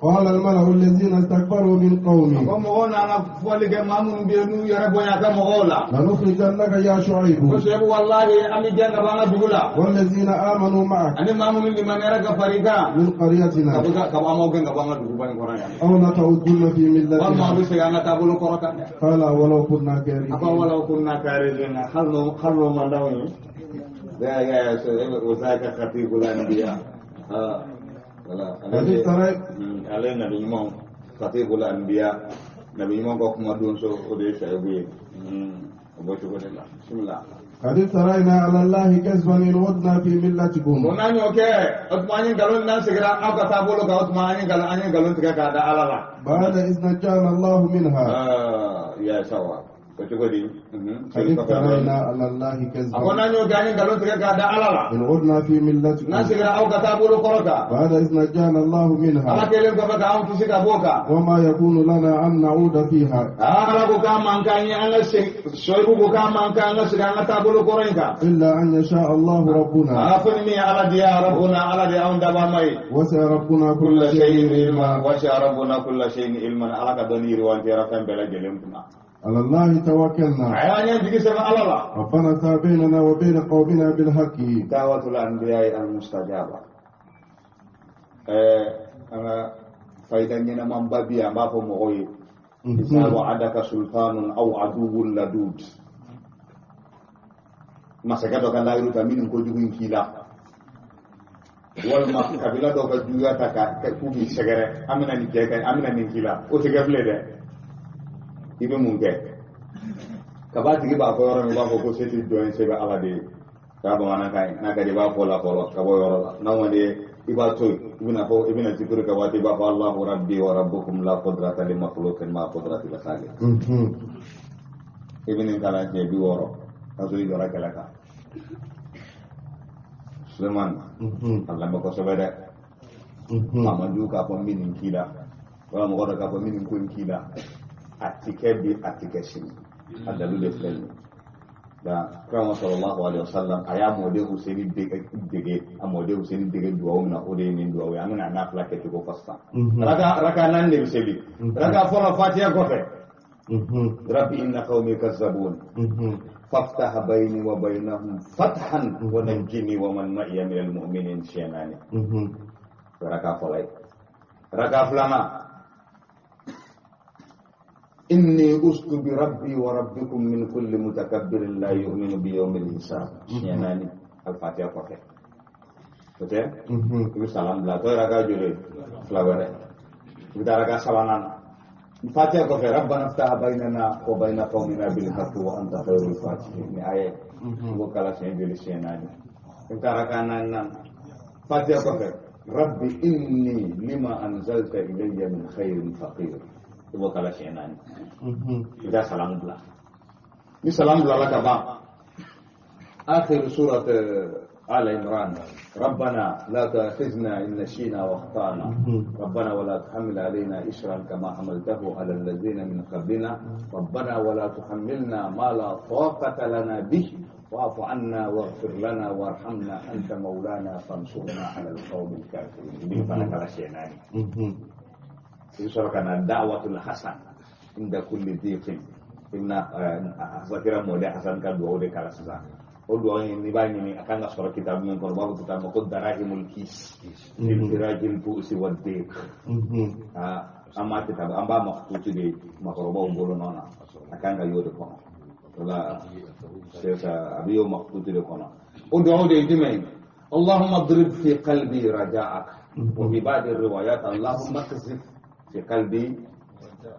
قال الملأ الذين استكبروا من قومه Ko mɔgɔw nana fɔli kɛ, maa minnu bɛ yen n'u yɛrɛ bonya ka mɔgɔw la. لنخرجنك يا شعيب Ko Shuaibu, wallahi an bɛ gɛn ka bɔ an ka dugu la. والذين آمنوا معك Ani maa minnu limaniyara ka far'i kan. من Ka قريتنا bɔ ka bɔ an b'aw gɛn ka bɔ an ka duguba in kɔnɔ yan. أو لتعودن في Walima aw ملتنا bɛ segin an ka taabolo kɔrɔ kan dɛ. قال ولو كنا A ko كارهين ولو كنا كارهين, hali n'o man d'anw ye. Ya ya وذاك خطيب الأنبياء. Wala ale قد de افتريت ale ye nabi ɲumanw خطيب الأنبياء, nabi ɲumanw ka kuma don so, o de ye Shuaibu ye. O bɔ cogo de la, bisimila. قد افترينا على الله كذبا إن عدنا في ملتكم Ko n'an y'o kɛ, o tuma an ye nkalon, n'an seginna aw ka taabolo kan, o tuma an ye nkalon tigɛ k'a da Ala la. بعد إذ نجانا الله منها Ah, ya sawa o cogo di? قد افترينا على الله A ko كذبا n'an y'o kɛ, an ye nkalon tigɛ k'a da Ala la. إن عدنا في N'an ملتكم seginna aw ka taabolo kɔrɔ kan. بعد إذ نجانا الله Ala منها kɛlen kɔfɛ k'anw kisi ka bɔ o kan. وما يكون لنا أن نعود فيها Aa, Ala ko k'a man kan ye an ka segin, Shuaibu ko k'a man kan an ka segin an ka taabolo kɔrɔ in kan. إلا أن يشاء الله ربنا Aa, fo ni min ye Ala diya, ربنا, Ala de anw dabaa ma ye. وسع ربنا كل كل شيء شيء علما علما وسع ربنا كل شيء علما, Ala ka dɔnni yiriwantiyara fɛn bɛɛ lajɛlen kunna. على الله توكلنا A y'an ɲɛ jigi sɛbɛn Ala la. ربنا افتح بيننا وبين قومنا بالحق دعوة الأنبياء المستجابة. An ka fayida ɲɛnamanba bi yan, an b'a fɔ mɔgɔw ye: إذا وعدك سلطان أو عدو لدود, masakɛ dɔ ka layiru ta minnu kojugu in k'i la, walima kabila dɔ ka juguya ta ka k'u b'i sɛgɛrɛ, an bɛna nin kɛ, an bɛna nin k'i la, o tɛ kɛ bilen dɛ. I bɛ mun kɛ? Kaba tigi b'a fɔ yɔrɔ min, i b'a fɔ ko se tɛ jɔn ye, se bɛ Ala de ye. K'a bamanankan ye, n'a ka di i b'a fɔ la fɔlɔ ka bɔ yɔrɔ la, n'a ma di i b'a to yen, i bɛna fɔ, i bɛna zikiri kɛ waati, i b'a fɔ: الله ربي وربكم لا قدرة لمخلوق مع قدرة الخالق. I bɛ nin kalan siɲɛ 60 k'a sɔrɔ i jɔra kɛlɛ kan. Suleiman, a lamɛn kosɛbɛ dɛ. A man jugu k'a fɔ n bɛ nin k'i la, wala mɔgɔ dɔ k'a fɔ n bɛ nin ko in k'i la, a ti kɛ bi, a ti kɛ sini. A dalu de filɛ nin ye. Nka kira صلى الله عليه وسلم, a y'a mɔden Huseni dege, a mɔden Huseni dege duwawu min na, o de ye nin duwawu ye. An bɛna n'a fila kɛcogo fɔ sisan. Raka naani de bɛ seli. Raka fɔlɔ, Fatiya kɔfɛ: رب إن قومي كذبون فافتح بيني وبينهم فتحا ونجني ومن معي من المؤمنين, siɲɛ naani. Raka fɔlɔ ye. Raka filanan: إني عذت بربي وربكم من كل متكبر لا يؤمن بيوم الحساب, siɲɛ naani, Alifatiya kɔfɛ. O tɛ, i bɛ salam bila. Tɔ ye raka joli ye? Fila wɛrɛ. I bɛ taa raka sabanan na, Fatiha kɔfɛ: ربنا افتح بيننا وبين قومنا بالحق وأنت خير الفاتحين. Ni aya i b'o kala siɲɛ joli? Siɲɛ naani. I bɛ taa raka naaninan, Fatiha kɔfɛ: رب إني لما أنزلت إلي من خير فقير, i b'o kala siɲɛ naani. I bɛ taa salamu bila. Ni salamu bilala ka ban, آخر سورة آل عمران: ربنا لا تؤاخذنا إن نسينا وأخطأنا ربنا ولا تحمل علينا إصرا كما حملته على الذين من قبلنا ربنا ولا تحملنا ما لا طاقة لنا به واعف عنا واغفر لنا وارحمنا أنت مولانا فانصرنا على القوم الكافرين. به فنكر شيئا يسرك دعوة الحسن عند كل ضيق. إن Sakira mɔden Hasan ka duwawu de kala sisan. O duwawu in, n'i b'a ɲini, a kan ka sɔrɔ kitabu min kɔnɔ, u b'a fɔ kitabu ma ko دراهم الكيس في انفراج البؤس والضيق. An b'a kitabu, an b'a makututi de makɔrɔbaw bolo nɔ na, a kan ka y'o de kɔnɔ. O la c'est ça, a bɛ y'o makututi de kɔnɔ. O duwawu de ye jumɛn ye? اللهم اضرب في قلبي رجاءك, وفي بعض الروايات: اللهم اقذف في قلبي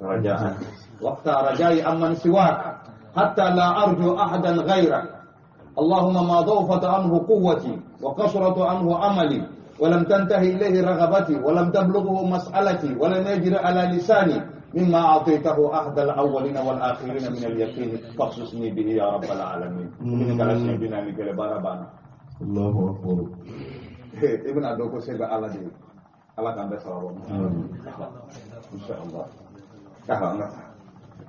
رجاءك واقطع رجائي عمن سواك حتى لا أرجو أحدا غيرك. اللهم ما ضعفت عنه قوتي وقصرت عنه أملي ولم تنتهي إليه رغبتي ولم تبلغه مسألتي ولم يجر على لساني مما أعطيته أحد الأولين والآخرين من اليقين فاخصصني به يا رب العالمين. من كلا سيدنا من كلا باربانا. الله أكبر. I bɛna dɔn ko se bɛ Ala de ye. Ala k'an bɛɛ sababu ma, إن شاء الله. Aha, an ka taa.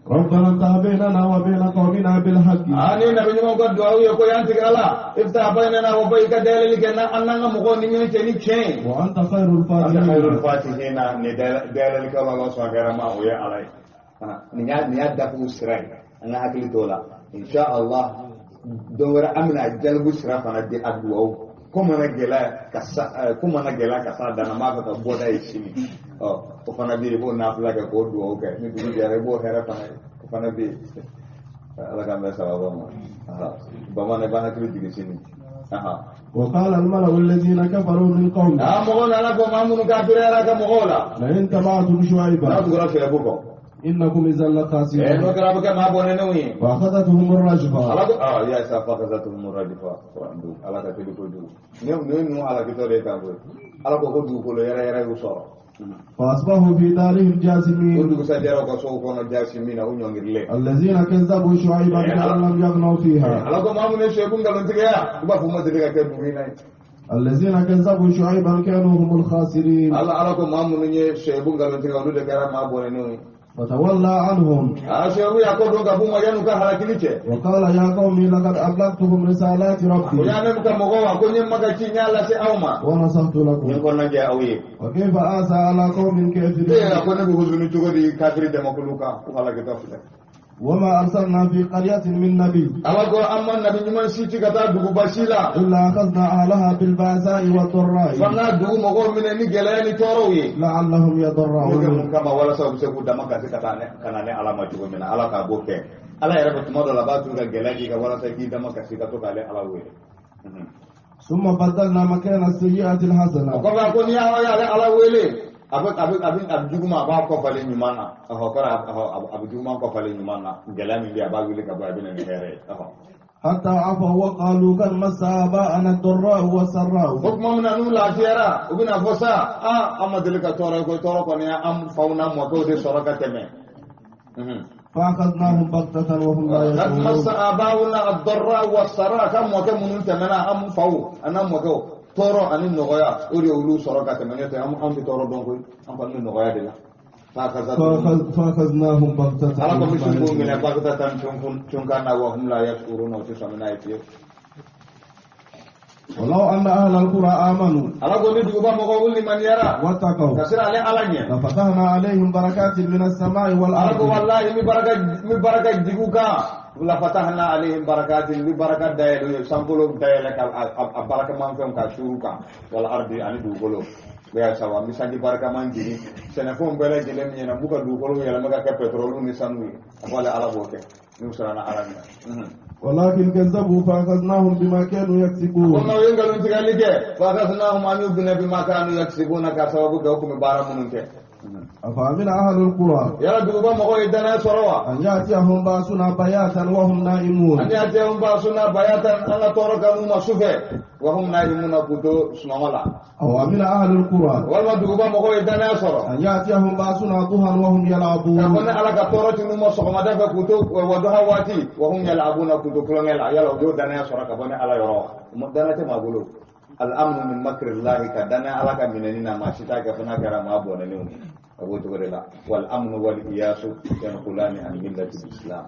ربنا افتح بيننا وبين قومنا بالحق. Ani nabi ɲumanw ka duwawu ye ko yan tigi Ala iftah bainana wa bayka dayɛlɛli kɛ na an n'an ka mɔgɔw ni ɲɔgɔn cɛ ni tiɲɛ ye. وأنت خير Anta khairul الفاتحين. Fatihina ni dayɛlɛlikɛlaw la sɔn kɛra ma o ye Ala ye. Nin y'a dafu sira ye, an ka hakili t'o la. Insha Allah don wɛrɛ an bɛna jalibu sira fana di a duwawu ko mana gɛlɛya ka sa ko mana gɛlɛya ka s'a dan na, n b'a fɛ ka bɔda ye sini. Ɔ o fana bɛ yen, i b'o nafila kɛ k'o duwawu kɛ, ni dugu jɛra i b'o hɛrɛ fana ye, o fana bɛ yen. Ala k'an bɛn sababa ma. Bamanan i b'an hakili jigin sini. وقال الملأ الذين كفروا من قومه Aa mɔgɔw nana fɔ maa minnu kafiriyara ka mɔgɔw la لئن تبعتم n'a شعيبا tugura Shuaibu kɔ إنكم إذا n'o لخاسرون. Kɛra a bɛ kɛ maa bɔnɛnenw ye. وأخذتهم الرجفة. Ala ko aa ya sa فأخذتهم الرجفة Ala ka teli kojugu nin ye ninnu halakitɔ de ye tan koyi. Ala ko ko dugukolo yɛrɛ yɛrɛ y'u sɔrɔ. فأصبحوا في دارهم O جاثمين. Dugusajɛra u ka sow kɔnɔ جاثمين u ɲɔngirilen. الذين كذبوا شعيبا كأن لم يغنوا فيها. Ala ko maa minnu ye Shuaibu nkalontigiya u b'a fɔ u ma deli ka kɛ dugu in na ye. الذين كذبوا شعيبا كانوا هم الخاسرين. Ala ko maa minnu ye Shuaibu nkalontigiya olu de kɛra maa bɔnɛnenw ye. فتولى عنهم. Aa Shuaibu y'a kɔ don ka b'u ma yan'u ka halakili cɛ. وقال يا قوم لقد أبلغتكم رسالات O ربي y'a mɛn ka mɔgɔw wa ko n ye maka ci n y'a lase aw ma. ونصحت N ye لكم kɔnɔna jɛ aw ye. وكيف آسى على قوم Ee كافرين. A ko ne bɛ huzuni cogo di kafiri jamakulu kan u halakitɔ filɛ. وما أرسلنا في قرية من نبي Ala ko an ma nabi ɲuman si ci ka taa duguba si la إلا أخذنا أهلها بالبأساء والضراء f'an ka dugu mɔgɔw minɛ ni gɛlɛya ni tɔɔrɔw ye. لعلهم N'o kɛ يضرعون. Mun kama? Walasa u bɛ se k'u dama kasi ka taa ne ka na ne Ala ma cogo min na. Ala k'a b'o kɛ. Ala yɛrɛ bɛ tuma dɔ la a b'a to ka gɛlɛya k'i kan walasa k'i dama kasi ka to k'ale Ala wele. ثم بدلنا مكان السيئة O الحسنة. Kɔfɛ a ko n'i y'ale Ala wele a bɛ juguman a b'a kɔ falen ɲuman na. Ɔhɔ kɔrɔ a bɛ juguman kɔ falen ɲuman na, gɛlɛya min bɛ yen a b'a wuli ka bɔ a bɛ na ni hɛrɛ ye. Ɔhɔ. حتى عفوا وقالوا قد مس آباءنا الضراء والسراء. O tuma min na n'u lafiyara u bɛna fɔ sa aa an ma deli ka tɔɔrɔ ye ko tɔɔrɔ kɔni an faw n'an mɔkɛw de sɔrɔ ka tɛmɛ. فأخذناهم بغتة وهم لا قد مس يشعرون. آباؤنا الضراء والسراء ka mɔkɛ minnu tɛmɛna an faw an n'an mɔkɛw tɔɔrɔ ani nɔgɔya o de y'olu sɔrɔ ka tɛmɛ, n'o tɛ an tɛ tɔɔrɔ dɔn koyi, an kɔni bɛ nɔgɔya de la. فأخذناهم بغتة Ala ko وهم misi لا b'u minɛ يشعرون. بغتة cunkan na وهم لا يشعرون o tɛ sɔmi n'a ye fiyewu. ولو أن أهل القرى آمنوا Ala ko ni duguba mɔgɔw u limaniyara واتقوا ka siran ale Ala ɲɛ لفتحنا عليهم بركات من السماء Ala ko والأرض. Wallahi mi baraka jigu kan لفتحنا عليهم بركات mi baraka dayɛlɛ ye sankolo dayɛlɛ ka a barakaman fɛnw ka suuru kan والأرض ani dugukolo bɛɛ sawa n bɛ sanji barakaman jigin sɛnɛfɛnw bɛɛ lajɛlen min ɲɛna n b'u ka dugukolo yɛlɛma ka kɛ pétrole ni sanu ye. A ko ale Ala b'o kɛ n'u siranna Ala ɲɛ. ولكن كذبوا فأخذناهم بما كانوا Ko يكسبون. N'aw ye nkalon tigɛli kɛ فأخذناهم an y'u minɛ بما كانوا يكسبون ka sababu kɛ u tun bɛ baara minnu kɛ. أفأمن أهل القرى Yala duguba mɔgɔw ye danaya sɔrɔ wa أن يأتيهم بأسنا بياتا وهم نائمون أن يأتيهم بأسنا بياتا an ka tɔɔrɔ ka n'u ma sufɛ وهم نائمون k'u to sunɔgɔ la. أو أمن أهل القرى Walima duguba mɔgɔw ye danaya sɔrɔ أن يأتيهم بأسنا ضحى وهم k'a fɔ يلعبون ne Ala ka tɔɔrɔ ti n'u ma sɔgɔmada fɛ k'u to ضحى waati وهم يلعبون k'u to tulonkɛ la, yala u y'o danaya sɔrɔ ka bɔ ne Ala yɔrɔ wa? Danaya tɛ maa bolo. الأمن من مكر الله ka danaya Ala ka minɛni na maa si t'a kɛ fo n'a kɛra maa bɔnɛnenw ye. A b'o cogo de la والأمن والإياس ينقلان عن ملة الإسلام.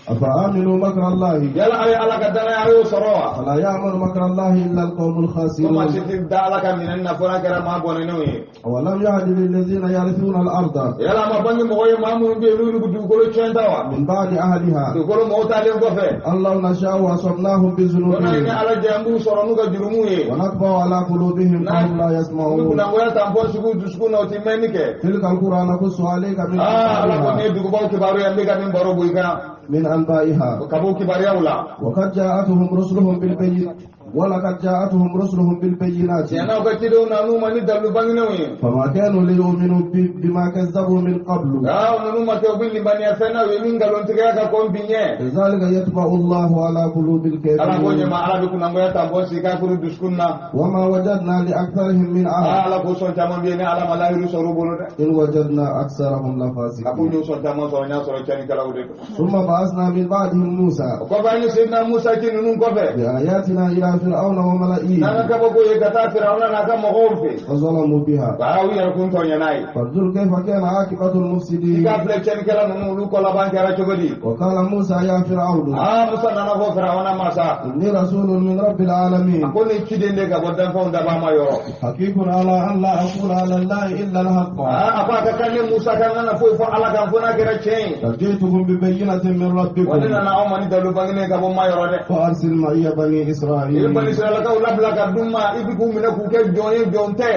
أفأمنوا مكر الله Yala a ye Ala ka danaya a y'o sɔrɔ wa? فلا يأمن مكر الله إلا القوم Ko maa si الخاسرون. ti da Ala ka minɛni na fo n'a kɛra maa bɔnɛnenw ye. أولم يهد للذين يرثون الأرض Yala a ma bange mɔgɔ ye maa minnu bɛ yen n'olu bɛ dugukolo tiɲɛ ta wa من بعد أهلها dugukolo mɔgɔw taalen kɔfɛ أن لو نشاء أصبناهم ko n'a ye بذنوبهم ni Ala jɛ an b'u sɔrɔ n'u ka jurumu ye ونطبع على قلوبهم فهم لا n'u يسمعون. kunnangoya tan fɔ sugu dusukun na u ti mɛnni kɛ. تلك القرى نقص عليك من Aa Ala ko nin أنبائها ye dugubaw kibaru ye n bɛ ka min baro bɔ i kan من أنبائها ka bɔ kibaruyaw la. وقد جاءتهم رسلهم بالبينات ولقد جاءتهم رسلهم بالبينات Tiɲɛ na u ka cidenw na n'u ma ni dalilu bangenenw ye. فما كانوا ليؤمنوا بما كذبوا من قبل. Aa ninnu ma kɛ u bɛ limaniya fɛn na u ye min nkalontigiya ka kɔn bi ɲɛ. كذلك يطبع الله على قلوب Ala ko الكافرين. ɲɛma Ala bɛ kunnangoya tan fɔ si kafiri dusukun na. وما وجدنا لأكثرهم من Aa عهد Ala ko sɔn caman bɛ yen ni Ala ma lahiru sɔrɔ u bolo dɛ. إن وجدنا أكثرهم A ko لفاسقين. n y'o sɔn caman sɔrɔ n y'a sɔrɔ tiɲɛnikɛlaw de don. ثم بعثنا من بعدهم موسى O kɔfɛ an ye Seydina Musa ci ninnu kɔfɛ بآياتنا إلى إلى فرعون وملئه N'an ka kabako ye ka taa Firawuna n'a ka mɔgɔw fɛ. فظلموا بها Aa u yɛrɛ kun tɔɲɛ n'a ye. فانظر كيف كان عاقبة I المفسدين k'a filɛ tiɲɛnikɛla ninnu olu kɔ laban kɛra cogo di. وقال موسى يا فرعون Aa Musa nana fɔ Firawuna ma sa. إني رسول من رب A العالمين ko nin ciden de ka bɔ danfɛnw dabaa ma yɔrɔ. حقيق على أن لا أقول على الله إلا الحق Aa a ko a ka kan ne Musa kan kana foyi fɔ Ala kan fo n'a kɛra tiɲɛ ye. قد جئتكم ببينة من Wa ne ربكم nana aw ma ni dalu bangenen ka bɔ ma yɔrɔ dɛ. فأرسل معي بني I bɛ bani إسرائيل Israɛlakaw labila ka d'u ma i bɛ k'u minɛ k'u kɛ jɔn ye jɔn tɛ.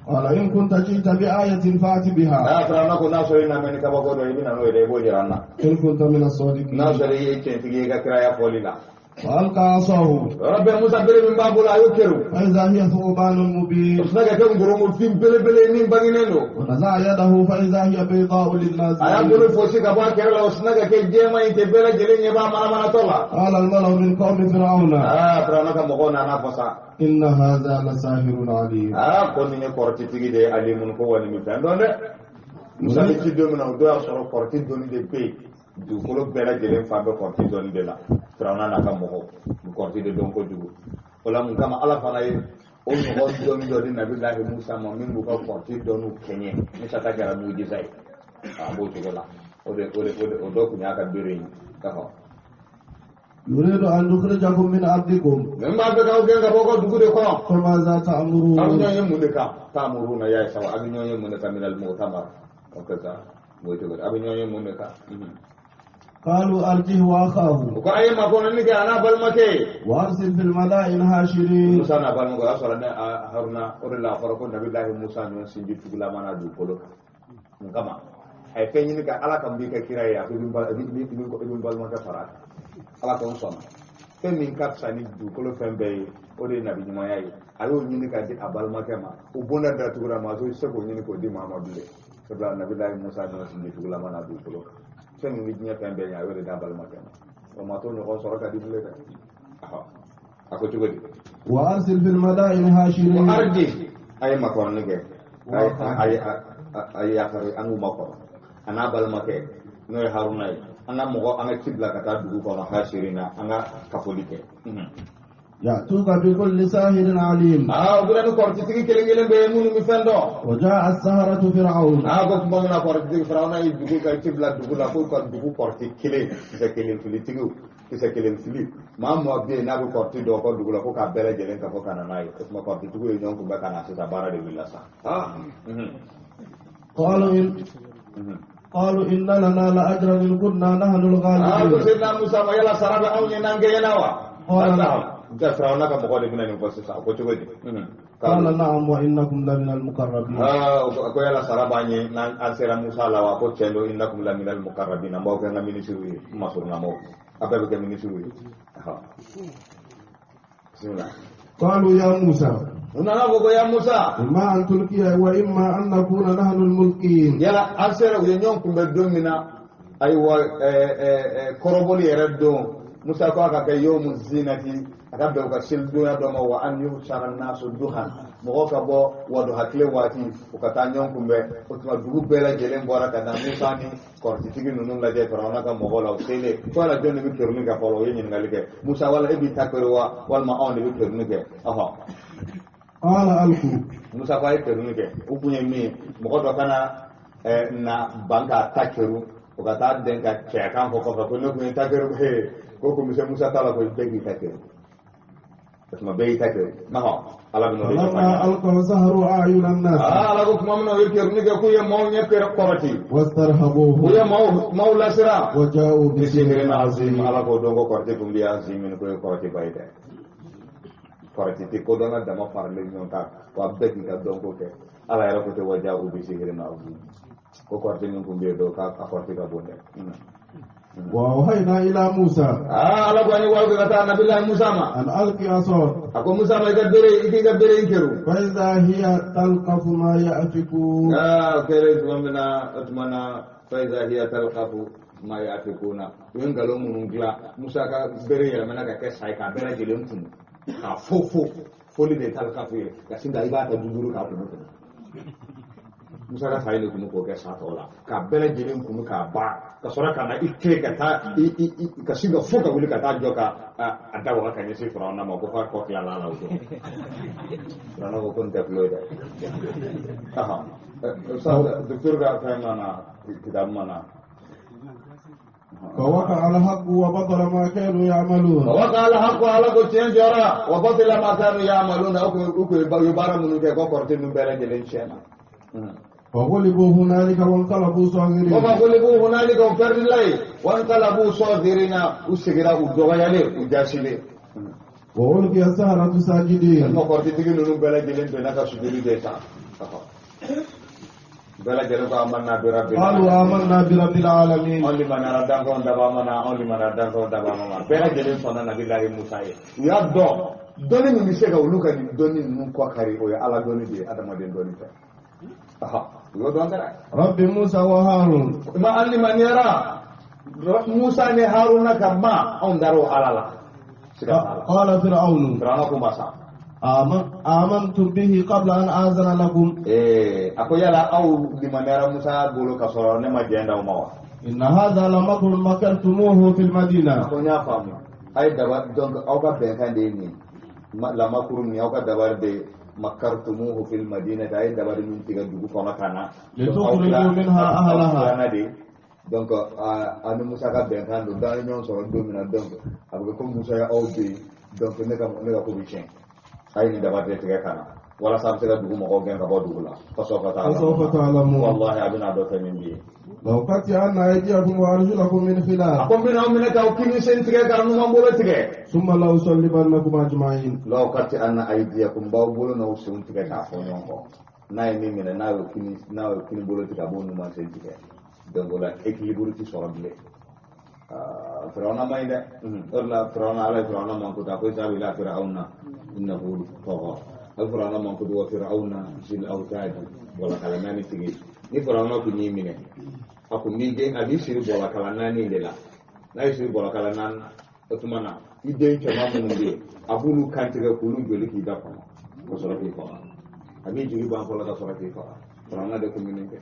قال إن كنت جئت بآية فأت بها Aa Firawuna ko n'a sɔrɔ i na mɛn ni kabako dɔ ye i bɛ na n'o ye dɛ i b'o jira an na. إن كنت من N'a الصادقين sɔrɔ i ye tiɲɛtigi ye i ka kiraya fɔli la. وألقى عصاه Yɔrɔ bɛɛ Musa bere min b'a bolo a y'o kɛrɛ. فإذا هي ثعبان O مبين sina ka kɛ nkorongofin belebele ye min bangenen don. ونزع يده فإذا هي بيضاء A y'a للناظرين bolo fosi ka bɔ a kɛrɛ la o sina ka kɛ jɛman in tɛ bɛɛ lajɛlen ɲɛ b'a manamanatɔ la. قال الملأ من قوم فرعون Aa Firawuna ka mɔgɔw nana fɔ sa. إن هذا لساحر عليم Aa ko nin ye kɔrɔtitigi de ye Ali mun ko wa nin bɛ fɛn dɔn dɛ. Musa bɛ ci don min na o don y'a sɔrɔ kɔrɔti dɔnni de bɛ yen. Dugukolo bɛɛ lajɛlen fan bɛɛ kɔrɔti dɔnni de la. Firawuna n'a ka mɔgɔw u kɔrɔti de dɔn kojugu. O la mun kama Ala fana ye o ɲɔgɔn dɔnni dɔ di Nabilahi Musa ma min b'u ka kɔrɔti dɔnniw kɛɲɛ. Musa ta kɛra mujiza ye. A b'o cogo la. O de o de o de o dɔ tun y'a ka bere ye. D'accord. يريد أن يخرجكم من أرضكم Min b'a fɛ k'aw gɛn ka bɔ aw ka dugu de kɔnɔ. فماذا Aw bɛ تأمرون ɲɔgɔn ye mun de kan? Ta'muruna ya sawa aw bɛ ɲɔgɔn ye mun de kan minal mu'tamar. O kɛ sa o cogo di aw bɛ ɲɔgɔn ye mun de kan? قالوا أرجه وأخاه U ko a ye makɔnɔni kɛ a n'a balimakɛ. وأرسل في الملائن هاشرين Musa n'a balimakɛ o y'a sɔrɔ ne Haruna o de la a fɔra ko Nabilahi Musa ninnu sinji tugulama na dugukolo kan. Mun kama? A ye fɛn ɲini ka Ala kan b'i kɛ kira ye a ko i bɛ n balimakɛ fara a kan. Ala ko n sɔnna. Fɛn min ka fisa ni dugukolo fɛn bɛɛ ye o de ye nabi ɲumanya ye. A y'o ɲini ka di a balimakɛ ma. O bonda datugura ma a t'o se k'o ɲini k'o di maa ma bilen. Sabula Nabilahi Musa ninnu sinji tugulama na dugukolo kan. Fɛn min bɛ diɲɛ fɛn bɛɛ ɲɛ a y'o de d'a balimakɛ ma. O ma t'o ɲɔgɔn sɔrɔ ka di bilen dɛ. Ahɔ. A ko cogo di? وأرسل في المدائن هاشرين Ko arji a ye makɔrɔni kɛ a ye yafa an k'u makɔrɔ a n'a balimakɛ n'o ye Haruna ye an ka mɔgɔ an ka ci bila ka taa dugu kɔnɔ hasirina an ka kafoli kɛ. يأتوك بكل ساحر عليم Aa u bɛna ni kɔrɔtitigi kelen kelen bɛ yen minnu bɛ fɛn dɔn. وجاء السحرة فرعون Aa ko tuma min na kɔrɔtitigi Firawuna ye dugu ka ci bila dugu la k'u ka dugu kɔrɔti kelen kisɛ kelen filitigiw kisɛ kelen fili maa maa bɛ yen n'a bɛ kɔrɔti dɔn ko dugu la ko k'a bɛɛ lajɛlen ka fɔ ka na n'a ye o tuma kɔrɔtitigiw ye ɲɔgɔn kunbɛn ka na sisan baara de wulila sa. Aa. قالوا إن قالوا إن لنا لأجرا إن كنا نحن Aa ko الغالبين Seydina Musa ma yala sara bɛ anw ye n'an gɛɲɛna wa? Qala na'am. Nka Firawuna ka mɔgɔ de bɛna nin fɔ sisan a ko cogo di? قال نعم وإنكم لمن المقربين Aa ko yala sara b'an ye n'an an sera Musa la wa ko tiɲɛ don innakum laminal muqarrabin an b'aw kɛ an ka minisiriw ye n masurunamaw a bɛɛ bɛ kɛ minisiriw ye. Ahɔ. Bisimila. قالوا يا موسى U nana fɔ ko ya Musa إما أن تلقي وإما أن نكون نحن الملقين yala an sera u ye ɲɔgɔn kunbɛn don min na ayiwa kɔrɔbɔli yɛrɛ don Musa ko a ka kɛ yawmu zinati a ka bɛn u ka selidonya dɔ ma wa an yuhshara nasu duhan mɔgɔw ka bɔ waduha tile waati u ka taa ɲɔgɔn kunbɛn o tuma dugu bɛɛ lajɛlen bɔra ka na Musa ni kɔrɔtitigi ninnu lajɛ Firawuna ka mɔgɔw la u selen ko yala jɔn de bɛ keruni kɛ fɔlɔ u ye ɲininkali kɛ Musa wala e b'i ta kere wa walima anw de bɛ keruni kɛ ɔhɔ قال ألقوا Musa ko a ye keruni kɛ o kun ye min ye mɔgɔ dɔ kana na ban k'a ta keru o ka taa den ka cɛkan fɔ kɔfɛ ko ne kun ye ta keru he ko kun bɛ se Musa ta la ko bɛɛ k'i ta keru o tuma bɛɛ y'i ta keru nahɔ Ala bɛ n'o de ɲɛfɔ an فلما ɲɛna. ألقوا سهروا أعين الناس Aa Ala ko tuma min na u ye keruni kɛ k'u ye maaw ɲɛ kɛrɛ kɔrɔti u واسترهبوه ye maaw lasiran وجاءوا bisihirin بسحر azim عظيم Ala k'o dɔn ko kɔrɔti tun bɛ azimin ko ye kɔrɔti ba ye dɛ kɔrɔti tɛ kodɔnna dama faralen ɲɔgɔn kan wa bɛɛ k'i ka dɔnko kɛ Ala yɛrɛ ko ten wa ja'u bisihirin azim ko kɔrɔti min tun bɛ yen dɔn k'a kɔrɔti ka bon dɛ. وأوحينا إلى موسى Aa Ala ko an ye wahiyu kɛ ka taa Nabilahi Musa ma أن ألق عصاك a ko Musa ma i ka bere i k'i ka bere in keru. فإذا هي تلقف ما يأفكون Aa o kɛlen tuma min na o tuma na fa iza hiya talqafu ma yafikuna u ye nkalon minnu dilan Musa ka bere yɛlɛmana ka kɛ sa ye k'a bɛɛ lajɛlen kunu k'a fo fo foli de talqafu ye ka sin ka i b'a ta duuru k'a kunu kunu. Musa ka sa in de kun bɛ k'o kɛ sa tɔw la k'a bɛɛ lajɛlen kunu k'a ban ka sɔrɔ ka na i tilen ka taa i ka sin ka fo ka wuli ka taa jɔ ka a da waga ka ɲɛsin Firawuna ma ko f'a kɔ tilala a la o don. Firawuna ko ko nin tɛ tulo ye dɛ. Docteur ka fɛn ma na kitabu ma na. فوقع الحق وبطل ما كانوا يعملون. ووقع الحق ala ko tiɲɛ jɔra وبطل ما كانوا يعملون u kun ye baara minnu kɛ ko kɔrɔtɛ ninnu bɛɛ lajɛlen tiɲɛna. فغلبوا هنالك وانقلبوا صاغرين. فغلبوا هنالك u perdila yen وانقلبوا صاغرين u seginna u dɔgɔyalen u jasilen. وألقي السحرة ساجدين. Walima kɔrɔtɛtigi ninnu bɛɛ lajɛlen bɛnna ka sujudi kɛ sa. Bɛɛ lajɛlen ko آمنا برب. قالوا آمنا برب العالمين. Anw limaniyara danfɛnw dabaa ma na anw limaniyara danfɛnw dabaa ma bɛɛ lajɛlen sɔnna nabilahi Musa ye. U y'a dɔn dɔnni min bɛ se ka olu ka nin dɔnni ninnu kɔ kari o ye Ala dɔnni de ye adamaden dɔnni tɛ. U y'o dɔn dɛ. رب موسى وهارون. Ma an limaniyara Musa ni Haruna ka ma anw dar'o Ala la. Siga t'a la. قال فرعون. Firawuna ko ma sa. آمنتم به قبل أن آذن لكم. A ko yala aw limaniyara Musa bolo ka sɔrɔ ne ma jɛn d'aw ma wa? إن هذا لمكر مكرتموه في المدينة. A ko n y'a faamu. A ye daba donc aw ka bɛnkan de ye nin ye. Lamakuru nin aw ka dabari de ye مكرتموه في المدينة a ye dabari min tigɛ dugu kɔnɔ ka na. لتخرجوا منها أهلها. Aw tilana de. Donc a ni Musa ka bɛnkan don n'an ye ɲɔgɔn sɔrɔ don min na donc a bɛ kɛ ko Musa ye aw bin donc ne ka ko bɛ tiɲɛ. A ye nin dabari de tigɛ ka na walasa a bɛ se ka dugu mɔgɔw gɛn ka bɔ dugu la. فسوف فسوف تعلمون. والله a bɛna dɔ kɛ min b'i ye. لأقطعن أيديكم وأرجلكم من A خلاف. ko n bɛna aw minɛ k'aw kini sen tigɛ k'aw numan bolo tigɛ. ثم لأصلبنكم أجمعين. لأقطعن أيديكم b'aw bolo n'aw senw tigɛ k'a fɔ ɲɔgɔn kɔ. N'a ye min minɛ n'a y'o kini bolo tigɛ a b'o numan sen tigɛ. Donc o la équilibre ti sɔrɔ bilen. Firawuna ma ɲi dɛ. O de la Firawuna Ala ye Firawuna mankutu a ko اذهب إلى فرعون إنه طغى. A ye Firawuna mankutu وفرعون ذي الأوتاد bɔlɔkala naani tigi. Ni Firawuna kun y'i minɛ a kun b'i den a b'i siri bɔlɔkala naani de la. N'a y'i siri bɔlɔkala naani na o tuma na i den cɛman minnu bɛ yen a b'olu kantigɛ k'olu joli k'i da kɔnɔ ka sɔrɔ k'i faga. A b'i jigi ban fɔlɔ ka sɔrɔ k'i faga. Firawuna de kun bɛ nin kɛ.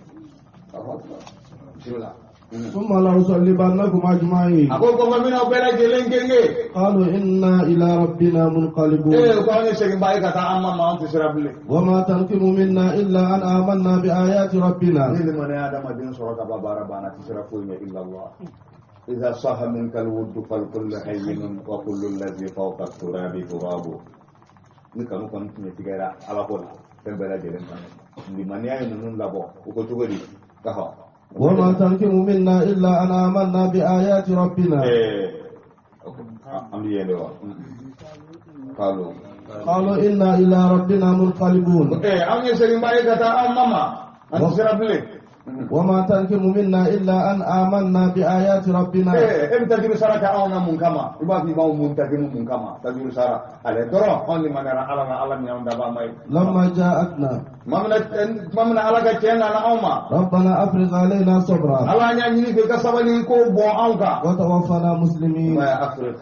Bisimila. ثم لأصلبنكم أجمعين. A ko kɔfɛ n bɛna aw bɛɛ lajɛlen genge. قالوا إنا إلى ربنا منقلبون. Ko anw ye seginba ye ka taa an ma ma anw tɛ siran bilen. وما تنقم منا إلا أن آمنا بآيات ربنا. Ni limaniya adamaden sɔrɔ ka ban baara banna a tɛ siran foyi ɲɛ إلا الله. إذا صح منك الود فالكل هين وكل الذي فوق التراب تراب. Ni kanu kɔni tun ye tigɛra Ala ko la fɛn bɛɛ lajɛlen kan. Limaniya ye ninnu labɔ u ko cogo di? Ɔhɔ. وما تنقم منا إلا أن آمنا بآيات ربنا. An bɛ yen de wa? قالوا. قالوا إنا إلى ربنا منقلبون. Anw ye seginba ye ka taa an ma ma an tɛ siran bilen. وما تنقم منا إلا أن آمنا بآيات ربنا. E bɛ tajuru sara kɛ anw na mun kama? I b'a fɔ i b'anw mun tajiru mun kama? Tajuru sara ale dɔrɔn anw limaniyara Ala la Ala min y'anw dabaa ma ye. لما جاءتنا. Tuma min na Ala ka tiɲɛ nana anw ma. ربنا أفرغ علينا صبرا. Ala an y'a ɲini fɛ i ka sabali ko bɔn anw kan. وتوفنا مسلمين. Ma أفرغ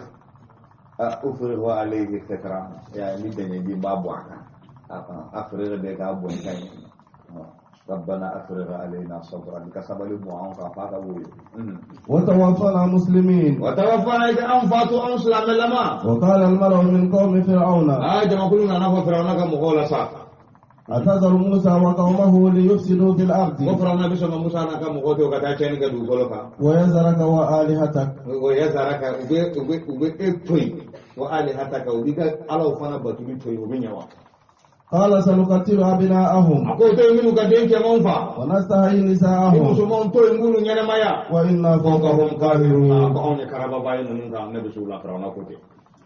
أفرغ عليه سترا ya ni dɛɲɛji n b'a bɔn a kan. أفرغ de k'a bɔn i kan ye. ربنا أفرغ علينا صبرا ka sabali bɔn anw kan f'a ka woyo. وتوفنا مسلمين. وتوفنا i ka anw fatu anw silamɛlama. وقال الملأ من قوم فرعون. Aa jamakulu nana fɔ Firawuna ka mɔgɔw la sa. أتذر موسى وقومه ليفسدوا في الأرض. Ko Firawuna bɛ sɔn ka Musa n'a ka mɔgɔw to ka taa tiɲɛni kɛ dugukolo kan. ويذرك وآلهتك. ويذرك u bɛ e to yen وآلهتك u b'i ka alaw fana batuli to yen o bɛ ɲɛ wa? قال سنقتل أبناءهم. A ko to yen minnu ka den cɛmanw fa. ونستحيي Ni نساءهم. musomanw to yen k'olu ɲɛnɛmaya. وإنا فوقهم فوقهم قاهرون. قاهرون. Ko anw ye karababa ye ninnu kan ne bɛ s'u la Firawuna ko ten.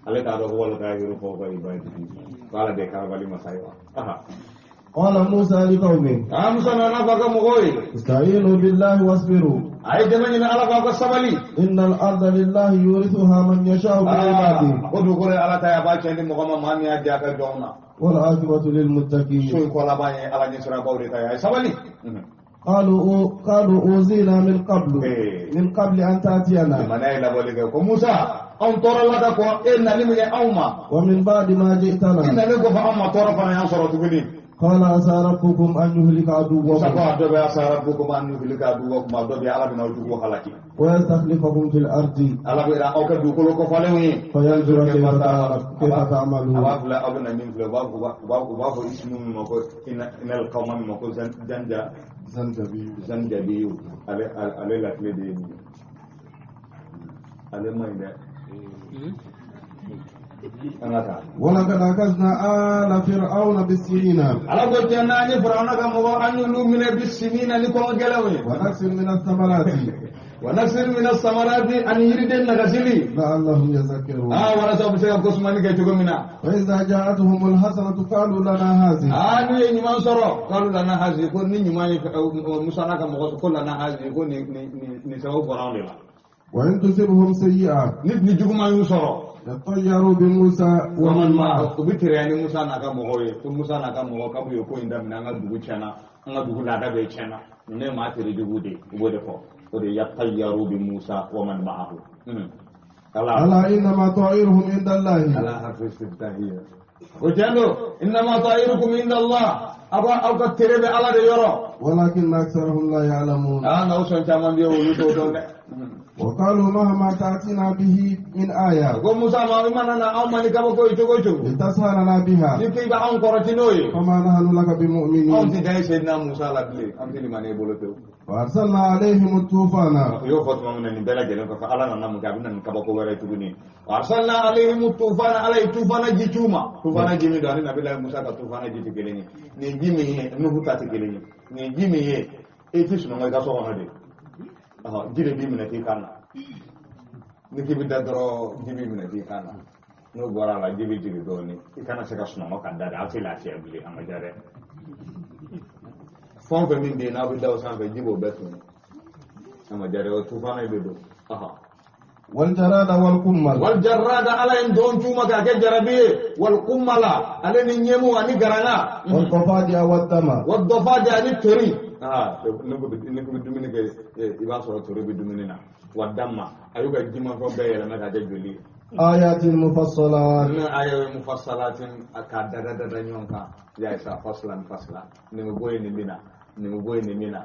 Ale t'a dɔn ko والقاهر فوق عباده. Ko Ala de ye karabali masa ye wa? قال موسى لقومه. Aa Musa nana fɔ a ka mɔgɔw ye. استعينوا بالله واصبروا. A ye dɛmɛ ɲini Ala fɛ aw ka sabali. إن الأرض لله يورثها من يشاء من عباده. Ko dugukolo ye Ala ta ye a b'a cɛn di mɔgɔ ma maa min y'a di a ka jɔnw na. والعاقبة للمتقين. So in kɔ laban ye Ala ɲɛsirabaaw de ta ye a ye sabali. قالوا أوذينا من قبل إيه. من قبل أن تأتينا. Limaniya ye labɔli kɛ ko Musa anw tɔɔrɔla ka kɔn e nali min kɛ anw ma. ومن بعد ما I جئتنا. nalen kɔfɛ anw ma tɔɔrɔ fana y'an sɔrɔ tuguni. قال عسى ربكم أن يهلك Musa ko عدوكم a dɔ bɛ asa rabbukum an yuhlika aduwwakum, a dɔ bɛ Ala bɛna aw jugu halaki. ويستخلفكم في الأرض Ala bɛ aw kɛ dugukolo kɔfɔlenw ye. فينظر كيف A b'a تعملون. filɛ, aw bɛna min filɛ, u b'a fɔ isimu min ma ko inal qawma min ma ko janja زنجبيل. Zanjabiyu, ale lakile de ye nin ye, ale man ɲi dɛ. An ka taa. ولقد أخذنا آل فرعون بالسنين Ala ko tiɲɛ na, an ye Firawuna ka mɔgɔ, an y'olu minɛ bisinina, ni kɔngɔ gɛlɛnw ye. ونقص من الثمرات Wa naqsin mina samarati, ani yiriden nagasili. لعلهم يذكرون. Aa, walasa u bɛ se ka kosumani kɛ cogo min na. وإذا جاءتهم الحسنة قالوا لنا هذه. Aa, n'u ye ɲuman sɔrɔ, qalu lana hazi, ko ni ɲuman ye Musa n'a ka mɔgɔ, ko lana hazi, ko nin sababu bɔra anw de la. وإن تصبهم سيئة Ni juguman y'u sɔrɔ, يطيروا بموسى ومن معه. U bɛ teriya ni Musa n'a ka mɔgɔw ye, ko Musa n'a ka mɔgɔw k'u ye ko in daminɛ, an ka dugu tiɲɛna, an ka dugu laada bɛɛ tiɲɛna, ninnu ye maa tere jugu de ye. U b'o de fɔ, o de yatayyaru bi Musa wa man ma'ahu. Ala ألا إنما طائرهم عند الله. Ala harfu istiftahiyya o tiɲɛ don. Innama ta'irukum inda Allah, aw ka tere bɛ Ala de yɔrɔ. ولكن أكثرهم لا يعلمون. Aa, nka o sɔn caman bɛ yen, olu t'o dɔn dɛ. وقالوا مهما تأتنا به من آية Ko Musa ma, i mana na anw ma ni kabako ye cogo o cogo, لتسحرنا بها ni k'i bɛ anw kɔrɔti n'o ye, فما نحن لك anw بمؤمنين. ti da ye Seydina Musa la bilen, an tɛ limaniya i bolo pewu. وأرسلنا عليهم الطوفان. U y'o fɔ tuma min na, nin bɛɛ lajɛlen kɔfɛ, Ala nana mun kɛ? A bɛ na nin kabako wɛrɛ ye tuguni. Arsalna alayhim tufana, Ala ye tufana ji c'u ma. Tufana ji min don, ani Nabila Musa ka tufana ji tɛ kelen ye. Nin ji min ye, Nuhu ta tɛ kelen ye. Nin ji min ye, e ti sunɔgɔ i ka so kɔnɔ de. Ɔhɔ, ji de b'i minɛ k'i kan na. Ni k'i bɛ da dɔrɔn, ji b'i minɛ k'i kan na. N'o bɔra a la, ji bɛ jigin dɔɔnin, i kana se ka sunɔgɔ ka da dɛ, aw tɛ lafiya bilen, a ma diya dɛ. Fɛn o fɛn min bɛ yen n'aw bɛ da o sanfɛ, ji b'o bɛɛ tunu. A ma diya dɛ, o tufana de don. Ɔhɔ. والجراد والقمل. Wal jarrada, Ala ye don c'u ma k'a kɛ jarabi ye. Wal kummala, ale ni ɲɛmu ani garanga. والضفادع والدم. Wa dɔfadi, ani tori. Aa, ne ko bɛ dumuni kɛ, i b'a sɔrɔ tori bɛ dumuni na. Wa damma, a y'u ka jimafɛn bɛɛ yɛlɛma k'a kɛ joli ye. آيات مفصلات. Ninnu aya ye mufassalatin, k'a dada dada ɲɔgɔn kan, ya isa faslan faslan, nin bɛ bɔ yen, nin bɛ na, nin bɛ bɔ yen, nin bɛ na,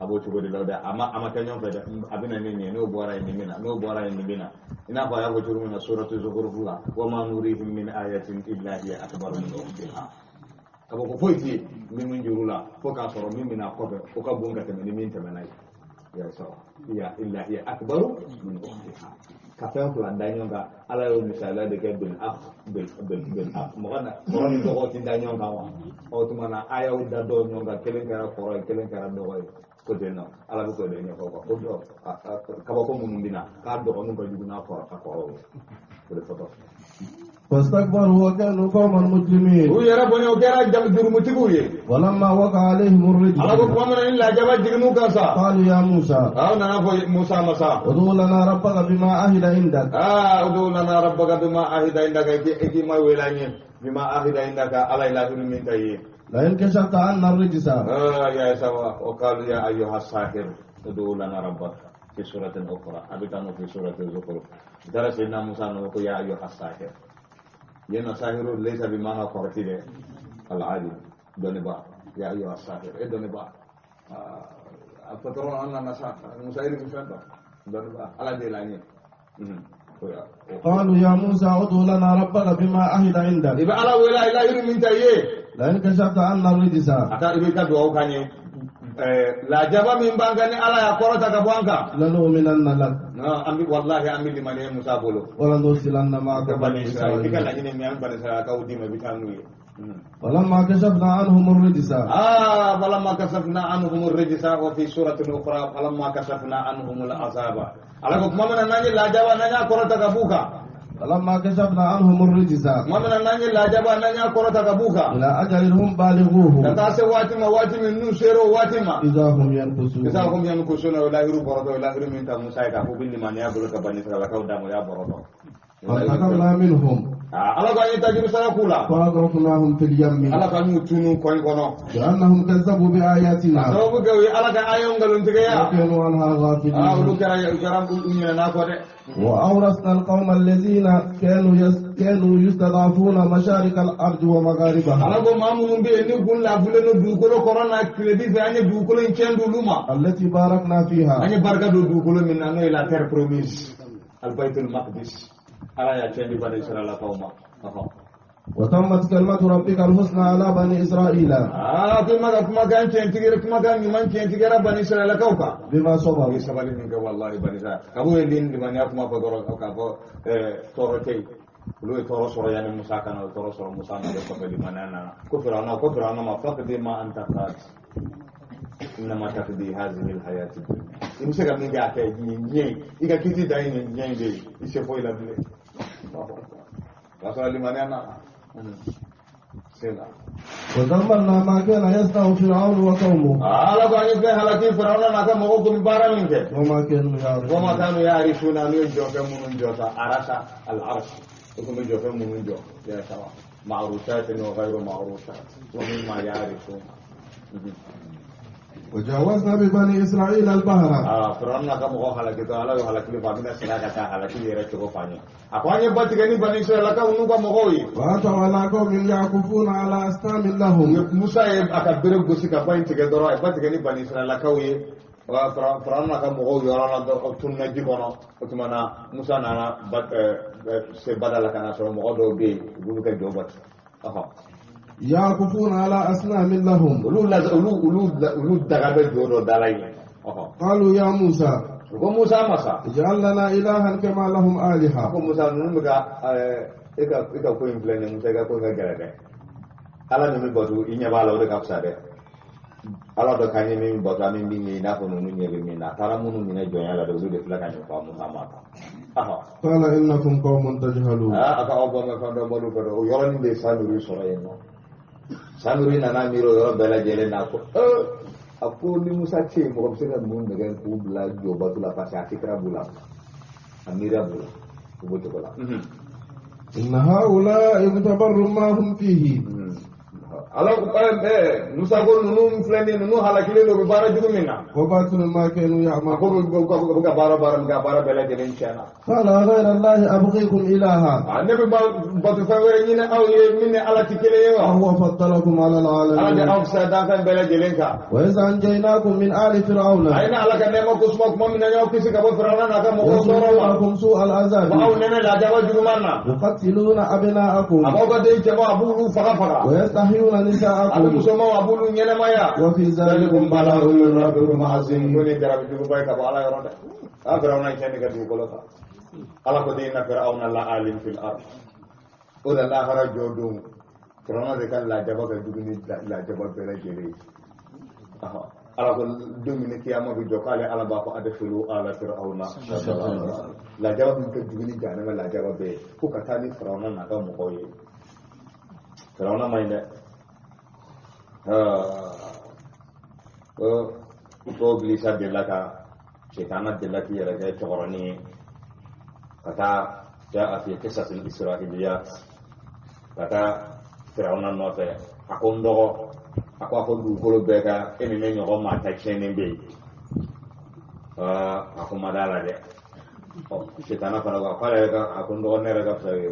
a b'o cogo de la dɛ. A ma kɛ ɲɔgɔn fɛ dɛ. A bɛ na ni nin ye, n'o bɔra yen, nin bɛ na, n'o bɔra yen, nin bɛ na, i n'a fɔ a y'a fɔ cogo min na suratu Zukhruf la: wa ma nurihim min ayatin illa hiya akbaru min ukhtiha. Kabako foyi tɛ yen min min juru la fo k'a sɔrɔ min bɛna kɔfɛ, o ka bon ka tɛmɛ ni min tɛmɛna ye. Ya sɔrɔ hiya illa hiya akbaru min ukhtiha, ka fɛn fila da ɲɔgɔn kan. Ala y'o misaliya de kɛ bil akh bil akh, mɔgɔ na kɔrɔ ni dɔgɔ ti da ɲɔgɔn kan wa? O tuma na, a y'aw da dɔw ɲɔgɔn kan, kelen kɛra kɔrɔ ye, kelen kɛra dɔgɔ ye. Ko ten nɔ, Ala bɛ k'o de ɲɛfɔ quoi, ko dɔ kabako minnu bɛ na, k'a dɔgɔninw ka jugu n'a kɔrɔ a kɔrɔw ye, o de fɔtɔ. فاستكبروا وكانوا قوما مجرمين. U yɛrɛ bonya, o kɛra jurumutigiw ye. ولما وقع عليهم الرجز Ala ko tuma min na ni lajaba jiginn'u kan sa, قالوا يا موسى aw nana fɔ Musa ma sa, ادع لنا ربك بما عهد عندك. Aa, udu lana rabbaka bima ahida indaka, iki ma wele an ye bima ahida indaka, Ala ye lahidu min ta ye. لئن كشفت عنا الرجس. آه يا سوا، وقالوا يا أيها الساحر ادعو لنا ربك، في سورة أخرى أبتانو في سورة الزخرف ترى سيدنا موسى نقول يا أيها الساحر، ين ساحر ليس بمعنى قرتي العالم دوني با، يا أيها الساحر إيه دوني با أفترون أن مسائل مسائل دوني با على ديلاني. قالوا يا موسى ادع لنا ربك بما عهد عندك. I bɛ Ala wele a ye lahidu min ta i ye. لئن كشفت عنا الرجس. A ka i bɛ ka dugawu k'an ye, lajaba min b'an kan, ni Ala y'a kɔrɔta ka bɔ an kan, لنؤمنن لك. Non, an bɛ, wallahi, an bɛ limaniya Musa bolo. ولنرسلن معك Ka بني Bani Israël i ka إسرائيل. laɲini min, an Bani Israël kaw d'i ma, i bɛ taa n'u ye. فلما كشفنا عنهم الرجس. آه، فلما كشفنا عنهم الرجس، وفي سورة أخرى فلما كشفنا عنهم العذاب. Ala ko tuma min na n'an ye lajaba, n'an y'a kɔrɔta ka b'u kan, فلما كشفنا عنهم الرجس tuma min na n'an ye lajaba, n'an y'a kɔrɔta ka b'u kan, إلى أجل هم بالغوه ka taa se waati ma, waati min n'u sera o waati ma, إذا هم ينكثون. إذا هم ينكثون, o lahiru bɔrɔtɔ, o lahiru min ta Musa ye k'a fɔ ko limaniya bolo ka Bani Israɛlakaw d'a ma, o y'a bɔrɔtɔ. فانتقمنا منهم. Ala ko an ye tajuru sara k'u la. فأغرقناهم في اليم. Ala ka n'u tunu kɔɲi kɔnɔ. بأنهم كذبوا بآياتنا. Sababu kɛ u ye Ala ka ayaw nkalontigiya. وكانوا عنها Aa olu غافلين. kɛra u kɛra u ɲinɛna kɔ dɛ. وأورثنا القوم الذين كانوا يستضعفون مشارق الأرض ومغاربها. Ala ko maa minnu bɛ yen ni kun lafulen don dugukolo kɔrɔ n'a tilebin fɛ an ye dugukolo in tiɲɛ d'olu ma. التي باركنا فيها. An ye barika don dugukolo min na n'o ye la terre promise albaytul maqdis Ala y'a tiɲɛ di bani Israɛlakaw ma. وتمت كلمة ربك الحسنى على بني إسرائيل. Aa ko i ma ka kumakan tiɲɛtigi kumakan ɲuman tiɲɛtigɛra bani Israɛlakaw kan. بما U صبروا. ye sabali min kɛ wallahi bani Israɛl kab'u ye nin limaniya kuma fɔ dɔrɔn k'a fɔ tɔɔrɔ tɛ yen. Olu ye tɔɔrɔ sɔrɔ yanni Musa ka na, u ye tɔɔrɔ sɔrɔ Musa nalen kɔfɛ limaniya nana. Ko Firawuna ma faqdi ma anta qad innama taqdi hazihi alhayati dunya. I bɛ se ka min kɛ a kɛ nin diɲɛ in i ka kiti dan ye nin diɲɛ in de ye i se foyi la bilen. O y'a sɔrɔ limaniya nana. Sela. ودمرنا ما كان يصنع فرعون وقومه. Ala ko an ye fɛn halaki Firawuna n'a ka mɔgɔw kun bɛ baara min kɛ. وما كانوا يعرفون. وما كانوا يعرفون n'u ye jɔfɛn minnu jɔ sa arasa al-arsh o tun bɛ jɔfɛn minnu jɔ ya sawa ma'rushat wa ghayru ma'rushat wa mimma ya'rifuna. وجاوزنا ببني إسرائيل البحر. Aa Firawuna n'a ka mɔgɔw halakitɔ Ala y'o halakili fɔ a bɛna segin a ka taa halakili yɛrɛ cogo fɔ an ye. A ko an ye ba tigɛ ni bani Israɛlakaw n'u ka mɔgɔw ye. وأتوا على قوم يعكفون على أصنام لهم. Musa ye a ka bere gosi ka ba in tigɛ dɔrɔn a ye ba tigɛ ni bani Israɛlakaw ye. Firawuna n'a ka mɔgɔw yɔrɔ la dɔrɔn tununa ji kɔnɔ. O tuma na Musa nana se bada la ka na sɔrɔ mɔgɔ dɔw bɛ yen u b'olu kɛ jɔ bati. يعكفون على أصنام لهم. Olu daga bɛ jɔ dɔ da la yen. قالوا يا موسى. U ko Musa ma sa. اجعل لنا إلها كما لهم A آلهة. ko Musa ninnu bɛ ka e ka ko in filɛ nin ye Musa i ka ko in ka gɛlɛn dɛ. Ala min bɛ bato i ɲɛ b'a la o de ka fisa dɛ. Ala dɔ k'an ye min bato an bɛ min ye i n'a fɔ ninnu ɲɛ bɛ min na a taara minnu minɛ jɔnya la dɛ olu de filɛ ka nin fɔ Musa ma tan. قال إنكم قوم تجهلون. A ka aw bɔ n ka fɛn dɔ bɔl'u fɛ dɛ o yɔrɔnin de ye Samiri sɔrɔ yen nɔ. Samiri nana miiri o yɔrɔ bɛɛ lajɛlen na ko a ko ni Musa tɛ yen mɔgɔ bɛ se ka ninnu nɛgɛ k'u bila jɔ bato la parce que a fikira b'u la a miiriya b'u la u b'o cogo la. إن هؤلاء متبر ما هم فيه. Ala Musa ko ninnu filɛ nin ye ninnu halakilen don u bɛ baara jugu min na. وباطل ما كانوا A ko يعملون. u bɛ ka baara min kɛ a baara bɛɛ lajɛlen tiɲɛna. قال غير الله أبغيكم إلها. Ne bɛ bato fɛn wɛrɛ ɲini aw ye min ni Ala tɛ kelen ye wa. وهو فضلكم على Ala de العالمين. aw fisaya danfɛn bɛɛ lajɛlen kan. وإذ أنجيناكم من آل فرعون. A ye ne Ala ka nɛɛma ko suma tuma min na n y'aw kisi ka bɔ Firawuna n'a ka mɔgɔw tɔɔrɔ ma. يسومونكم سوء العذاب. Wa aw nɛnɛ lajaba juguman na. يقتلون أبناءكم. A b'aw ka den cɛmanw a b'olu faga faga. ويستحيون A bɛ نساءكم. musomanw a b'olu ɲɛnɛmaya. وفي ذلكم بلاء من ربكم عظيم. Ko ni jarabi juguba ye ka bɔ Ala yɔrɔ dɛ. A Firawuna ye tiɲɛni kɛ dugukolo kan. Ala ko de inna Firawuna la alim fil ard. O de lahara jɔ don Firawuna de ka lajaba ka jugu ni lajaba bɛɛ lajɛlen ye. Ala ko don min ni kiyama bɛ jɔ k'ale Ala b'a fɔ adkhilu ala Firawuna. Lajaba min ka jugu ni jahanama lajaba bɛɛ ye ko ka taa ni Firawuna n'a ka mɔgɔw ye. Firawuna man ɲi dɛ. Ko Ibilisa delila ka Setana delila k'i yɛrɛ kɛ cɛkɔrɔnin ye ka taa ja a fi qisasil israiliyat ka taa Firawuna nɔfɛ a ko n dɔgɔ a ko dugukolo bɛɛ ka e ni ne ɲɔgɔn maa ta tiɲɛnen bɛ yen. A ko ma d'a la dɛ. Setana fana ko k'ale yɛrɛ ka a ko n dɔgɔ ne yɛrɛ ka fisa ye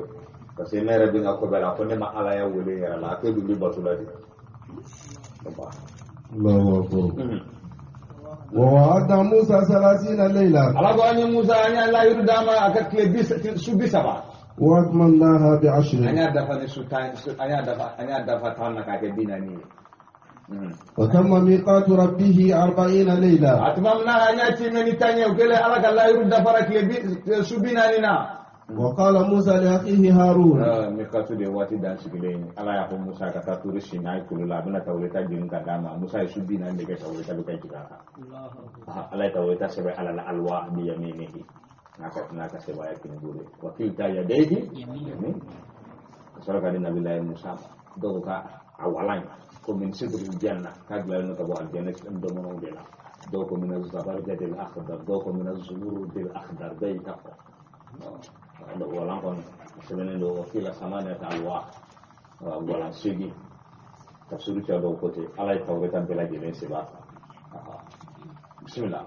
parce que ne yɛrɛ bɛ n ka ko bɛɛ la a ko ne ma Ala ya wele n yɛrɛ la a ko e dun bɛ bato la de. الله أكبر. ووعدنا موسى 30 ليلة. Ala ko an ye Musa an y'a layiru d'a ma a ka tile su 30. وأتممناها ب10. An y'a dafa ni su 10 an y'a dafa an y'a dafa 10 na k'a kɛ 40 ye. وتم ميقات ربه 40 ليلة. أتممناها an y'a timɛ ni 10 ye o kɛlen Ala ka layiru dafara tile su 40 na. وقال موسى لأخيه هارون. Miqatu de waati dan sigilen ye Ala y'a fɔ Musa ka taa turu Sinai kulu la a bɛna tawureta jigin ka d'a ma Musa ye su 40 de kɛ tawureta bɛ ka jigin a kan. Ala ye tawureta sɛbɛn Ala la alwa bi yaminihi n'a ka sɛbɛn kinibolo ye wa kilta yadayhi yamin ka sɔrɔ ka di Nabilayi Musa ma dɔw ko k'a walan ko min sidril janna k'a dilanlen ka bɔ alijana dɔmɔnɔw de la dɔw ko min zabarjadil akhdar dɔw ko min zumurudil akhdar bɛɛ y'i ta fɔ. Walan kɔnɔ a sɛbɛnnen don, wakila samaniyata alwa, walan 8. Tafsiru cɛ dɔw ko ten, Ala ye Tawureta bɛɛ lajɛlen sɛbɛn a kan. Bisimila.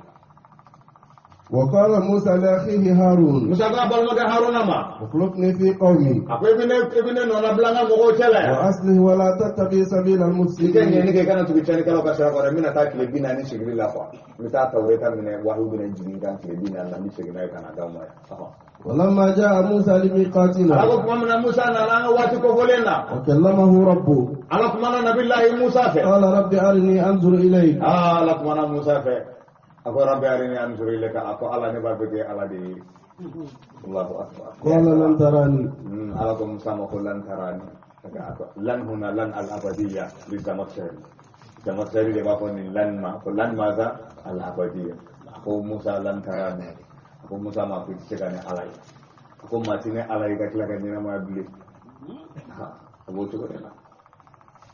وقال موسى لأخيه هارون. Musa k'a balimakɛ Haruna ma. اخلفني في قومي. A ko i bɛ ne nɔnabila n ka mɔgɔw cɛ la yan. وأصلح ولا تتبع سبيل I ka المفسدين. ɲɛni kɛ, i kana tugu tiɲɛnikɛlaw ka sira kɔ dɛ. N bɛna taa tile 40 sigili la quoi, n bɛ taa Tawureta minɛ, wahiyu bɛna jigin n kan tile 40 la, n bɛ segin n'a ye ka na d'aw ma yan. ولما جاء موسى لميقاتنا. Ala ko tuma min na Musa nana an ka waati kofɔlen na, وكلمه ربه. Ala kumana Nabilahi Musa fɛ. قال رب أرني أنظر إليك. Aa, Ala kumana Musa fɛ, a ko رب أرني أنظر إليك. A ko Ala, ne b'a fɛ k'e Ala de ye. Allahu akbar. قال لن تراني. Ala ko Musa ma ko لن تراني. لن هنا لن الأبدية للزمخشري. Zamakhshari de b'a fɔ nin لن ma ko لن ماذا الأبدية. A ko Musa لن تراني. A ko Musa ma ko i tɛ se ka ne Ala ye. A ko maa ti ne Ala ye ka tila ka ɲɛnamaya bilen. A b'o cogo de la.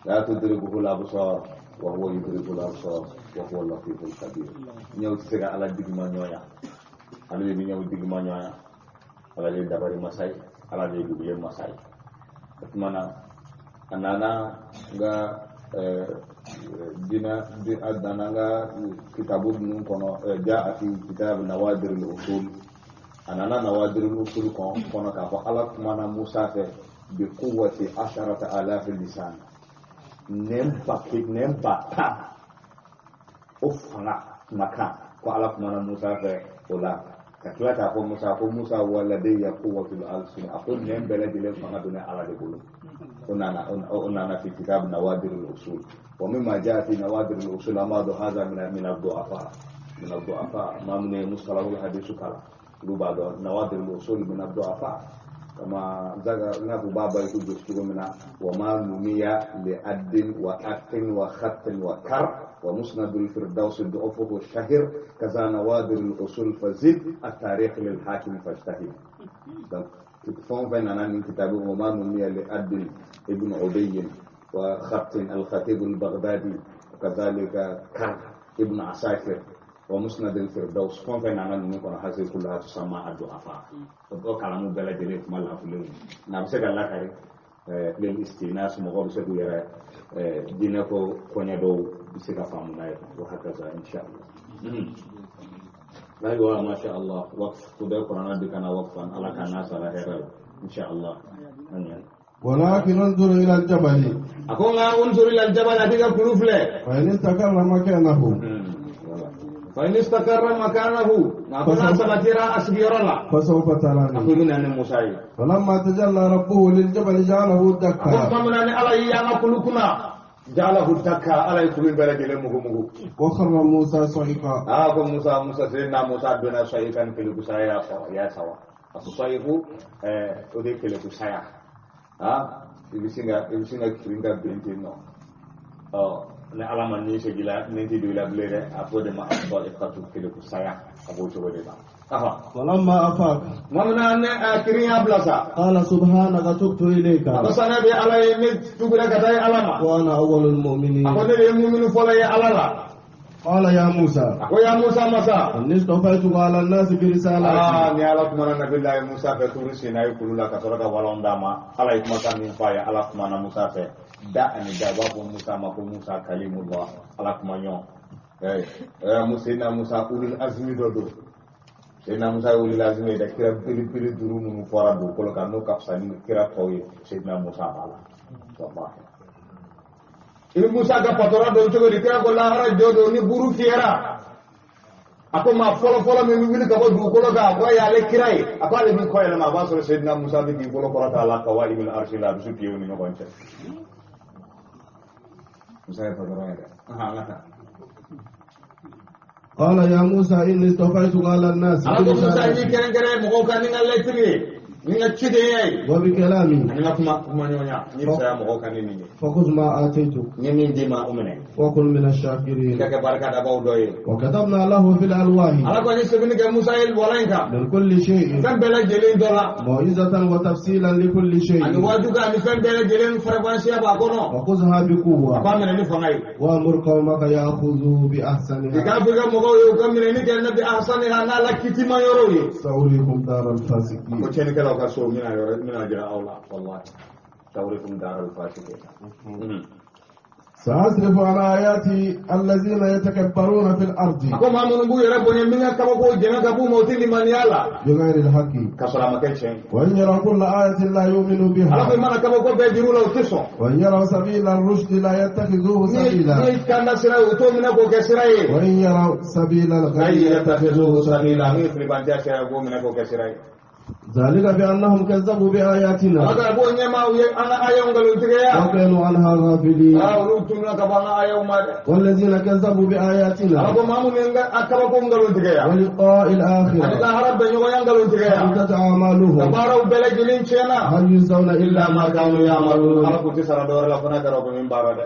لا تدركه الأبصار وهو يدرك الأبصار وهو اللطيف الخبير. Ɲɛw tɛ se ka Ala digima ɲɔgɔnya, ale de bɛ ɲɛw digima ɲɔgɔnya. Ala de ye dabari masa ye, Ala de ye dugulen masa ye. O tuma na a nana n ka dina a nana n ka kitabu ninnu kɔnɔ, جاء في كتاب نوادر الأصول. A nana نوادر الأصول kɔnɔ k'a fɔ Ala kumana Musa fɛ بقوة 10,000 لسان, nɛn ba nɛn 10,000, o fanga kumakan ko Ala kumana Musa fɛ o la, ka tila k'a fɔ Musa ko Musa ولدي قوة الألسن. A ko nɛn bɛɛ lajɛlen fanga don Ala de bolo. O nana في كتاب نوادر الأصول. ومما جاء في نوادر الأصول ما هذا من الضعفاء ما من مصطلح الحديث كلا olu b'a dɔn نوادر الأصول من الضعفاء كما n'a b'a bariku josi cogo min na. وما نمي لأد وأق وخط وكر ومسند الفردوس ضعفه الشهر كذا نوادر الأصول فزد التاريخ للحاكم فاجتهد. Donc fɛn o fɛn nana nin kitabu, وما نمي لأد ابن عدي وخط الخطيب البغدادي وكذلك كر ابن عساكر ومسند الفردوس, fɛn o fɛn nana ninnu kɔnɔ, هذه كلها تسمى الضعفاء. O kalamu bɛɛ lajɛlen kuma lafulenw nka a bɛ se ka lakari للاستئناس, mɔgɔ bɛ se k'u yɛrɛ diinɛ ko kɔɲɛ dɔw bɛ se ka faamu n'a ye وهكذا إن شاء الله. أيوة ما شاء الله, وقف كده قرآن دي كان وقفا على كان ناس على هيرا إن شاء الله. ولكن انظر إلى الجبل. أقول انظر إلى الجبل, أتيك kulu filɛ. فإن استقر مكانه. فإن استقر مكانه, أقول sabatira a sigiyɔrɔ la, فسوف تراني. أقول من أن موسى. فلما تجلى ربه للجبل جعله أقول دكا. فمن أن على يا kulu kunna جعله دكا, ala ye kulu bɛɛ lajɛlen mugu mugu. وخر موسى صعقا. Aa, ko Musa, سيدنا Musa donna صعقا, kelekusaya y'a sɔrɔ, y'a sawa. الصعق o de ye kelekusaya. Ah, i bɛ sin ka kirin ka ben ten nɔ. Ɔ ni Ala ma ni segin la, ni ti don i la bilen dɛ, a fɔ o de ma الصعقة, kelekusaya. A b'o cogo de la. Aha. فلما أفاق. Tuma min na ne a kirin y'a bila sa, قال سبحانك تبت إليك. A ko sanɛ bɛ Ala ye, ne tugura ka taa ye Ala ma. وأنا أول المؤمنين. A ko ne de ye muminu fɔlɔ ye Ala la. قال يا موسى. A ko ya Musa masa. إني اصطفيتك على الناس برسالاتي. Aa, ni Ala kumana Nabilayi Musa fɛ Turu Sinayi kulu la ka sɔrɔ ka walanw d'a ma, Ala ye kumakan min fɔ a ye, Ala kumana Musa fɛ da ani da. U b'a fɔ Musa ma ko Musa kalimullah, Ala kuma ɲɔgɔn. Ɛɛ Seyidina Musa ulul azmi dɔ don. Seyidina Musa ye ulul azmi ye dɛ. Kira belebele duuru minnu fɔra dugukolo kan, n'o ka fisa ni kira tɔw ye, Seyidina Musa b'a la, walahi. I bɛ Musa ka patɔrɔn dɔn cogo di? Kira ko lahara jɔ don, ni buru fiyɛra, a ko maa fɔlɔ fɔlɔ min bɛ wuli ka bɔ dugukolo kan, a ko y'ale kira ye. A ko ale b'i kɔ yɛlɛma, a b'a sɔrɔ Seyidina Musa bɛ k'i bolo kɔrɔta a la قوائم العرش la, a bɛ se piyew ni ɲɔgɔn cɛ. Musa ye patɔrɔn ye dɛ. An ka taa. قال يا موسى إني اصطفيتك على الناس Ala ko Musa, برسالاتي. y'i kɛrɛnkɛrɛn mɔgɔw kan ni n ka lɛtiri ye. Ni n ka cidenya ye. وبكلامي. Ani n ka kuma ɲɔgɔnya n ye fisaya mɔgɔw kan ni nin ye. فخذ ما آتيتك. N ye min d'i ma, o minɛ. وكن من I الشاكرين. ka kɛ barikadabaw dɔ ye. وكتبنا له في الألواح Ala ko an ye sɛbɛnni kɛ Musa ye walan in kan. من كل شيء Fɛn bɛɛ lajɛlen dɔ la. موعظة وتفصيلا لكل Ani شيء. waaju kan ani fɛn bɛɛ lajɛlen faranfasiya b'a kɔnɔ. وخذها A بقوة. k'a minɛ ni fanga ye. وأمر قومك يأخذوا I بأحسنها. k'a fɔ i ka mɔgɔw ye u ka minɛni kɛ nabi ahsaniha n'a la kitima yɔrɔw ye. سأريكم دار Ko الفاسقين. tiɲɛnikɛlaw ka so n bɛna yɔrɔ n bɛna jira aw la walahi. Sa'urikum daaral fasiqin. سأصرف عن آياتي الذين يتكبرون في الأرض A ko maa minnu b'u yɛrɛ bonya min ka kabako jɛngɛ ka b'u ma, u tɛ limaniya la. بغير الحق. K'a sɔrɔ a ma kɛ tiɲɛ ye. وإن يروا كل آية لا يؤمنوا Ala ko i بها. mana kabako bɛɛ jir'u la, u tɛ sɔn. وإن يروا سبيل الرشد لا يتخذوه Ni سبيلا. ni kanda sira ye, u t'o minɛ k'o kɛ sira ye. وإن يروا سبيل La الغي yattakhidhuhu sabila, min ye filibantiya sira ye, u b'o minɛ k'o kɛ sira ye. ذلك بأنهم كذبوا Ala بآياتنا ko a b'o ɲɛma u ye an ka ayaw nkalontigiya. وكانوا عنها غافلين. Aa, olu tununa ka bɔ an ka ayaw ma dɛ. والذين كذبوا Ala بآياتنا ko maa minnu ye kabako nkalontigiya. ولقاء Ani الآخرة lahara bɛnɲɔgɔnya nkalontigiya. حبطت Ka أعمالهم baaraw bɛɛ lajɛlen tiɲɛna. هل يجزون Illa إلا ma ما kanu كانوا ya'malun. يعملون. Ala k'u tɛ sara dɔwɛrɛ la fo n'a kɛra u bɛ min baara dɛ.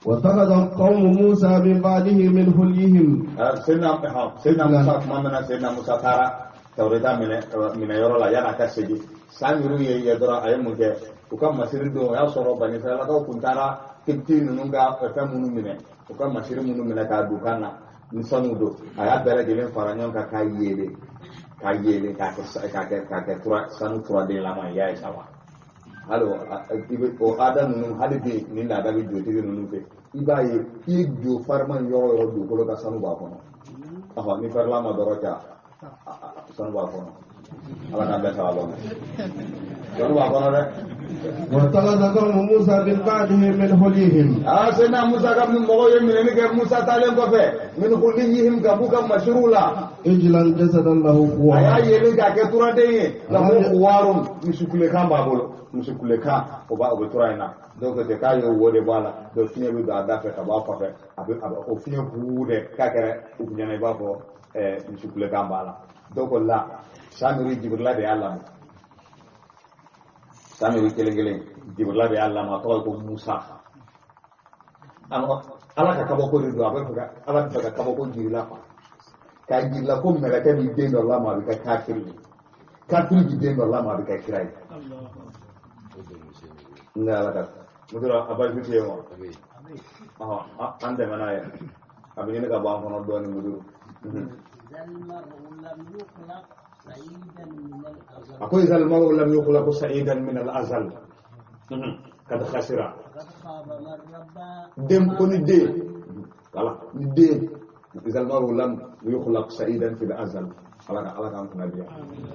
واتخذ قوم موسى من بعده من حليهم. Seydina Musa tuma min na, Seydina Musa taara Tawureta minɛ yɔrɔ la yan'a ka segin, san yuru ye dɔrɔn, a ye mun kɛ? U ka masiri don, o y'a sɔrɔ Banisiralakaw tun taara Kipti ninnu ka fɛn minnu minɛ, u ka masiri minnu minɛ k'a don kan na ni sanu don, a y'a bɛɛ lajɛlen fara ɲɔgɔn kan k'a yeelen k'a yeelen k'a kɛ tura sanu turadenlama ye. Y'a ye sawa, hali i bɛ o aada ninnu, hali bi nin laada bɛ jotigi ninnu fɛ. I b'a ye i ye jo fariman yɔrɔ o yɔrɔ, dugukolo ka sanu b'a kɔnɔ. Ɔhɔ, ni farila ma dɔrɔn kɛ, sanu b'a kɔnɔ. Ala k'an bɛɛ sababa ma, sanu b'a kɔnɔ dɛ. واتخذ قوم موسى من بعده من حليهم. Aa, Seydina Musa ka mɔgɔw ye minɛni kɛ Musa taalen kɔfɛ, min huliyihim, ka b'u ka masiriw la. عجلا جسدا له A y'a خوار. yelen k'a kɛ turaden ye, lahu khuwarun, misikulekan b'a bolo, misikulekan o b'a o bɛ tura in na. Dɔw ko ten k'a ye wo de bɔ a la, donc fiɲɛ bɛ don a da fɛ ka bɔ a kɔfɛ, a bɛ o fiɲɛ huu dɛ k'a kɛra u ɲɛna i b'a fɔ misikulekan b'a la. Dɔw ko la, Samiri Jibirila de y'a lamɔ, Samiri kelen kelen, Jibirila de y'a lamɔ, a tɔgɔ ye ko Musa. Ala ka kabako de don, a bɛ fɛ ka Ala bɛ fɛ ka kabako jirila quoi, k'a jirila ko mɛlɛkɛ b'i den dɔ lamɔ, a bɛ kɛ kafiri ye, kafiri b'i den dɔ lamɔ, a bɛ kɛ kira ye. N ala ka muso a basi tɛ yen wa? Ɔhɔn, an tɛmɛ n'a ye, a bɛ ɲini ka bɔ an kɔnɔ dɔɔnin muduru. إذا المرء لم يخلق سعيدا من الأزل. A ko إذا المرء لم يخلق سعيدا من الأزل قد خسر. قد خاب من ربى. Den ko ni den, voilà, ni den, إذا المرء لم يخلق سعيدا في الأزل. Ala k'an kunna diya.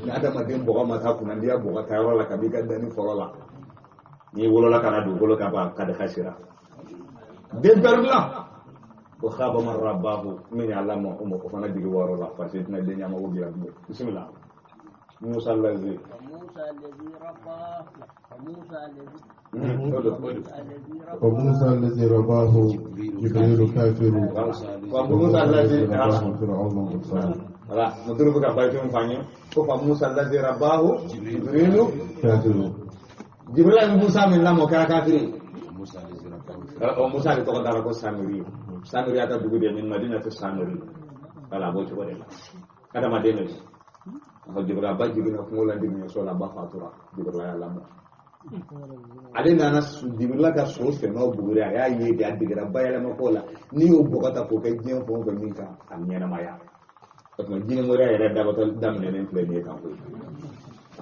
Ni adamaden bɔgɔ ma taa kunna diya bɔgɔ ta yɔrɔ la kabi ka danni fɔlɔ la, n'i wolola ka na dugukolo kan ba, قد خسر, den pɛrɛdila ko خاب من رباه, min y'a lamɔ o ma, o fana jigi wɔɔrɔ la, parce que i tɛna den ɲɛmɔgɔ dilan bilen. Bisimila, Musa الذي وموسى الذي رباه وموسى الذي O don. الذي رباه. وموسى الذي رباه جبريل كافر. وموسى الذي رباه فرعون مرسل. Voilà, muduru bɛ ka bayitu min fɔ an ye ko فموسى الذي رباه جبريل كافر. Jibril ye Musa min lamɔ, o kɛra kafiri ye. Ɔ, Musa de tɔgɔ dara ko Samiri. Samiri y'a ka dugu de ye, min Madina tɛ Samiri. Voilà, a b'o cogo de la, adamaden de don. Ɔ, Jibril a ba jiginna kungo la jiginyɛso la, a ba fatura, Jibril y'a lamɔ. Ale nana Jibrila ka so sɛnɛ buguri, a y'a ye de, a degera bayɛlɛma ko la. N'i y'o bɔgɔ ta k'o kɛ diɲɛ fɛn o fɛn min kan, a ɲɛnamaya. O tuma jinɛmoriya yɛrɛ dabatɔ daminɛnen filɛ nin ye kan koyi.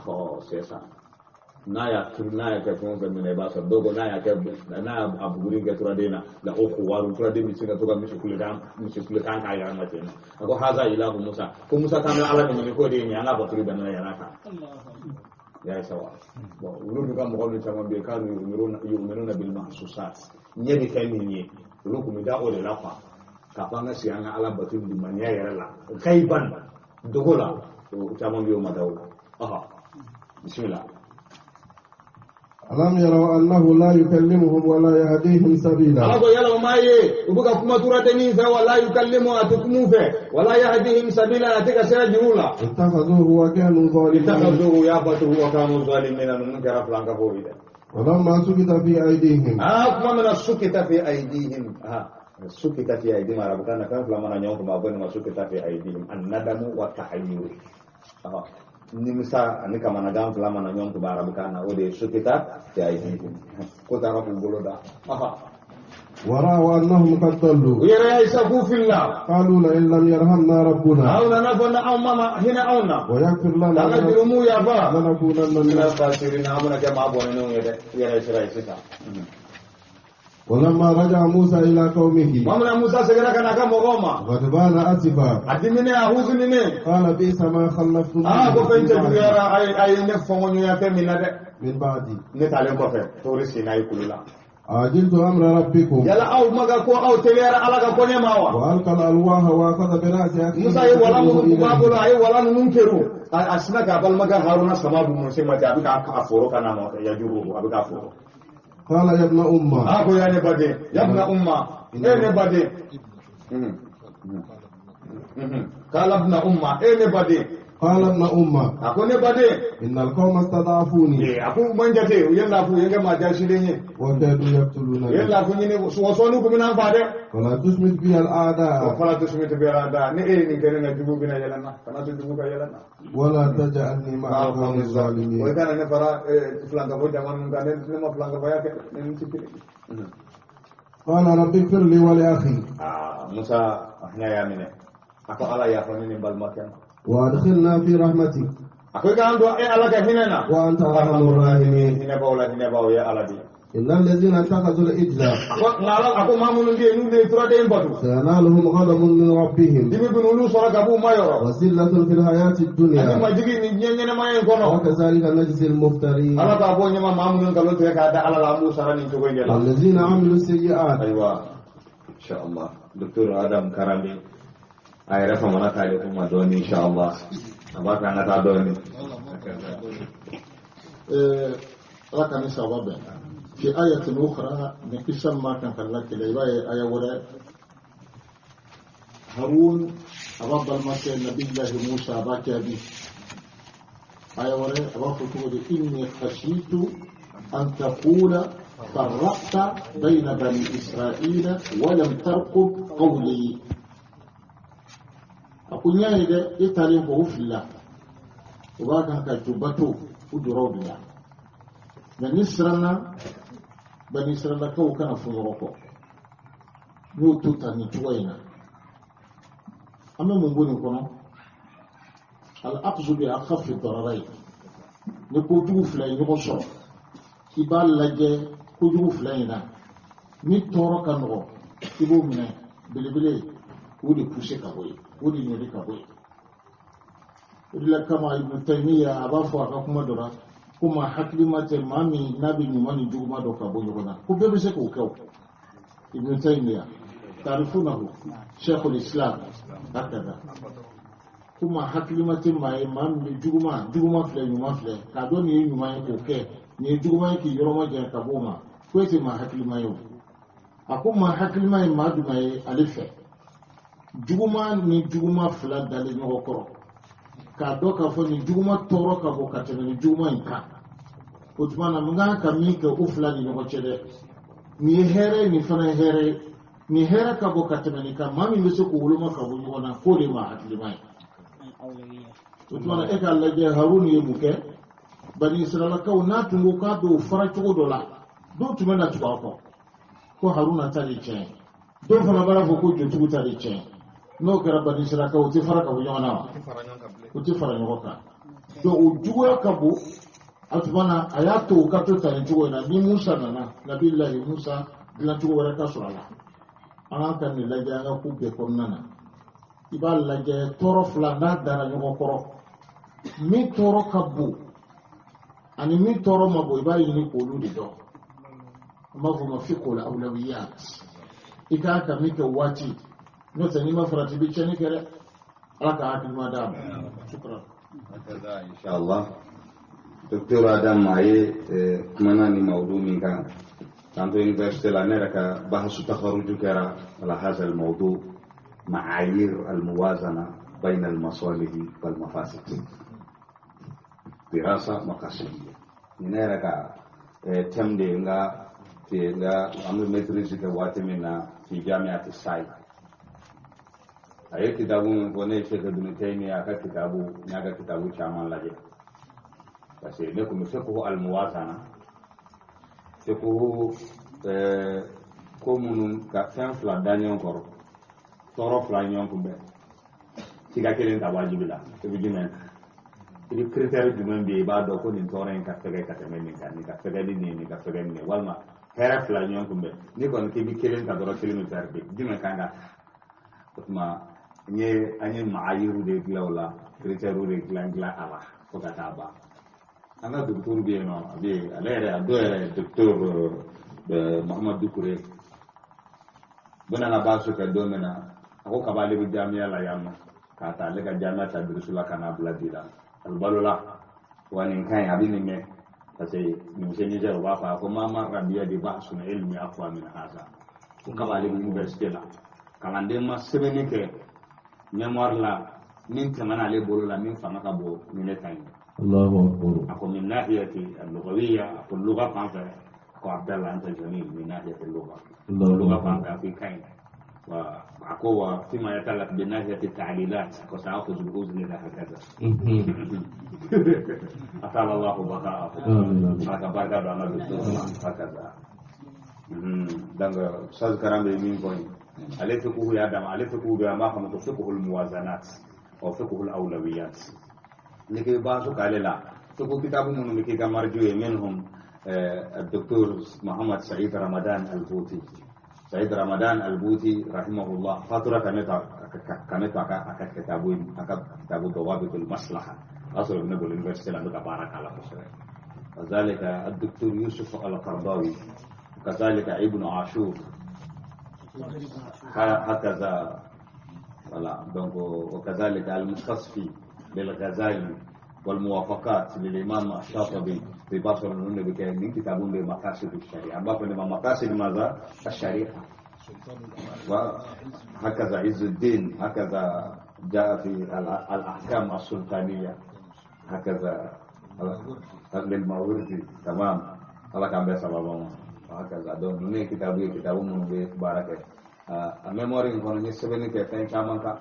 Ɔ, c'est ça, n'a y'a turu, n'a y'a kɛ fɛn o fɛn min na, i b'a sɔrɔ dɔw ko n'a y'a kɛ, n'a y'a buguri kɛ turaden na, la o kuwaru, turaden bɛ se ka to ka misi kulekan k'a yɛrɛ ma ten nɔ. A ko هذا إله موسى, ko Musa k'an bɛ Ala min ɲini k'o de ye nin ye, an ka batoli daminɛ yɛrɛ kan. Ya ye sawa. Bon, olu dun ka mɔgɔ ninnu caman bɛ yen k'anu يؤمنون بالمحسوسات, ɲɛ bɛ fɛn min ye, olu tun bɛ da o de la quoi, k'a fɔ an ka sigi an ka Ala bato limaniya yɛrɛ la غيبا, dogo la, o caman bɛ yen o ma da o la. Ɔhɔ, bisimila. ألم يروا أنه لا يكلمهم ولا يهديهم سبيلا. Ala ko yala o m'a ye u bɛ ka kuma turadennin fɛ, ولا يكلم a tɛ kuma u fɛ, ولا يهديهم سبيلا a tɛ ka sira jira u la. اتخذوه وكانوا ظالمين. اتخذوه y'a batu وكانوا ظالمين ninnu kɛra filankafow ye dɛ. ولما سقط في أيديهم. Aa, tuma min na سقط في أيديهم, aa, سقط في أيديهم, arabukan na fɛn fila mana ɲɔgɔn kunbɛn, a bɔ nin ma سقط في أيديهم الندم والتحير. Nimisa ani kamanagan fila mana ɲɔgɔn kunbɛn arabukan na, o de ye سقط في أيديهم, ko taara k'u bolo da. ورأوا أنهم قد ضلوا. U yɛrɛ y'a ye sa k'u filila. قالوا لئن لم يرحمنا ربنا aw nana fɔ na anw ma hinɛ anw na ويغفر لنا k'an ka jurumu yafa لنكونن من من الخاسرين an bɛna kɛ maa bɔnɛnenw ye dɛ. U yɛrɛ ye sira ye sisan. ولما رجع موسى إلى قومه Tuma min na Musa seginna ka na a ka mɔgɔw ma غضبان أسفا a diminen, a huzuninen, قال بئس ما خلفتم aa, ko fɛn cɛjuguyara a ye ne fɔnkɔɲɔgɔnya fɛn min na dɛ من بعدي. Ne taalen kɔfɛ Tori Sinayi kulu la. عجلت أمر ربكم. Yala aw ma ka ko aw teliyara Ala ka koɲɛ ma wa? وألقى الألواح وأخذ برأس أخيه Musa ye wala minnu يجره kun b'a إليه. bolo, a ye wala ninnu keru, a sina k'a balimakɛ Haruna sama bu mun se ma ten, a bɛ k'a foro ka na nɔfɛ, يجره, a bɛ k'a foro. قال يا ابن أم. A ko ya ne baden, يا ابن أم, e ne baden. قال ابن أم, e ne baden. قال ابن أم. A ko ne baden. إن القوم استضعفوني. Ee, a ko man jate, u ye lafu, u ye kɛ maa jasilen ye. وكادوا U ye يقتلونني. lafu ɲini, sɔsɔni kun bɛna n fa dɛ. فلا تشمت بي O الأعداء. فلا تشمت بي الأعداء, ni e ye nin kɛ ne na, jugu bɛna yɛlɛ n na, kana to jugu ka yɛlɛ n na. ولا تجعلني مع القوم O الظالمين. kana ne fara filankafo jama ninnu kan, ne ma filankafoya kɛ, ne ni ti kelen. قال رب اغفر لي ولأخي. Aa, Musa a hinɛ y'a minɛ, a ko Ala yafa ne ni n balimakɛ ma. وأدخلنا في رحمتك. A ko i k'an don e Ala ka hinɛ na. وأنت أرحم الراحمين. Hinɛbaw la hinɛbaw ye Ala de ye. إن الذين اتخذوا العجل A ko nka Ala a ko maa minnu bɛ yen n'u ye turaden bato, سينالهم غضب من ربهم dimi bɛ n'olu sɔrɔ ka b'u ma yɔrɔ وذلة في الحياة ani الدنيا majigi nin diɲɛ ɲɛnɛmaya in kɔnɔ. وكذلك نجزي المفترين. Ala k'a bɔ ɲɛma, maa minnu nkalon tigɛ k'a da Ala la, an b'u sara nin cogo in de la. والذين عملوا السيئات. Ayiwa, inshallah, Docteur Adam Karambi a yɛrɛ famana k'ale kuma dɔɔni, inshallah a b'a fɛ an ka taa dɔɔni. Ala ka ni saba bɛn. في آية أخرى من قسم ما كان لك إلى آية وراء هارون أبا المكة نبي الله موسى أبا كابي آية وراء أبا فتوى إني خشيت أن تقول فرقت بين بني إسرائيل ولم ترقب قولي. أقول يا إذا إتالي في الله وباكا كجبتو ودرو الله من نسرنا bani Israilakaw kana fɔ ɲɔgɔn kɔ n'o to ta nin cogo in na. An bɛ mun bɔ nin kɔnɔ? الأخذ بأخف الضررين. Ni kojugu fila ye ɲɔgɔn sɔrɔ, i b'a lajɛ kojugu fila in na ni tɔɔrɔ ka nɔgɔ, i b'o minɛ belebele k'o de pousser ka bɔ yen, k'o de ɲɔni ka bɔ yen. O de la kama Ibn Taymiya a b'a fɔ a ka kuma dɔ la ko maa hakilima tɛ maa min n'a bɛ ɲuman ni juguman dɔn ka bɔ ɲɔgɔn na, ko bɛɛ bɛ se k'o kɛ. O Ibn Taymiya, تعرفونه, شيخ الإسلام, هكذا ko maa hakilima tɛ maa ye maa min bɛ juguman filɛ, ɲuman filɛ, k'a dɔn nin ye ɲuman ye k'o kɛ, nin ye juguman ye k'i yɔrɔ ma janya ka bɔ o ma, ko e tɛ maa hakilima ye. O a ko maa hakilima ye maa jumɛn ye ale fɛ? Juguman ni juguman fila dalen ɲɔgɔn kɔrɔ, k'a dɔn k'a fɔ nin juguman tɔɔrɔ ka bon ka tɛmɛ nin juguman in kan, o tuma na n kan ka min kɛ o fila ni ɲɔgɔn cɛ dɛ, nin ye hɛrɛ ye, nin fana ye hɛrɛ ye, nin hɛrɛ ka bon ka tɛmɛ nin kan, maa min bɛ se k'o woloma ka bɔ ɲɔgɔn na, k'o de ye maa hakilima ye. O tuma na e k'a lajɛ Harun ye mun kɛ bani Israilakaw n'a tun ko k'a bɛ o fara cogo dɔ la, dɔw tun bɛ na tugu a kɔ ko Haruna ta de tiɲɛ, dɔw fana b'a fɔ ko jotigiw ta de tiɲɛ. N'o kɛra, bani Israilakaw u tɛ fara ka bɔ ɲɔgɔn na wa? U tɛ fara ɲɔgɔn kan. Donc o juguya ka bon. A tuma na a y'a to u ka to ta nin cogo in na, ni Musa nana, nabilahi Musa, dilancogo wɛrɛ ka sɔrɔ a la. An ka nin lajɛ an ka ko bɛɛ kɔnɔna na, i b'a lajɛ tɔɔrɔ fila n'a dara ɲɔgɔn kɔrɔ, min tɔɔrɔ ka bon ani min tɔɔrɔ ma bon, i b'a ɲini k'olu de dɔn. An b'a fɔ o ma فقه الأولويات. I kan ka min kɛ waati, n'o tɛ n'i ma farati i bɛ tiɲɛni kɛ dɛ. Ala ka hakili ɲuman d'a ma. شكرا. هكذا إن شاء الله. Docteur Adam a ye kumana ni mawdu min kan k'an to université la, ne yɛrɛ ka bahasu takharuju kɛra ala haza al-mawdu, معايير الموازنة بين المصالح والمفاسد، دراسة مقاصدية. Ni ne yɛrɛ ka thème de ye. N ka n ka an bɛ maîtrise kɛ waati min na fi jamiati Sai, a ye kitabu min fɔ ne ye, Cheikh Ibn Taymiya a ka kitabu, n y'a ka kitabu caman lajɛ, parce que ne kun bɛ fiqhu al-muwazana, fiqhu ko minnu ka fɛn fila da ɲɔgɔn kɔrɔ, tɔɔrɔ fila ɲɔgɔn kunbɛn, siga kelen ta wajibi la, i bɛ jumɛn ta? I bɛ critère jumɛn bɛ yen i b'a dɔn ko nin tɔɔrɔ in ka fɛgɛ ka tɛmɛ nin kan, nin ka fɛgɛ ni nin ye, nin ka fɛgɛ ni nin ye? Walima hɛrɛ fila ɲɔgɔn kunbɛn, n'i kɔni k'i bɛ kelen ta dɔrɔn, kelen bɛ perdre, jumɛn kan ka? O tuma n ye an ye maayiru de dilan o la, critère de dilan a la fo ka taa ban. An ka docteur bɛ yen nɔ, a bɛ yen, ale yɛrɛ, a dɔw yɛrɛ, docteur Mahamadu Dukure bɛna na baasu kɛ don min na, a ko kaba ale bɛ jamiya la yan nɔ, k'a ta ale ka jamiya ta durusu la ka n'a bila bi la, a bɛ balo la wa. Nin ka ɲi, a bɛ nin mɛn, parce que nin bɛ se Niger, u b'a fɔ a ko ma marra biyadi ba'sun ilmi aqwa min haza. Ko kaba ale bɛ université la, kalanden ma sɛbɛnni kɛ mémoire la min tɛmɛna ale bolo la min fanga ka bon ni ne ta ye. Allahu akbar. A ko min nahiyati al-lughawiyya, a ko lugha fan fɛ, a ko Abdallah anta jamil min nahiyati al-lugha, lugha fan fɛ, a ko i ka ɲi wa. A ko wa fima yata'allaq bi nahiyati ta'lilat, ko sa'akhudhu bi udhnika hakaza. Atala Allahu baqa'ahu. Ala ka barika don an ka docteur la hakaza. Donc Ustaz Karam bɛ min fɔ nin, ale fiqhu y'a dama, ale fiqhu bɛ, an b'a fɔ ma ko fiqhul muwazanat wa fiqhul awlawiyat. Ni k'i baasu k'ale la, fiqhu kitabu minnu bɛ k'i ka marju ye, minhum الدكتور محمد سعيد رمضان البوتي، سعيد رمضان البوتي رحمه الله، فترة كانت أكا كتابو، أكا كتابو ضوابط المصلحة أصل ابن أبو الإنفرسيتي عندك بارك على خسره. كذلك الدكتور يوسف القرضاوي، وكذلك ابن عاشور هكذا، voilà. Donc وكذلك المستصفي للغزالي والموافقات للإمام الشاطبي في بصر النبي من كتاب لمقاصد الشريعة، باب مقاصد ماذا؟ الشريعة. وهكذا عز الدين، هكذا جاء في الأحكام السلطانية هكذا للماوردي، تمام، الله كان بيسبب وهكذا. Donc ni kitabu ye kitabu minnu bɛ baara kɛ a mémoire in kɔnɔ, n ye sɛbɛnni kɛ fɛn caman kan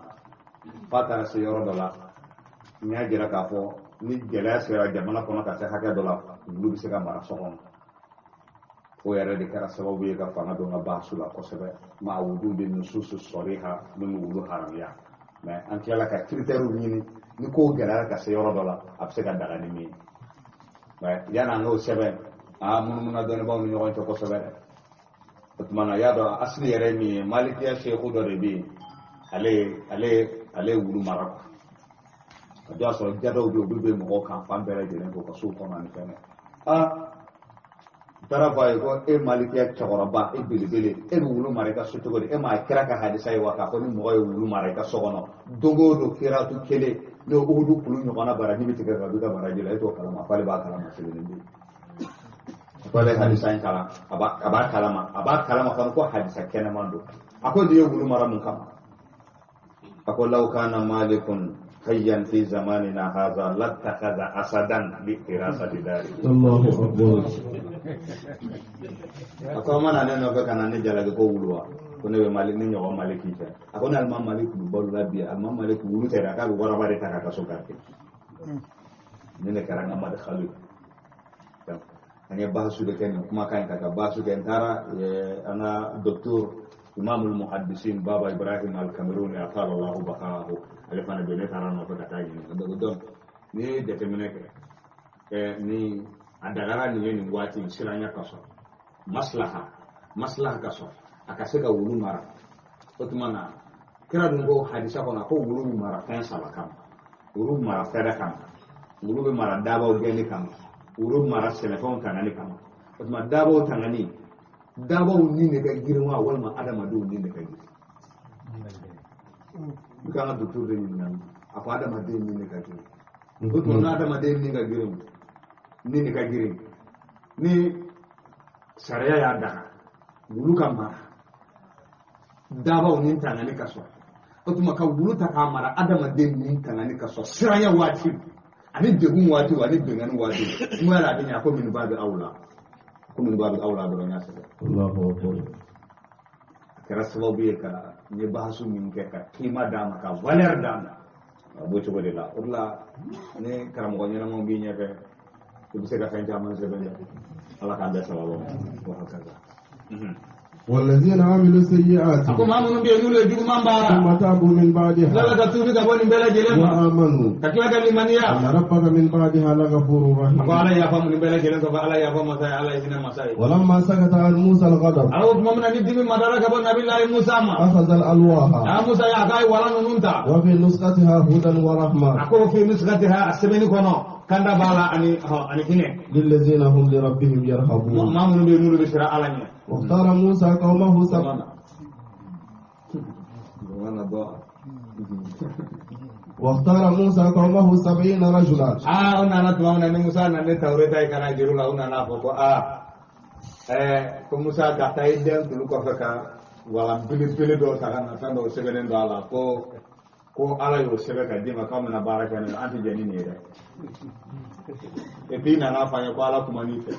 f'a taara se yɔrɔ dɔ la, n y'a jira k'a fɔ ni gɛlɛya sera jamana kɔnɔ ka se hakɛ dɔ la, wulu bɛ se ka mara so kɔnɔ. O yɛrɛ de kɛra sababu ye ka fanga don n ka baasu la kosɛbɛ, ma wujudi nususu sɔriha min bɛ wulu haramuya. Mais an tilala ka critères ɲini, ni ko gɛlɛyara ka se yɔrɔ dɔ la, a bɛ se ka daga ni min ye. Mais yanni an k'o sɛbɛn, aa, munumuna dɔnnibaaw ni ɲɔgɔn cɛ kosɛbɛ dɛ. O tuma na, y'a dɔn asili yɛrɛ ye min ye, malikiya seku dɔ de bɛ yen, ale ye wulu mara quoi. A dɔw y'a sɔrɔ jadaw bɛ yen, olu bɛ mɔgɔw kan fan bɛɛ lajɛlen fɛ, u ka sow kɔnɔ ani fɛn. Aa, u taara fɔ a ye ko e malikiya cɛkɔrɔba, e belebele, e bɛ wulu mara i ka so cogo di? E m'a kira ka hadisa ye wa, k'a fɔ ni mɔgɔ ye wulu mara i ka so kɔnɔ, don o don kiratu kelen n'o uhudu kulu ɲɔgɔnna baraji bɛ tigɛ ka bɔ i ka baraji la, e t'o kalama? K'ale b'a kalama, sɛbɛnnen bɛ yen. K'ale hadisa in kalan, a b'a kalama, a b'a kalama fana ko hadisa kɛnɛman don. A ko nin ye wulu mara mun kama? A ko law kana malikun hayyan fi zamanina hadha lattakhadha asadan li hirasati dari. Allahu akbar. A ko mana ne nɔfɛ ka na ne jalaki ko wulu wa, ko ne bɛ mali ne ɲɔgɔn maliki fɛ. A ko ne alimami Malik bɛ balo la bi, alimami Malik wulu tɛ dɛ, a k'a bɛ waraba de ta k'a ka so garder. Ne de kɛra n ka madkhali. An ye bahasu de kɛ nin kumakan in kan, ka bahasu kɛ. N taara an ka docteur imamul muhaddisin Baba Ibrahim al-Kameruni atala Allahu baqaahu, ale fana bɛ, ne taara nɔfɛ ka taa ɲininka. Donc n'i ye jateminɛ kɛ, ni a dagara nin ye nin waati in, siranya ka sɔrɔ, maslaha ka sɔrɔ, a ka se ka wulu mara. O tuma na, kira dun ko hadisa kɔnɔ ko wulu bɛ mara fɛn saba kama: wulu bɛ mara fɛrɛ kama, wulu bɛ mara dabaw gɛnni kama, wulu bɛ mara sɛnɛfɛnw tangani kama. O tuma dabaw tangani, dabaw ni de ka girin wa, walima adamadenw ni de ka girin? I kan ka docteur de ɲininka. A ko adamaden ni de ka girin. O tuma n'adamaden ni ka girin, ni nin ka girin ni sariya y'a daga wulu ka mara dabaw ni tangani ka sɔrɔ o tuma ka wulu ta k'a mara adamaden ni tangani ka sɔrɔ siranya waati ani degun waati ani bɛnkanni waati n ko yala a bɛ ɲɛ ko minnu b'a bɛ aw la ko minnu b'a bɛ aw la dɔrɔn n y'a sɛbɛn a kɛra sababu ye ka n ye bahasu min kɛ ka kiima d'a ma ka valeur d'a ma a b'o cogo de la o de la ni karamɔgɔ ɲɛnamaw b'i ɲɛfɛ i bɛ se ka fɛn caman sɛbɛn dɛ ala k'an bɛɛ sababu ma wa hakaza. والذين عملوا السيئات A ko maa minnu bɛ yen n'olu ye juguman baara ثم تابوا من بعدها tila ka tuubi ka bɔ nin bɛɛ lajɛlen ma وآمنوا ka tila ka limaniya أن ربك من بعدها لغفور a ko رحيم ala yafa mu nin bɛɛ lajɛlen kɔfɛ ala yafa masa ye ala ye hinɛ masa ye ولما سكت عن موسى الغضب ala ko tuma min na ni dimi madara ka bɔ nabilayi musa ma أخذ الألواح a musa ye a k'a ye walan ninnu ta وفي نسختها هدى ورحمة a ko fi nuskatiha a sɛbɛnni kɔnɔ kanda b'a la ani ani hinɛ للذين هم لربهم يرهبون maa minnu bɛ yen n'olu bɛ siran ala ɲɛ. واختار موسى قومه سبع واختار موسى قومه 70 رجلا Aa o nana tuma min na ni musa nana ni tawureta ye ka na juru la u nana fɔ ko aa ɛɛ ko musa ka taa i den tulu kɔfɛ ka walan belebele dɔw ta ka na fɛn dɔw sɛbɛnnen don a la ko ko ala y'o sɛbɛn ka d'i ma k'anw bɛna baara kɛ n'o ye an tɛ jɛn ni nin ye dɛ et puis i nana fɔ an ye ko ala kuma n'i fɛ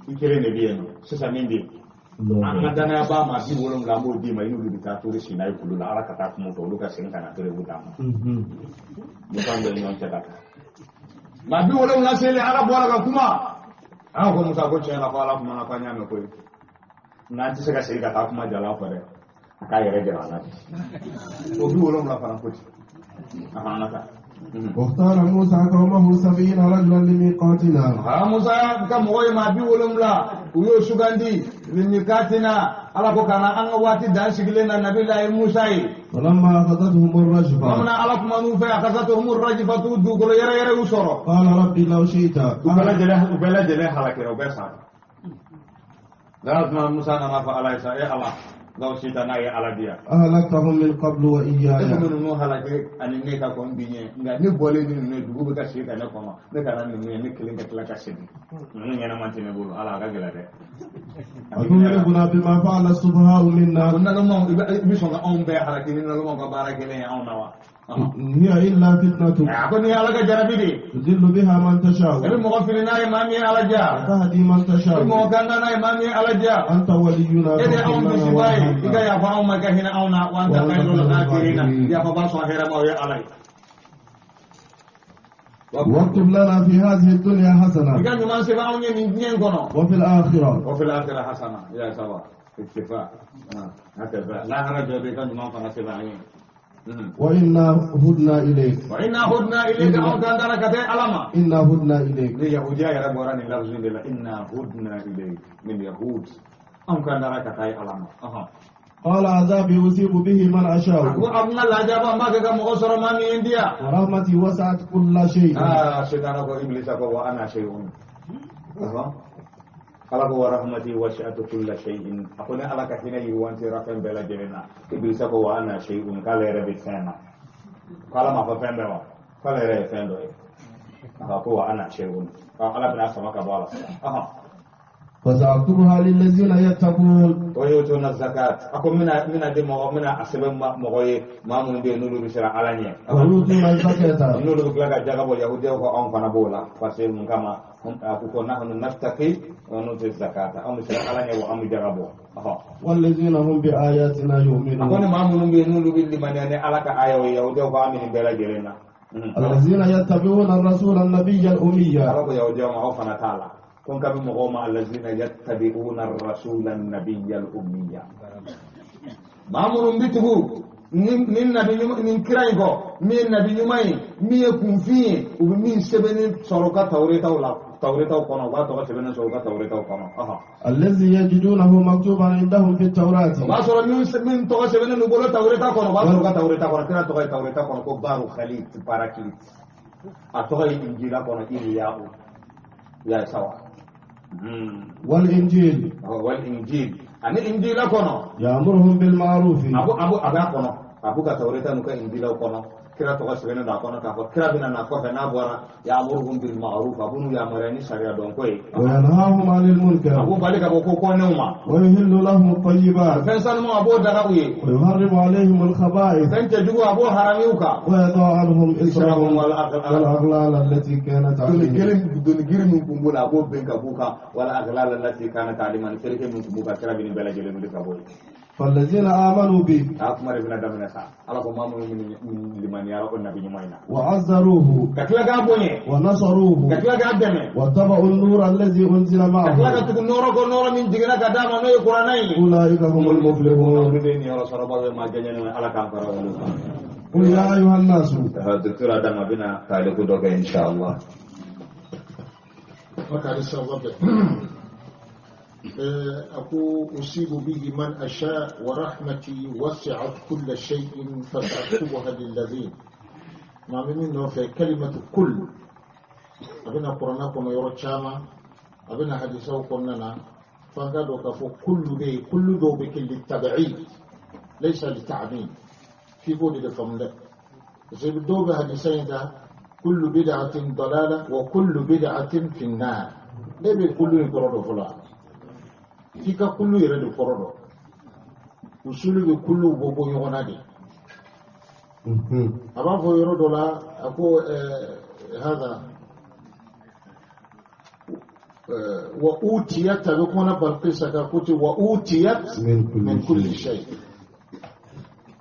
i kelen de bɛ yen nɔ sisan min bɛ yen an ka danaya b'a ma 70 an b'o d'i ma i n'olu bɛ taa turu Sinayi kulu la ala ka taa kuma fɛ olu ka segin ka na turu d'a ma musa bɛ ɲɔgɔn cɛ ka taa maa 70 selen ala bɔra ka kuma an ko musa ko tiɲɛ na ko ala kumana ko an y'a mɛn koyi n'an tɛ se ka segin ka taa kuma jalan fɔ dɛ a k'a yɛrɛ jira an na o 70 fana ko ten a fana ka taa. واختار موسى قومه 70 رجلا لميقاتنا aa musa ka mɔgɔ ye maa 70 u y'o sugandi limikatina ala ko ka na an ka waati dan sigilen na nabilayi musa ye فلما أخذتهم الرجفة bamanan ala kuma n'u fɛ a kasatuhumu rajifatu dugukolo yɛrɛ yɛrɛ y'u sɔrɔ قال ربي لو شئت u bɛɛ lajɛlen halakira u bɛɛ sara n'a tuma musa nana fɔ ala ye sa e ala law sita n'a ye ala diya أهلكتهم من قبل e وإياي ko ninnu halaki ani ne ka kɔn bi ɲɛ nka ne bɔlen ni ninnu ye dugu bɛ ka sigi ka ne kɔnɔ ne ka na ninnu ye ne kelen ka tila ka segin ninnu ɲɛnama tɛ ne bolo ala a ka gɛlɛn dɛ أتهلكنا بما فعل السفهاء منا ko nalomaw i bɛ sɔn ka anw bɛɛ halaki ni nalomaw ka baara kelen ye anw na wa إن هي إلا فتنتك a ko nin ye ala ka jarabi de ye تضل بها من i تشاء bɛ mɔgɔ fili n'a ye maa min ye ala diya وتهدي من i bɛ تشاء mɔgɔ kanda n'a ye maa min ye ala diya أنت ولينا e de فاغفر anw لنا kisiba ye i ka وارحمنا yafa anw ma i ka hinɛ anw na wa anta khayrul ghafirina yafa ba sɔn hɛrɛ ma o ye ala ye واكتب لنا في هذه الدنيا i حسنة ka ɲuman sɛbɛn anw ye nin diɲɛ in kɔnɔ وفي الآخرة وفي الآخرة حسنة يا سوا اكتفاء هكذا لا هرج بك ɲuman fana sɛbɛn an ye وإنا هدنا إليك وإنا هدنا إليك anw kan dara ka taa ala ma إنا هدنا إليك ni yahudiya yɛrɛ bɔra nin lafzu in de la inna hudna ilayk min yahud anw kan dara ka taa ala ma قال عذابي أصيب به من أشاء ko a ka lajaba n b'a kɛ ka mɔgɔ sɔrɔ maa min ye n diya ورحمتي وسعت كل شيء aa sitana ko iblisa ko wa ana shay'un ala ko wa rahmati wasi'at kulla shay'in a ko ne ala ka hinɛ yiriwa tera fɛn bɛɛ lajɛlen na iblisa ko wa ana shay'un k'ale yɛrɛ bɛ fɛn na ko ala m'a fɔ fɛn bɛɛ wa k'ale yɛrɛ ye fɛn dɔ ye a ko wa ana shay'un ala bɛna sama ka bɔ a la sisan فسأكتبها للذين يتقون wa yutuna zakat a ko n bɛna di mɔgɔ n bɛna a sɛbɛn mɔgɔ ye maa minnu bɛ yen n'olu bɛ siran ala ɲɛ ويؤتون الزكاة n'olu bɛ tila ka jaga bɔ yahudiyaw ko anw fana b'o la parce que mun kama a ko ko nahnu nattaqi wa nuti zakata anw bɛ siran ala ɲɛ wa an bɛ jaga bɔ والذين هم بآياتنا a ko ni يؤمنون maa minnu bɛ yen n'olu bɛ limaniya ni ala ka ayaw ye yahudiyaw ko an bɛ nin bɛɛ lajɛlen na الذين يتبعون الرسول النبي الأمي ala ko yahudiyaw ma aw fana t'a la ko n ka bɛ mɔgɔw ma allazina yattabi'una ar-rasula an-nabiyya al-ummiyya maa minnu bɛ tugu nin nabi ɲuman nin kira in kɔ min ye nabi ɲuman ye min ye kunfin ye u bɛ min sɛbɛnni sɔrɔ u ka tawuretaw la tawuretaw kɔnɔ u b'a tɔgɔ sɛbɛnni sɔrɔ u ka tawuretaw kɔnɔ الذي يجدونه مكتوبا عندهم في التوراة o b'a sɔrɔ min tɔgɔ sɛbɛnnen n'u bolo tawureta kɔnɔ o b'a sɔrɔ u ka tawureta kɔnɔ kira tɔgɔ ye tawureta kɔnɔ ko baru khalit baraklit a tɔgɔ ye injila kɔnɔ iliyahu ya sawa والإنجيل wal injil ani injila kɔnɔ يأمرهم بالمعروف a b'a kɔnɔ a b'u ka tawureta n'u ka injilaw kɔnɔ Kira tɔgɔ sɛbɛnnen don a kɔnɔ k'a fɔ kira bɛna na kɔfɛ n'a bɔra ya'muruhum bil ma'ruf a b'u yamaruya ni sariya dɔn ko ye. Wa yanhahum 'anil munkar. A b'u bali ka bɔ ko kɔnɛw ma. Wa yuhillu lahum at-tayyibat. Fɛn sanuman a b'o daga u ye. Wa yuharrimu 'alayhim al-khaba'ith. Fɛn cɛjugu a b'o harami u kan. Wa yada'u 'anhum israhum wal aghlal allati kanat 'alayhim. Doni girin min tun b'u la a b'o ben ka b'u kan wal aghlal allati kanat 'alayhim ani fereke min tun b'u kan kira bɛ nin bɛɛ lajɛlen wuli ka bɔ yen. فالذين آمنوا به a kuma de bɛna daminɛ sa ala ko maa minnu limaniyara o nabi ɲuman in na وعزروه ka tila k'a bonya ونصروه ka tila k'a dɛmɛ واتبعوا النور الذي أنزل ka tila ka معه tugu nɔɔrɔ kɔ nɔɔrɔ min jiginna ka d'a ma n'o ye kuranɛ ye أولئك هم المفلحون olu de ye niyɔrɔ sɔrɔbaw ye maa jɛɲɛnenw ye ala k'an fara olu kan. قل يا أيها الناس Docteur Adama bɛna taaliku dɔ kɛ inshallah. Ala sababa bɛɛ. أقول أصيب به من أشاء ورحمتي وسعت كل شيء فسأكتبها للذين ما منه في كلمة كل أبنا قرآن كنا يرى أبنا حديثه كنا فقالوا كفو كل بي كل ذو بكل التبعيد ليس للتعميم في بودي لفهم ده زي بدو بحديثين ده كل بدعة ضلالة وكل بدعة في النار ليه بكل يقرأ فلان k'i ka kulu yɛrɛ de kɔrɔ dɔn usulu bɛ kulu bɔ bɔ ɲɔgɔn na de a b'a fɔ yɔrɔ dɔ la a ko hada wa utiyat a bɛ kuma na Balkisa kan ko ten wa utiyat min kulli shay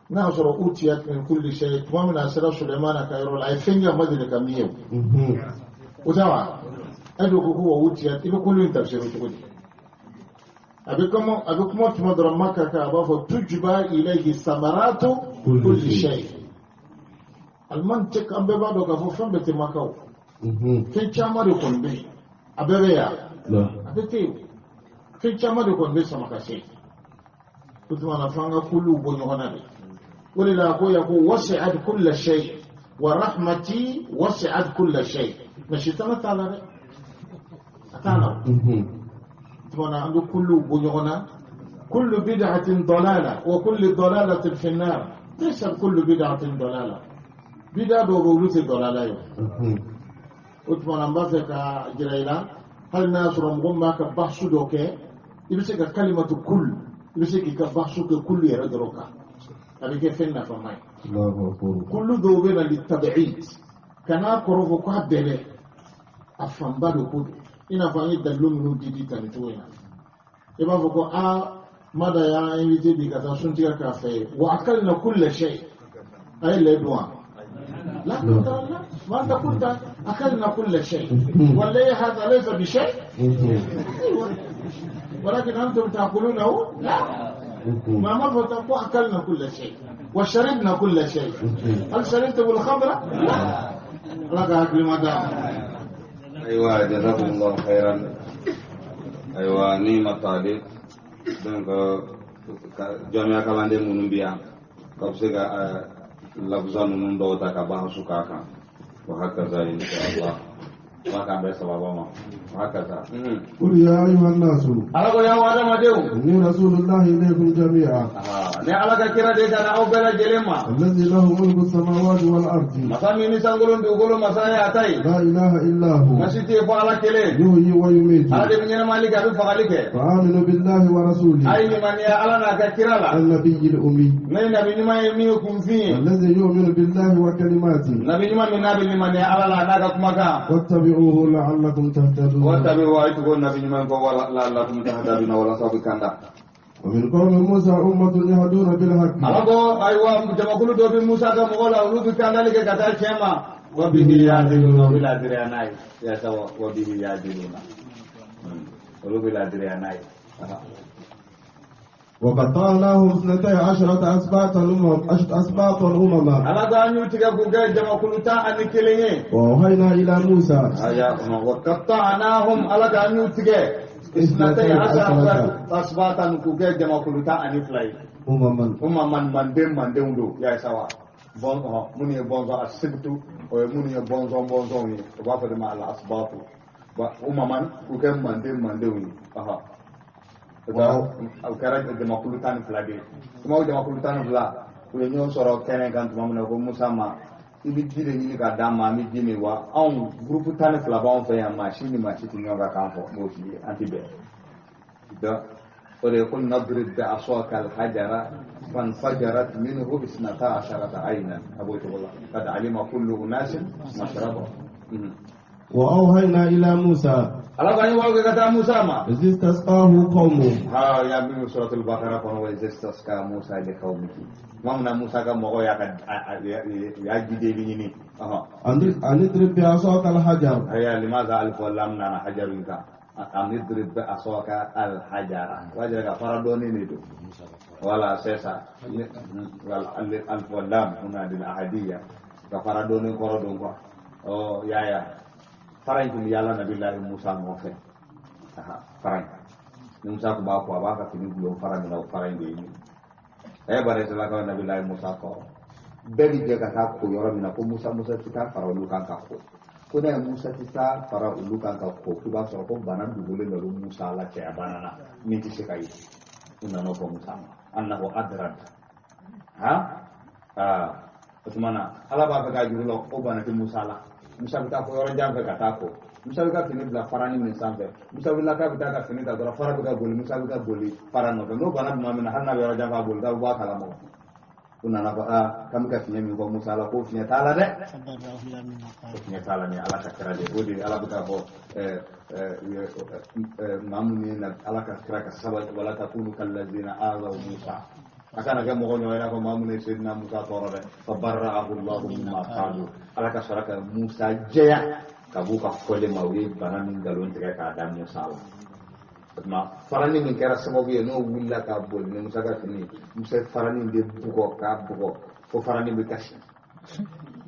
n'a y'a sɔrɔ utiyat min kulli shay tuma min na a sera Sulemana ka yɔrɔ la a ye fɛn kɛ a ma deli ka min ye o tɛ wa e de ko ko wa utiyat i bɛ kulu in tafsiri cogo di a bɛ kuma tuma dɔrɔn Maka kan a b'a fɔ tujuba ilayhi samaratu kulli shay aliman tɛ an bɛɛ b'a dɔn k'a fɔ fɛn bɛɛ tɛ Maka o fɛn caman de kɔni bɛ yen a bɛɛ bɛ yan a bɛɛ tɛ yen fɛn caman de kɔni bɛ sama ka se o tuma na f'an ka kuluw bɔ ɲɔgɔn na de o de la a ko yan ko wasi'at kulla shay wa rahmati wasi'at kulla shay mɛ sitana t'a la dɛ a t'a la o. Tuma an bɛ kuluw bɔ ɲɔgɔn na kullu bid'atin dalala wa kullu dalalatin fi nnar laysa kullu bid'atin dalala bid'a dɔw bɛ olu tɛ dalala ye o tuma na n b'a fɛ ka jira i la hali n'a y'a sɔrɔ mɔgɔ min b'a ka basu dɔ kɛ i bɛ se ka kalimatu kul i bɛ se k'i ka basu kɛ kulu yɛrɛ dɔrɔn kan a bɛ kɛ fɛn nafama ye kulu dɔw bɛ na li tabi'id kan'a kɔrɔ fɔ k'a bɛɛ dɛ a fanba de ko don i n'a fɔ an ye dalilu minnu di di tan nin cogo in na i b'a fɔ ko aa Mada y'an invité bi ka taa suntigɛ k'a fɛ yen wa akalna kulla shay a ye lɛ dun wa la la ma anta qulta akalna kulla shay wallahi hadha laysa bi shay ولكن أنتم تأكلونه لا ما مرة تقول أكلنا كل شيء وشربنا كل شيء هل شربتم الخمر؟ لا لك أكل مدام أيوة جزاكم الله خيرا أيوة نعم التعليق donc jɔnmiya kalanden minnu bɛ yan ka bɛ se ka labusa ninnu dɔw ta ka bahasu k'a kan wa hakaza inshallah ala k'an bɛɛ sababa ma wa hakaza. قل يا أيها الناس ala ko y'aw adamadenw. إني رسول الله إليكم جميعا. ne ala ka kira de ka na aw bɛɛ lajɛlen ma. الذي له ملك السماوات والأرض. masa min ni sankolo dugukolo masa ye a ta ye. لا إله إلا هو. masi tɛ yen fɔ ala kelen. يحيي ويميت. ala de bɛ ɲɛnamali kɛ a bɛ fagali kɛ. فآمنوا بالله ورسوله. a ye limaniya ala n'a ka kira la. النبي الأمي. ne ye nabi ɲuman ye min ye kunfin ye. الذي يؤمن بالله وكلماته. nabi ɲuman min n'a bɛ limaniya ala la a n'a ka kumakan. واتبعوه لعلكم تهتدون. واتبعوا أيتكم النبي من لعلكم تهتدون ولا صوب كندا. ومن قوم موسى أمة يهدون بالحق. ألقوا أيوة جماعة دوب موسى كمغلا ولد كان ذلك كتال شيما وبه يعدلون وبلا درياناي يا سوا وبه يعدلون وبلا درياناي. وقطعناهم 12 أسباطا أسباطا أمما. على أن يتقوا جماعة كلتا أن كلينه. وأوحينا إلى موسى. وقطعناهم على أن يتقوا 12 أسباطا جماعة كلتا أن فلاي. أمما. أمما من دم من دم دو يا سوا. bon mun ye bɔnzɔn a sibtu o ye minnu ye bɔnzɔn bɔnzɔnw ye u b'a fɔ de ma al asbatu wa umaman k'u kɛ manden mandenw ye. O kɛra jamakulu 12 de ye. Tuma o jamakulu 12 u ye ɲɔgɔn sɔrɔ kɛnɛ kan tuma min na ko Musa ma I bɛ ji de ɲini ka d'an ma, an bɛ ji min. Wa anw groupe 12 b'anw fɛ yan, maa si ni maa si tɛ ɲɔgɔn ka kan fɔ, n b'o f'i ye, an tɛ bɛn. Donc o de ye ko nadrib bi asaka alhajara fanfajarat minhu isnata asharata aynan, a b'o cogo la, kad alima kullu unasin mashrabahum. وأوحينا إلى موسى. Ala ko an ye wahayu kɛ ka taa Musa ma. إذ استسقاه قومه. Ha, ya min suratul Baqara kɔnɔ, wa istasqa Musa li qaumihi, tuma min na Musa ka mɔgɔw y'a ka y'a jideli ɲini. أن اضرب بعصاك الحجر. Aya, limaza alif wa lam nana hajarun kan? An idrib bi asaka al hajara, wajira ka fara dɔɔni de don. Voilà, c'est ça. Voilà, alif wa lam huna lil ahadiyya, ka fara dɔɔni kɔrɔ don quoi. Ɔ yaya, fara in tun bɛ yaala Nabilahi Musa nɔfɛ. Fara in ni Musa tun b'a ko, a b'a ka fini gulon fara min na, o fara in de ye nin ye. Bari ka Nabilahi Musa kɔrɔ, bɛɛ bɛ jɛ ka taa ko yɔrɔ min na, ko Musa, Musa tɛ taa fara olu kan ka ko. Ko n'a ye Musa tɛ taa fara olu kan ka ko, k'i b'a sɔrɔ ko bana dogolen dɔ bɛ Musa la, cɛya bana na min tɛ se ka ye. U nana o fɔ Musa ma, annahu adrad ha. Aa, o tuma na Ala b'a fɛ k'a juru la o bana tɛ Musa la. Musa bɛ taa fɔ yɔrɔ jan fɛ ka taa ko. Musa bɛ ka fini bila farani min sanfɛ, Musa wulila k'a bɛ taa ka fini ta dɔrɔn, fara bɛ ka boli, Musa bɛ ka boli fara nɔfɛ. N'o bana tuma min na, hali n'a bɛ yɔrɔ jan fɛ, a boli, k'a bɛ bɔ a kalama. U nana fɔ, aa, k'an bɛ ka fiɲɛ min fɔ Musa la, ko fiɲɛ t'a la dɛ, ko fiɲɛ t'a la. Ni Ala ka kira de, o de Ala bɛ k'a fɔ maa minnu ye Ala ka kira ka sabali, wala takunu kallazina azaw Musa, a kana kɛ mɔgɔ ɲɔgɔn i n'a fɔ maa minnu ye Seydina Musa tɔɔrɔ dɛ. Fa barra'ahu Allahu mimma qalu, Ala ka sɔrɔ ka Musa jɛya ka b'u ka fɔlen ma, u ye bana min nkalon tigɛ k'a da Musa la. O tuma farani min kɛra sababu ye n'o wulila ka boli ni Musa ka fini ye, Musa ye farani de bugɔ, k'a bugɔ fo farani bɛ kasi.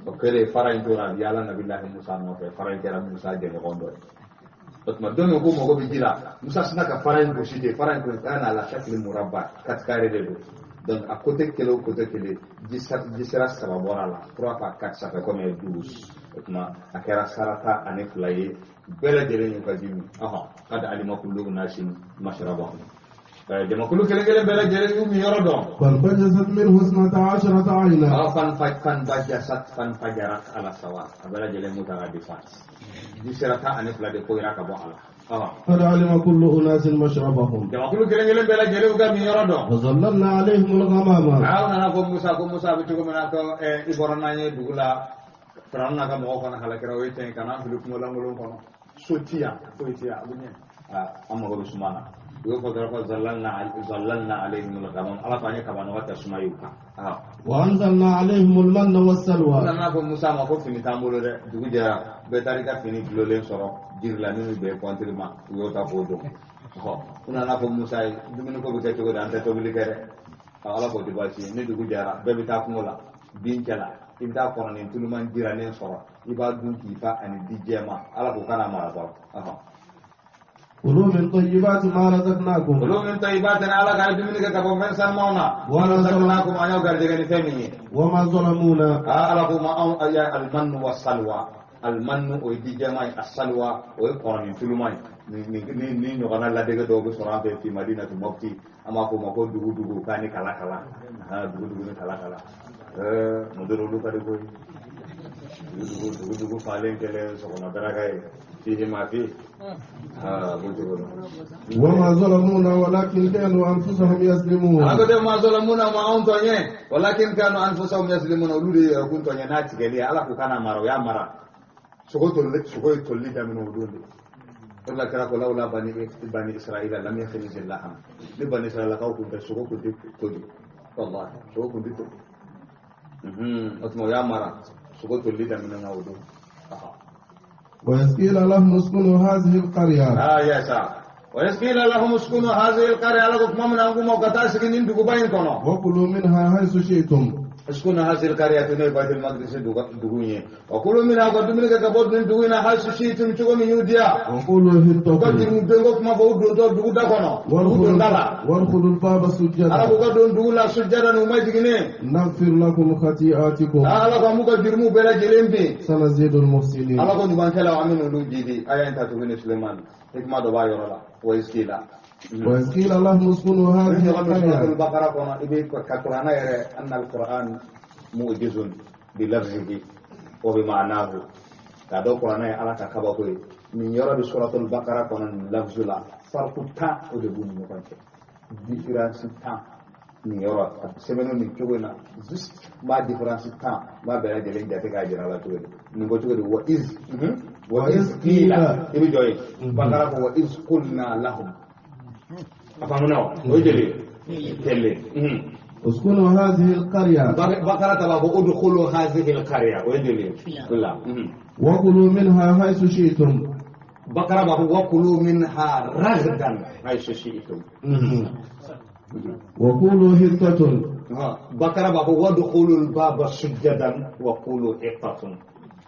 O kɛlen, fara in tora a bɛ yaala Nabilahi Musa nɔfɛ, fara in kɛra Musa jɛɲɔgɔn dɔ ye. O tuma don min ko mago bɛ ji la, Musa sinna ka fara in gosi ten. Fara in ko kana la shakli murabba, quatre carré de don. Donc a côté kelen o côté kelen, ji sira saba bɔra a la, 3 fois 4, ça fait combien? 12. O tuma a kɛra sarata ani fila ye, bɛɛ lajɛlen y'u ka ji min. Kad alima kullu unasin mashrabahum, jamakulu kelen kelen bɛɛ lajɛlen y'u min yɔrɔ dɔn. فانبجست منه 12 عينا. Fan fan bajasat fan fajarat ala sawa, a bɛɛ lajɛlen mutaradifat, ji sira 12 de koyira ka bɔ a la. قد علم كل أناس مشربهم. Jamakulu kelen kelen bɛɛ lajɛlen y'u ka min yɔrɔ dɔn. وظللنا عليهم الغمام. Aw nana ko Musa, ko Musa bɛ cogo min na, ko i bɔra n'an ye dugu la, Firawuna ka mɔgɔw fana halakira, o ye tiɲɛ ye, ka n'an fili kungo lankolon kɔnɔ, so ti yan, foyi ti yan, a bɛ ɲɛ, an mago bɛ suma na. U y'o fɔ dɔrɔn, ko zallalna alayhim al-ghamam, Ala ko an ye kabanɔgɔ tɛ suma y'u kan. وأنزلنا عليهم المن والسلوى. U nana fɔ Musa ma ko fini t'an bolo dɛ, dugu jɛra, bɛɛ taara i ka fini gulonlen sɔrɔ jiri la min bɛ bɛn kɔntiri ma, u y'o ta k'o don. U nana fɔ Musa ye, dumuni ko bɛ kɛ cogo di, an tɛ tobili kɛ dɛ. Ala k'o tɛ baasi ye, ni dugu jɛra, bɛɛ bɛ taa kungo la, bin cɛ la, i bɛ taa kɔnɔnin tuluman jirannen sɔrɔ, i b'a dun k'i fa ani di jɛma. Ala k'o kana mara dɔrɔn. كلوا من طيبات ما رزقناكم. كلوا من طيبات، Ala ka dumuni kɛ ka bɔ fɛn sanumanw na. Wala razaqnakum, an y'aw garijɛgɛ ni fɛn min ye. وما ظلمونا. Ala ko ma anw ya almannu wa salwa, almannu o ye di jɛma ye, asalwa o ye kɔnɔnin tuluman ye. Ni ɲɔgɔnna ladege dɔw bɛ sɔrɔ an fɛ fi Madinatu Mopti, an b'a fɔ o ma ko dugu dugu k'a ni kala kala, dugu dugu ni kala kala. Mɔdɔrɔ olu ka di koyi, dugu dugu dugu dugu falen kɛlen sɔgɔma daraka ye fihi ma fi b'o cogo la. وما ظلمونا ولكن كانوا أنفسهم يظلمون. Ala ko tɛ ma zalamuna, ma anw tɔɲɛ, walakin kanu anfusahum yazlimuna, olu de yɛrɛ kun tɔɲɛ n'a tigɛli ye. Ala ko kana mara, o y'a mara, sogo tolili, sogo ye tolili daminɛ o don de. O de la kira ko lawla bani Israila lam yakhriz laham, ni bani Israila kaw kun tɛ, sogo kun tɛ toli, wallahi sogo kun tɛ toli. O tuma o y'a mara, sogo tolili daminɛ na o don. وإذ قيل لهم اسكنوا هذه القرية. Ya sa wa iz qila lahum uskunu hadhihi alqarya, Ala ko tuma min na an k'u ma u ka taa sigi nin duguba in kɔnɔ. وكلوا منها حيث شئتم. Uskunu hadhihi alqarya, n'o ye Baitul Maqdis dugu in ye, wa kulu minha, ka dumuni kɛ ka bɔ nin dugu in na, haythu shi'tum, cogo min y'u diya. وقولوا U ka حطة. jurumu benko kuma fɔ u dontɔ dugu da kɔnɔ, dugu donda la. وادخلوا الباب Ala سجدا. k'u ka don dugu la sujada, n'u ma jiginnen. نغفر لكم خطيئاتكم. Ala ko an b'u ka jurumu bɛɛ lajɛlen bin. سنزيد المحسنين. Ala ko ɲumankɛlaw, an bɛ n'olu jidi. A y'an ta tuguni Sulemani, hikima dɔ b'a yɔrɔ la, wa iz qila. وإذ قيل لهم اسكنوا هذه Ni ɲɔgɔn bɛ suratul القرية. Baqara kɔnɔ, i bɛ ka Kuranɛ yɛrɛ anna al-Qur'an mu'jizun bi lafzihi. Wa bi ma'anahu k'a dɔn kuranɛ ye Ala ka kabako ye. Nin yɔrɔ bɛ suratul bakara kɔnɔ nin lafzu la, farku 10 o de b'u ni ɲɔgɔn cɛ, différence 10 nin yɔrɔ a sɛbɛnnen nin cogo in na. Juste n b'a différence 10 n b'a bɛɛ lajɛlen jate k'a jira a la cogo di nin ko cogo di. Wa iz wa iz qila, i bɛ jɔ yen. Bakara ko wa iz qulna lahum, a faamuna wa? O ye joli ye? Kelen. اسكنوا هذه القرية. Bakara ta b'a fɔ udkhulu hadhihi alqarya, o ye joli ye? Fila. وكلوا منها حيث شئتم. Bakara b'a fɔ wakulu minha ragdan haythu shi'tum. وقولوا حطة. Bakara b'a fɔ wadkhulu albaba sujjadan wa qulu hittatun,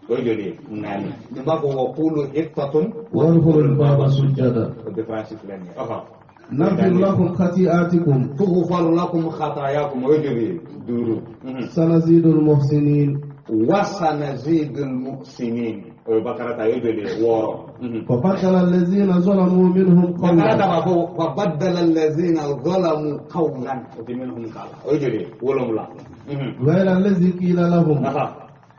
o ye joli ye? Naani. Nin b'a fɔ wa qulu hittatun وادخلوا الباب سجدا. O différence filɛ nin ye. نغفر لكم خطيئاتكم. Tughfar lakum khatayakum, o ye joli ye? Duuru. سنزيد المحسنين. Wa sanazidul muhsinin, o ye Bakara ta, o ye joli ye? Wɔɔrɔ. فبدل الذين ظلموا منهم Bakara ta قولا b'a fɔ fa baddala allazina zalamu qawlan, o tɛ minhum k'a la, o ye joli ye? Wolonwula. غير الذي قيل لهم.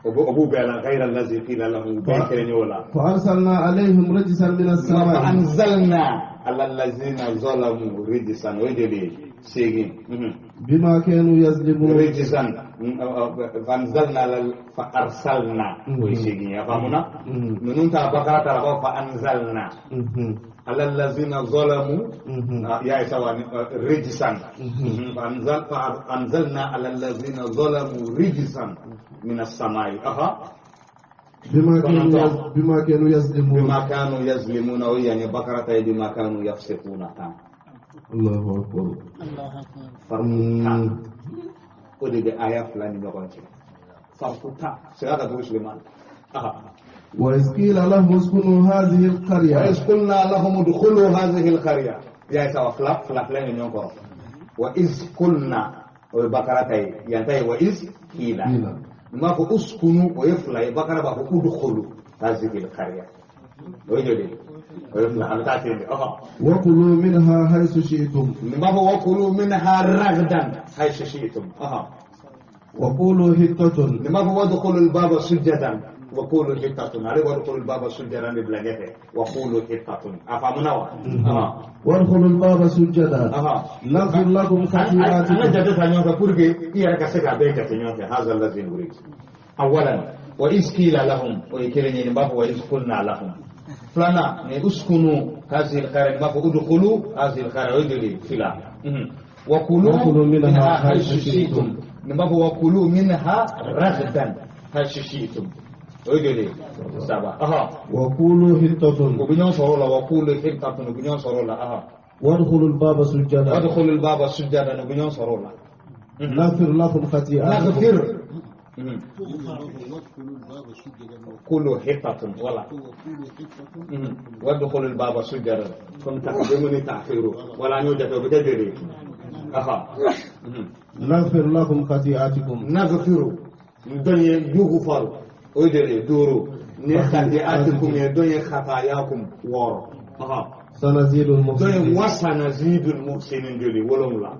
O b'u bɛɛ la, ghayra allazi qila lahum, u bɛɛ ye kelen ye o la. فأرسلنا عليهم رجسا من السماء. Anzalna ala allazina zalamu rijsan, o ye joli ye? Seegin. بما كانوا يظلمون. Rijsan fa anzalna fa arsalna, o ye seegin ye. A faamuna? Ninnu ta Bakara ta la ko fa anzalna ala allazina zalamu ya isa wa rijsan fa anzal fa anzalna ala allazina zalamu rijsan min as-samai. بما كانوا يظلمون. بما كانوا يظلمون, o yani Bakara ta ye بما كانوا يفسقون tan. الله أكبر. الله أكبر. Farku 10 o de bɛ aya fila ni ɲɔgɔn cɛ, farku 10. Segin a kan tugun, Sulemani. وإذ قيل لهم اسكنوا هذه القرية. وإذ قلنا لهم ادخلوا هذه القرية, ya isa wa fila fila fila ni ɲɔgɔn kɔrɔ. وإذ قلنا, o ye Bakara ta ye, yan ta ye وإذ قيل. قيل. N b'a fɔ اسكنوا, o ye fila ye. Bakara b'a fɔ ادخلوا هذه القرية, o ye joli ye? O ye fila. A bɛ taa ten de. وكلوا منها حيث شئتم. Nin b'a fɔ وكلوا منها رغدا حيث شئتم. وقولوا حطة. Nin b'a fɔ وادخلوا الباب سجدا وقولوا حطة, ale وادخلوا الباب سجدا de bila ɲɛfɛ, وقولوا حطة. A faamuna wa? وادخلوا الباب سجدا نغفر لكم An ka خطيئاتكم. jate ta ɲɔgɔn fɛ pour que i yɛrɛ ka se k'a bɛɛ jate ɲɔgɔn fɛ. هذا الذي نريد أولا وإذ قيل لهم, o ye kelen ye. Nin b'a fɔ وإذ قلنا لهم, filanan ni اسكنوا هذه القرية, nin b'a fɔ ادخلوا هذه القرية, o ye joli? Fila. وكلوا وكلوا منها منها حيث حيث شئتم, nin b'a fɔ وكلوا منها رغدا حيث شئتم, o ye joli? Saba. وقولوا حطة. O bɛ ɲɔgɔn sɔrɔ o la, وقولوا حطة, o bɛ ɲɔgɔn sɔrɔ o la. وادخلوا الباب سجدا. وادخلوا الباب سجدا, o bɛ ɲɔgɔn sɔrɔ o la. نغفر لكم خطيئاتكم. نغفر. وادخلوا الباب سجدا. قولوا حطة ولا وقولوا حطة. وادخلوا الباب سجدا كم تقدمني تأخيره ولا نوجد بتجري. نغفر لكم خطيئاتكم. نغفر دنيا يغفر ويجري دورو ni خطيئاتكم يا دنيا خطاياكم وور. سنزيد دنيا المحسنين. وسنزيد المحسنين جولي ولولا.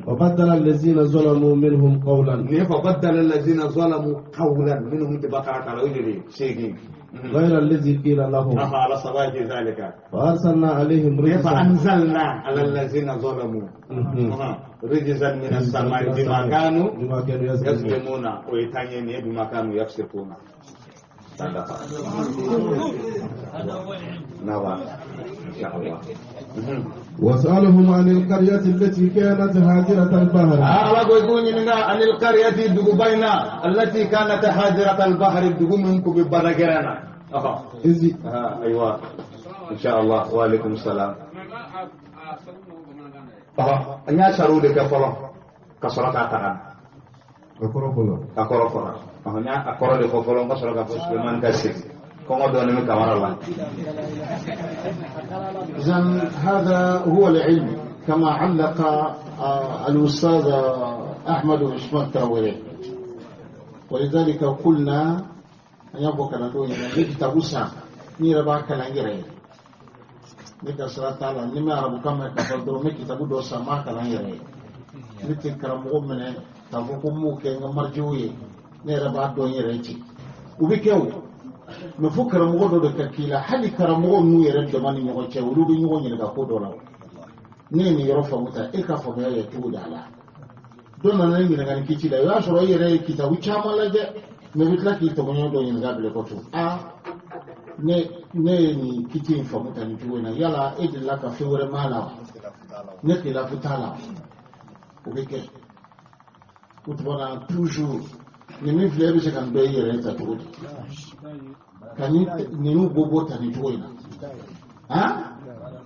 وبدل الذين ظلموا منهم قولا. ni فبدل الذين ظلموا قولا منهم تبقى على وجري شيء غير الذي قيل لهم. على صباح ذلك. فأرسلنا عليهم رجسا. فأنزلنا على الذين ظلموا رجزا من السماء بما كانوا بما كانوا يظلمون. يظلمون, ويتاني بما كانوا يفسقون. نعم إن شاء الله. واسألهم عن القرية التي كانت حاضرة البحر. Ala ko ko ɲininka عن القرية, duguba in na, التي كانت حاضرة البحر, dugu min kun bɛ badagɛrɛn na. إذ أيوة إن شاء الله. وعليكم السلام. An y'a sariw de kɛ fɔlɔ ka sɔrɔ k'a ta ka na. A kɔrɔ fɔra. N y'a a kɔrɔ de fɔ fɔlɔ, n ka sɔrɔ k'a fɔ Sulemani ka segin kɔngɔ dɔɔnin bɛ kamara la. إذا هذا هو العلم كما علق الأستاذ أحمد عثمان تراوري. ولذلك قلنا أن يبقى kalandenw ɲɛna, ni kitabu san, n'i yɛrɛ b'a kalan i yɛrɛ ye, ne ka sira t'a la. Ni ma arabukan mɛn ka fɔ dɔrɔn, n bɛ kitabu dɔ san, n b'a kalan n yɛrɛ ye. Ne tɛ karamɔgɔ minɛ k'a fɔ ko n b'o kɛ n ka marijiw ye, ne yɛrɛ b'a dɔn n yɛrɛ ye ten. U bɛ kɛ o, mais fo karamɔgɔ dɔ de ka k'i la. Hali karamɔgɔ n'u yɛrɛ dama ni ɲɔgɔn cɛ, olu bɛ ɲɔgɔn ɲininka ko dɔ la. Ne ye nin yɔrɔ faamu ta, e ka faamuya yɛ cogo di a la? Dɔ nana ne ɲininka nin kiti la, o y'a sɔrɔ e yɛrɛ ye kitabu caman lajɛ, mais i bɛ tila k'i tɔmɔɲɔgɔn dɔ ɲininka bilen kɔ tun. Aa, ne ye nin kiti in faamu ta nin cogo in na, yala e delila ka fɛn wɛrɛ m'a la wa? Ne khilafu t'a la. O bɛ kɛ. O tuma na toujours nin min filɛ, e bɛ se ka nin dɔ i yɛrɛ ye ta cogo di ka ni ninnu bɔ bɔ ta nin cogo in na? Han,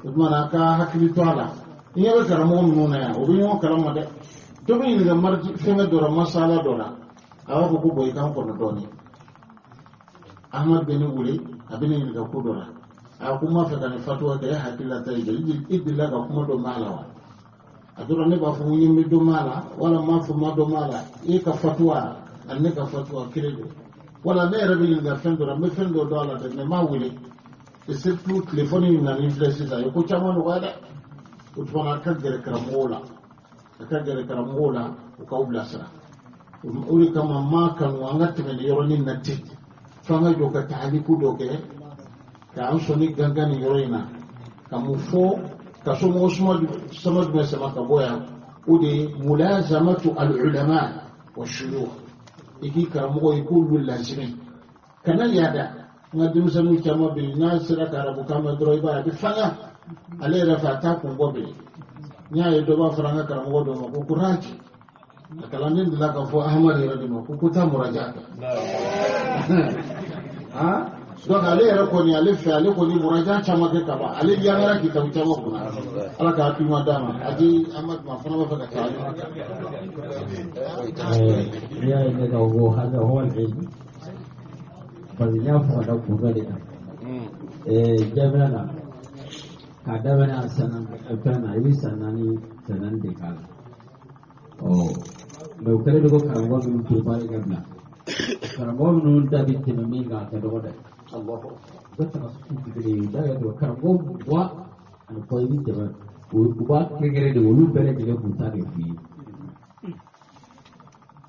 o tuma na a ka hakili to a la. I ɲɛ bɛ karamɔgɔ minnu na yan, o bɛ ɲɔgɔn kalama dɛ. Dɔ bɛ ɲininka mariji fɛnkɛ dɔ la, masala dɔ la, a b'a fɔ ko bɔn, i k'an kɔnɔ dɔɔnin. Ahmad bɛ ne wele, a bɛ ne ɲininka ko dɔ la, a ko n b'a fɛ ka nin fatuwa kɛ, e hakili la ta ye joli? I delila ka kuma dɔ mɛn a la wa? A dɔrɔn ne b'a fɔ ko n bɛ dɔ mɛn a la, wala n b'a fɔ n ma dɔ mɛn a la. E ka fatuwa ani ne ka fatuwa kelen don. Wala ne yɛrɛ bɛ ɲininka fɛn dɔ la, n bɛ fɛn dɔ dɔn a la dɛ, mais n b'a wele. Et surtout téléphone in nani filɛ sisan, a ye ko caman nɔgɔya dɛ. O tuma na a ka gɛrɛ karamɔgɔw la, a ka gɛrɛ karamɔgɔw la, u k'aw bilasira. O de kama n m'a kanu an ka tɛmɛ nin yɔrɔnin na ten, f'an ka jɔ ka tahaliku dɔ kɛ k'an sɔnni gangan nin yɔrɔ in na, ka mun fɔ, ka somɔgɔ suma sama jumɛn sama ka bɔ yan. O de ye mulazamatu al-ulama wa shuyukh. I k'i karamɔgɔ, i k'olu lazimi, kana yaada. N ka denmisɛnninw caman bɛ yen, n'a sera ka arabukan mɛn dɔrɔn, i b'a ye a bɛ fanga ale yɛrɛ fɛ, a t'a kun bɔ bilen. N y'a ye dɔ b'a fɔra an ka karamɔgɔ dɔ ma ko kuraji, a kalanden delila k'a fɔ Ahmad yɛrɛ de ma ko taa muraja kɛ. Ah, donc ale yɛrɛ kɔni, ale fɛ, ale kɔni muraja caman kɛ ka ban, ale yangara kitabu caman kunna. Ala ka hakili ɲuman d'a ma. A di Ahmad ma fana b'a fɛ ka taa. N'i y'a ye ne ka ko hada huwa al-ilm, parce que n y'a fɔ ka da kun dɔ de kan. Jamiya la, k'a daminɛ a san fɛn na, i bɛ san 4, san 4 de k'a la. Ɔ, mais o kɛlen don ko karamɔgɔ minnu préparé ka bila, karamɔgɔ minnu da bɛ tɛmɛ min kan, a ka dɔgɔ dɛ. U bɛ taga sugu tɛ kelen ye, da ka dɔgɔ karamɔgɔ 20 ani kɔ, i bɛ tɛmɛ, u b'a kɛrɛnkɛrɛn de, olu bɛɛ lajɛlen k'u ta de f'i ye.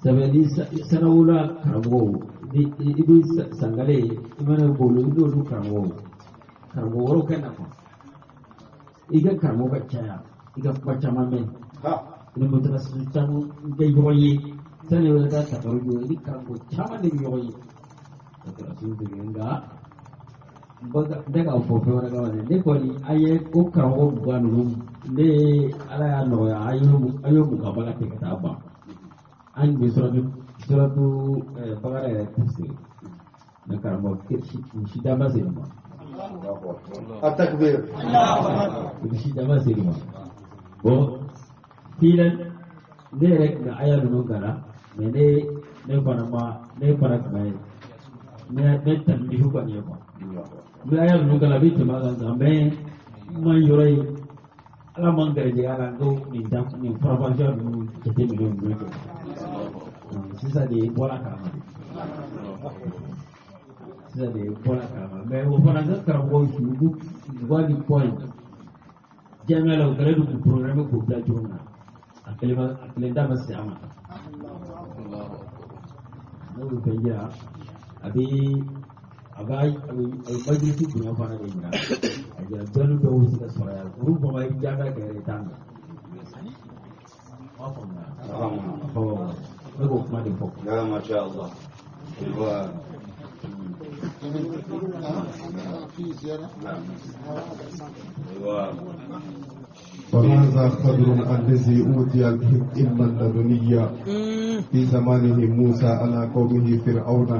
Sabu ni sanawula karamɔgɔw ni i bɛ sangale, i mana bolo, i n'olu karamɔgɔw, karamɔgɔ wɛrɛw ka nafa, i ka karamɔgɔ ka caya, i ka kuma caman mɛn, i ni mutakassisu caman kɛ ɲɔgɔn ye. Sani i bɛ taa tabarujo, i ni karamɔgɔ caman de bɛ ɲɔgɔn ye. Nka n tɛ k'a fɔ fɛn wɛrɛ kama dɛ. Ne kɔni, an ye o karamɔgɔ 20 ninnu, ne ye Ala y'a nɔgɔya, an y'o mukabala kɛ ka taa ban. An bɛ suratu Bakara yɛrɛ tafsiri, mais karamɔgɔ si da ma se nin ma. Atakbir. Si da ma se nin ma. Bon, filan ne yɛrɛ tun bɛ aya ninnu kalan, mais ne fana ma, ne fana tun bɛ ne tanbihu kɔni ye quoi. N bɛ aya ninnu kalan, a bɛ tɛmɛ a kan nka n bɛ n ma yɔrɔ ye, Ala man garijɛgɛ a la, n ko nin da nin faranfasiya ninnu jateminɛ ninnu kɛ. Sisan de bɔra kalama de, sisan de bɔra kalama. Mais o fana, n ka karamɔgɔ su 20 ni kɔ in jamiya la, o kɛlen don k'u programme k'u bila cogo min na, a kelen ma, a kelen da ma se a ma. N'o bɛ fɛn jira, a bɛ a b'a a bɛ a bɛ majilisi bonya fana de jira, a jira dɔnni dɔw bɛ se ka sɔrɔ yan, olu fana i bɛ jamiya kɛ yɛrɛ, i t'a mɛn. M'a faamuya? Ɔ, ne k'o kuma de fɔ. Ya masha Allah. Aywa. في زيادة. Aywa. وهذا خضر الذي أوتي العلم اللدني في زمانه موسى على قومه فرعون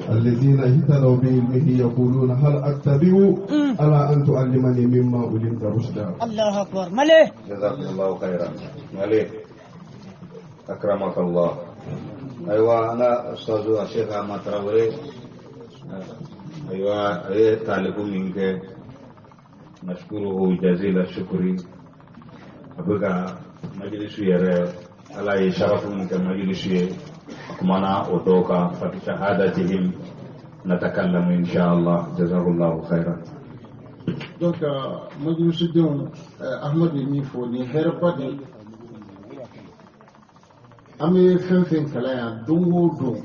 الذين اهتدوا بعلمه يقولون هل أتبع على أن تعلمني مما علمت رشدا. الله أكبر مليه. جزاكم الله خيرا. عليك. أكرمك الله. أيوة، أنا أستاذ الشيخ أحمد تراوري. أيوة، إيه تعليق منك، نشكره جزيل الشكر. A bɛ ka majilisu yɛrɛ, Ala ye sharafu min kɛ majilisu ye, a kumana o dɔw kan. Fa bi shahadatihim natakallamu insha Allah. Jazakallahu khairan. Donc majlisudenw, Ahmad ye min fɔ nin ye hɛrɛba de ye. An bɛ fɛn fɛn kalan yan don o don.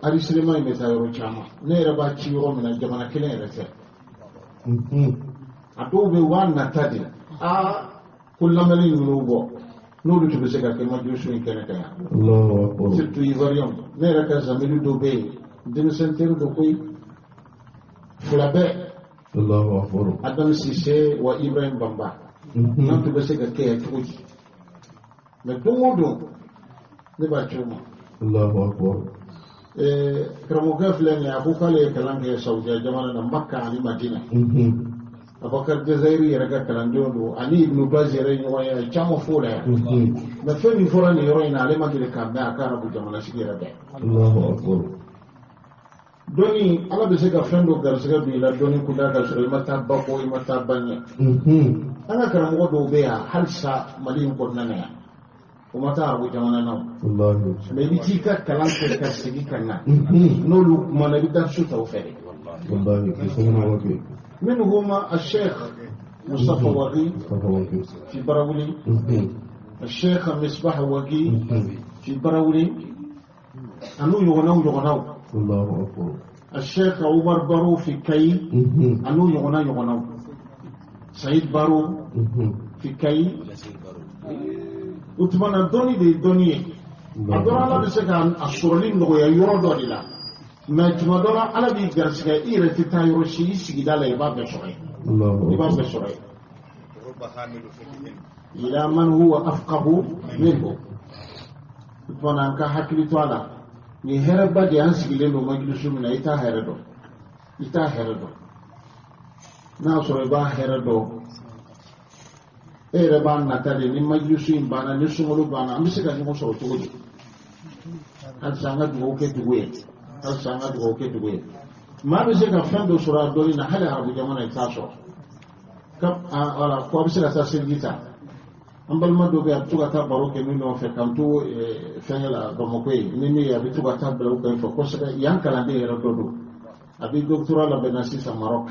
Enregistrement in bɛ taa yɔrɔ caman, ne yɛrɛ b'a ci yɔrɔ min na, jamana kelen yɛrɛ tɛ. A dɔw bɛ waa nata de, aa, ko lamɛnni ninnu bɔ, n'olu tun bɛ se ka kɛ majlisu in kɛnɛ kan yan, surtout Ivoirien. Ne yɛrɛ ka zamili dɔ bɛ yen, denmisɛn teri dɔ koyi, fila bɛɛ, Adam Sise wa Ibrahim Bamba, n'an tun bɛ se ka kɛ yan cogo di? Mais don o don ne b'a ci u ma. Karamɔgɔkɛ filɛ nin ye, a ko k'ale ye kalan kɛ Saudiya jamana na, Makka ani Madina. Abubakar Jazairi yɛrɛ ka kalandenw don, ani Ibn Baz yɛrɛ ye ɲɔgɔn ye, a ye caman f'o la yan. Mais fɛn min fɔra nin yɔrɔ in na, ale ma deli k'a mɛn a ka arabu jamana sigi yɛrɛ bɛɛ. Dɔnni, Ala bɛ se ka fɛn dɔ garisɛgɛ don i la dɔnni kunda, ka sɔrɔ i ma taa ba kɔ, i ma taa ba ɲɛ. An ka karamɔgɔ dɔw bɛ yan halisa Mali in kɔnɔna na yan, o ma taa arabu jamana na o. Mais i bɛ t'i ka kalan kɛ ka segin ka na, n'olu kumana, i bɛ darisu ta u fɛ de. منهما الشيخ مصطفى وغي في براولي، الشيخ مصباح وغي في براولي، أنو يغنو يغنو، الشيخ عمر بارو في كي، أنو يغنى يغنو، سعيد بارو في كي. O tuma na, dɔnni de ye dɔnni ye. A dɔrɔn, Ala bɛ se ka a sɔrɔli nɔgɔya yɔrɔ dɔ de la, mais tuma dɔ la, Ala b'i garisɛgɛ, i yɛrɛ tɛ taa yɔrɔ si, i sigida la, i b'a bɛɛ sɔrɔ yen, i b'a bɛɛ sɔrɔ yen. Ila man huwa afqahu minhu. O tuma na, an ka hakili to a la, nin hɛrɛba de an sigilen don majlisu min na. I t'a hɛrɛ dɔn, i t'a hɛrɛ dɔn. N'a y'a sɔrɔ i b'a hɛrɛ dɔn, e yɛrɛ b'a nata de. Ni majlisu in banna, ni sunkalo banna, an bɛ se ka ɲɔgɔn sɔrɔ cogo di? Halisa an ka dugawu kɛ dugu ye, halisa an ka dugawu kɛ dugu ye. Maa bɛ se ka fɛn dɔ sɔrɔ a dɔnni na, hali arabu jamana i t'a sɔrɔ. Wala ko a bɛ se ka taa seliji ta. An balima dɔ bɛ yen, a bɛ to ka taa baro kɛ min nɔfɛ k'an to fɛnkɛ la Bamakɔ yen, ni min ye, a bɛ to ka taa bila u kan fɛ kosɛbɛ. Yan kalanden yɛrɛ dɔ don, a bɛ doctorat labɛnna sisan Maroc,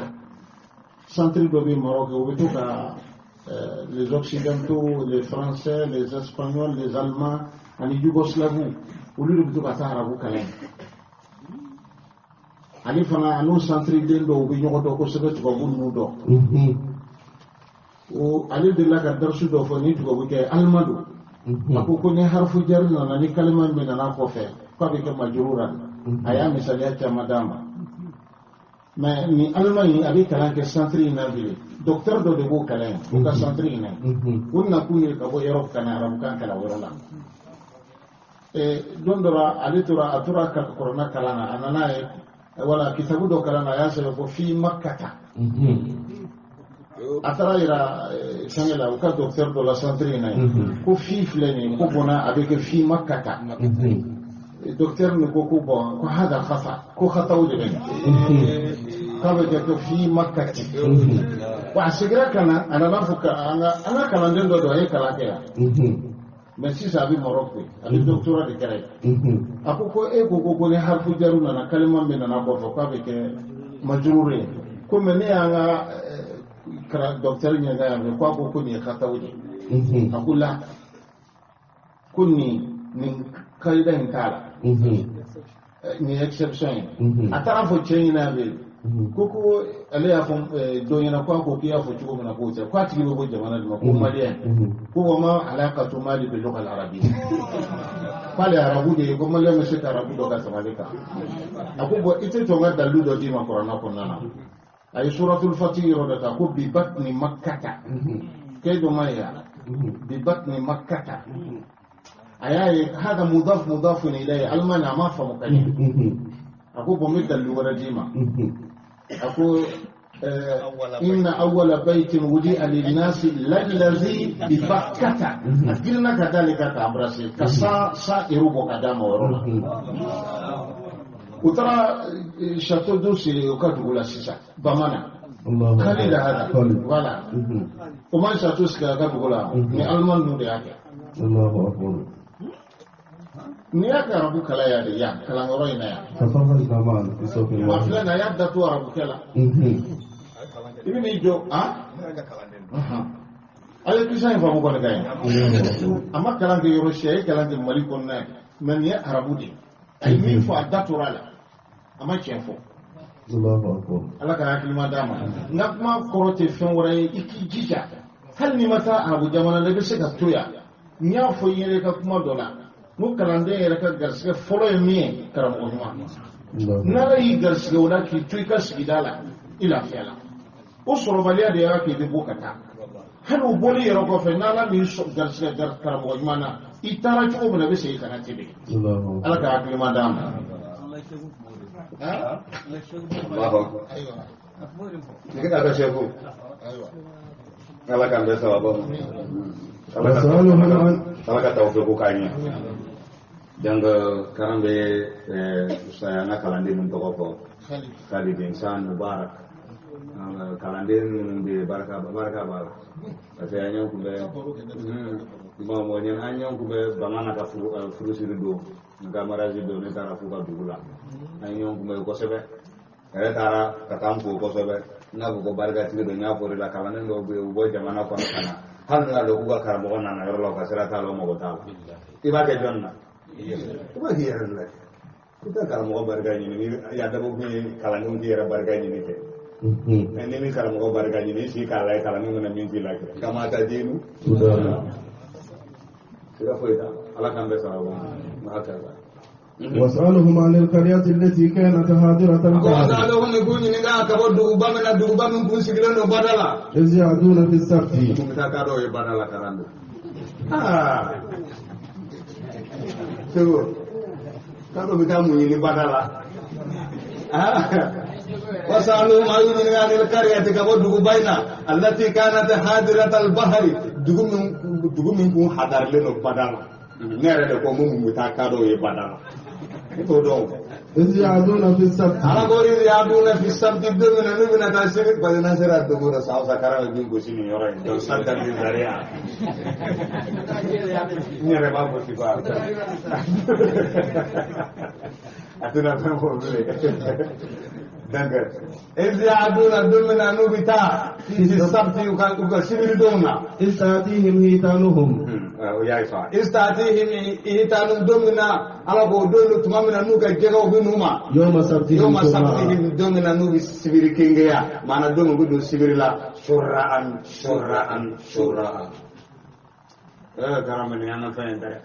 centre dɔ bɛ Maroc, u bɛ to ka les Occidentaux, les Français, les Espagnols, les Allemands ani Yougoslaves, olu de bɛ to ka taa arabu kalan. Ale fana, a n'o centre den dɔw bɛ ɲɔgɔn dɔn kosɛbɛ, tubabu ninnu dɔn. O ale delila ka darisu dɔ fɔ ni tubabu kɛ, allemand don. A ko ko ni harifu jari nana, ni kalima min nana kɔfɛ, k'a bɛ kɛ majurura. A y'a misaliya caman d'a ma. Mais ni allemand in, a bɛ kalan kɛ centre in na bi, docteur dɔ de b'o kalan yen, o ka centre in na yen. O nakun ye ka bɔ Europe ka na arabukan kalan o yɔrɔ la. Don dɔ la, ale tora, a tora ka kuranɛ kalan na, a nana ye, wala kitabu dɔ kalan na, a y'a sɛbɛn ko fi makkata. A taara yira fɛnkɛ la, u ka docteur dɔ la centre in na yen, ko fi filɛ nin ye, ko bɔnna, a bɛ kɛ fi makkata. Docteur nin ko ko bon, ko hada khata, ko khataw de bɛ nin, k'a bɛ kɛ ko fi makkati. Wa a seginna ka na, a nana fɔ ka an ka kalanden dɔ don, a ye kalan kɛ yan, mais sisan a bɛ Maroc de, a bɛ doctorat de kɛra yen. A ko ko e ko ko ni harifu jaru nana, kalima min nana kɔfɛ, k'a bɛ kɛ majurur ye, ko mais ne y'an ka docteur ɲininka yan fɛ, ko a ko ko nin ye khataw de ye. A ko la, ko nin kayida in t'a la, nin ye exception ye. A taara fɔ cɛ ɲɛna yan fɛ ko ale y'a fɔ dɔ ɲɛna, ko a ko k'i y'a fɔ cogo min na, k'o tɛ, ko a tigi bɛ bɔ jamana de ma, ko malien, ko wa ma alaqatu mali bi lugha al arabiyya, k'ale arabu de ye, ko malien bɛ se ka arabu dɔ ka tɛmɛ ale kan. A ko bon, i tɛ jɔ n ka dalilu dɔ d'i ma kuranɛ kɔnɔna na. A ye suratul fatih yɔrɔ dɔ ta, ko bi batni makkata, k'e dɔ ma ye a la, bi batni makkata. A y'a ye hada mudaf mudafun ilayhi, alimani a ma faamu ka ɲɛ. A ko bon, n bɛ dalilu wɛrɛ d'i ma. A ko inna awwala baytin wudi'a linnasi lallazi bi bakkata. A girinna ka d'ale kan k'a embrasser, ka 100 euros bɔ ka d'a ma o yɔrɔ la. U taara château d'eau sigi u ka dugu la sisan, Bamana Khalil hada, voilà, o ma château sigi a ka dugu la, ni allemand ninnu de y'a kɛ. N'i y'a kɛ arabu kalan yan de, yan kalanyɔrɔ in na yan. Wa filɛ nin, a y'a datu arabukɛ la. I bɛ n'i jɔ a a ye kisa in faamu kɔni ka ɲi. A ma kalan kɛ yɔrɔ si, a ye kalan kɛ Mali kɔnɔna ye, mais nin ye arabu de ye. A ye min fɔ a da tora a la, a ma tiɲɛ fɔ. Ala ka hakilima d'a ma. N ka kuma kɔrɔ tɛ fɛn wɛrɛ ye, i k'i jija hali n'i ma taa arabu jamana la, i bɛ se ka to yan. N y'a fɔ i yɛrɛ ka kuma dɔ la, n ko kalanden yɛrɛ ka garisigɛ fɔlɔ ye min ye, karamɔgɔ ɲuman. N'Ala y'i garisigɛ o la k'i to i ka sigida la, i lafiya la. O sɔrɔbaliya de y'a kɛ i bɛ bɔ ka taa. Hali o bɔli yɛrɛ kɔfɛ, n'Ala m'i garisigɛ karamɔgɔ ɲuman na, i taara cogo min na, i bɛ segin ka na ten de. Ala ka hakilima d'a ma. Ala k'an bɛɛ sababu ma. Ala ka tawfiko k'an ɲɛ. Donc karan bɛ saya an ka kalanden min tɔgɔ fɔ, Khalid Insan Mubarak. Kalanden minnu bɛ barika b'a la, parce que an ɲɔgɔn kun bɛ bon an ɲɔgɔn kun bɛ bamana ka furusiri don, n ka mariage don, ne taara f'u ka dugu la, an ɲɔgɔn kun bɛ kosɛbɛ. Yɛrɛ taara ka taa n fo kosɛbɛ, n n'a fɔ ko barikatigi don. N y'a fɔ o de la, kalanden dɔw bɛ yen, u bɔ jamana kɔnɔ ka na, hali n'u y'a dɔn k'u ka karamɔgɔ nana yɔrɔ la, u ka sira t'a la, u mago t'a la. I b'a kɛ jɔn na? I b'a k'i yɛrɛ de la. I tɛ karamɔgɔ barika ɲini, ni y'a dabɔ kun ye kalandenw k'i yɛrɛ barika ɲini kɛ. Ni min karamɔgɔ barika ɲini, i sigi k'a lajɛ kalandenw bɛna min k'i la kɛ. Kama ta denu. Sira foyi t'a la. Ala k'an bɛɛ sababu ma. A kɛra. واسألهم عن القرية التي كانت حاضرة البحر. واسألهم يكون ينقى كبر دوبا من دوبا من كون سجلون وبدلا. إذ يعدون في السبت. كم تكادو يبدلا كرامو. سو كادو بتامو ينبدلا. وسألهم عن القرية كبر دوبا التي كانت حاضرة البحر. دوبا من كون حضر لنا بدلا. نرى لكم متكادو يبدلا. إذ يعدون في السبت. على قول إذ يعدون في السبت دون نبنا تاسير بدنا سير الدبور ساوسا كرام الدين كوسيني يورين دون سنتر من زريعة. نرى ما بوسيبا. أتونا فهم بلي. دنگر. إذ يعدون دون نبتا في السبت وكسير دونا. إذ تأتيهم هيتانهم. إذ تأتيهم هيتانهم دومنا على قول تمامنا نوكا جعوا بينهما. يوم سبتهم. يوم سبتهم دومنا نوبي سبيل كينجيا. مانا دوم بدو سبيل لا شرعا شرعا شرعا. كرامني أنا فين ده.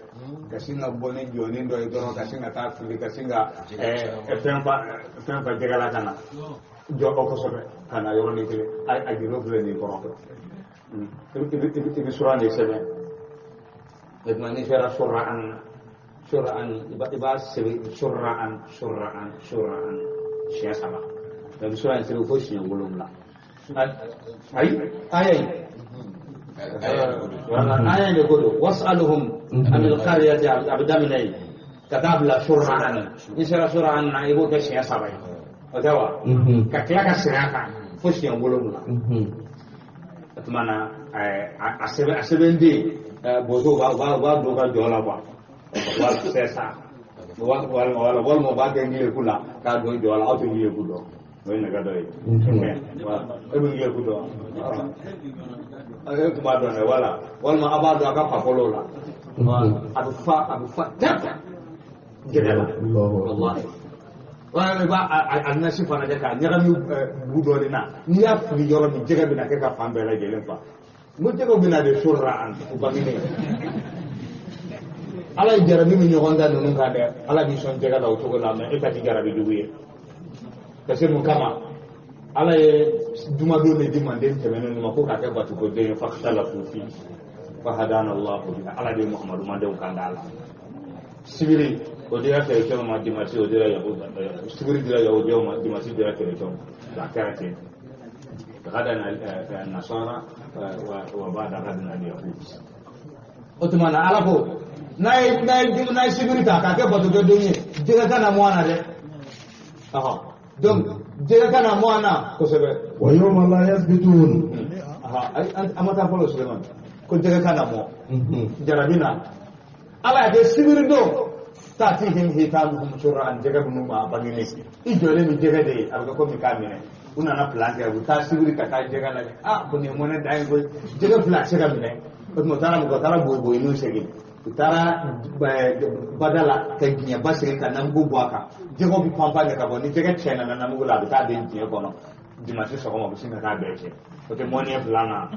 كسينا بوني جونين دو يدورو كسينا تافلي كسينا فين فجعلا كنا. جو أكسبه كنا يورني كله. أجيرو فلني كرام. إبي سورة نيسمه. إدماني سورة شرعا شرعا إبا سبي شرعا شرعا شرعا شيء سبا. لما سورة نسبي فوش يقولون لا. أي أي والله آية يقولوا واسألهم عن القرية أبدا من أي كتاب لا شرعا إن شرعا يقول كشيء سبا. أتوا كتلا كسرعة فوش يقولون لا. أتمنى أسبندي bozo ba ba ba do ka jola ba wal sesa wal wal wal wal mo ba ke ngile kula ka do jola auto ngile kudo we na ka do e e ngile kudo e ko ba do ne wala wal ma aba do ka fa kolo la abu fa tata jela wallahi wala ba annasi fana ka nyagami budo ni na ni ya fili yoro mi jega bi na ke ka fambe la jelen fa mutego bina de surra'an ubangine ala jarabi mi nyogonda nunu ka de ala bi son jega la utogo la me e pati jarabi duguye parce mun kama ala ye duma do ne di manden temene ma ko ka ke batu ko de fa khala fufi fa hadana allah bi ala de muhammadu manden kan dala sibiri o dira chrétien ma dimasi o dira yahud sibiri dira yahud ma dimasi dira chrétien la chrétien غدا النصارى وبعد غد اليهود أتمنى على فوق ناي ناي ناي سيبريتا كاكا باتو دوني جيغا كان موانا دي اها دونك جيغا كان موانا كوسبه ويوم لا يثبتون اها اما تا فولو سليمان كو جيغا كان مو جربينا على دي سيبري دو تاتيهم هيتانهم شرعا جيغا بنوما بانيني ايجولي مي جيغا دي alga ko mi kamine unana plan kɛ u taa sibiri ka taa jɛgɛ lajɛ ah ko nin ye mɔnɛ dan ye koyi jɛgɛ fila a se ka minɛ o tuma u taara mɔgɔ taara boyi boyi n'u segin U taara bada la ka diɲɛba sigi ka namugu bɔ a kan. Jɛgɛw bɛ panpan de ka bɔ, ni jɛgɛ tiɲɛna namugu la, a bɛ taa den diɲɛ kɔnɔ. Dimanche sɔgɔma u bɛ sin ka taa bɛɛ cɛ. O tɛ mɔni filanan.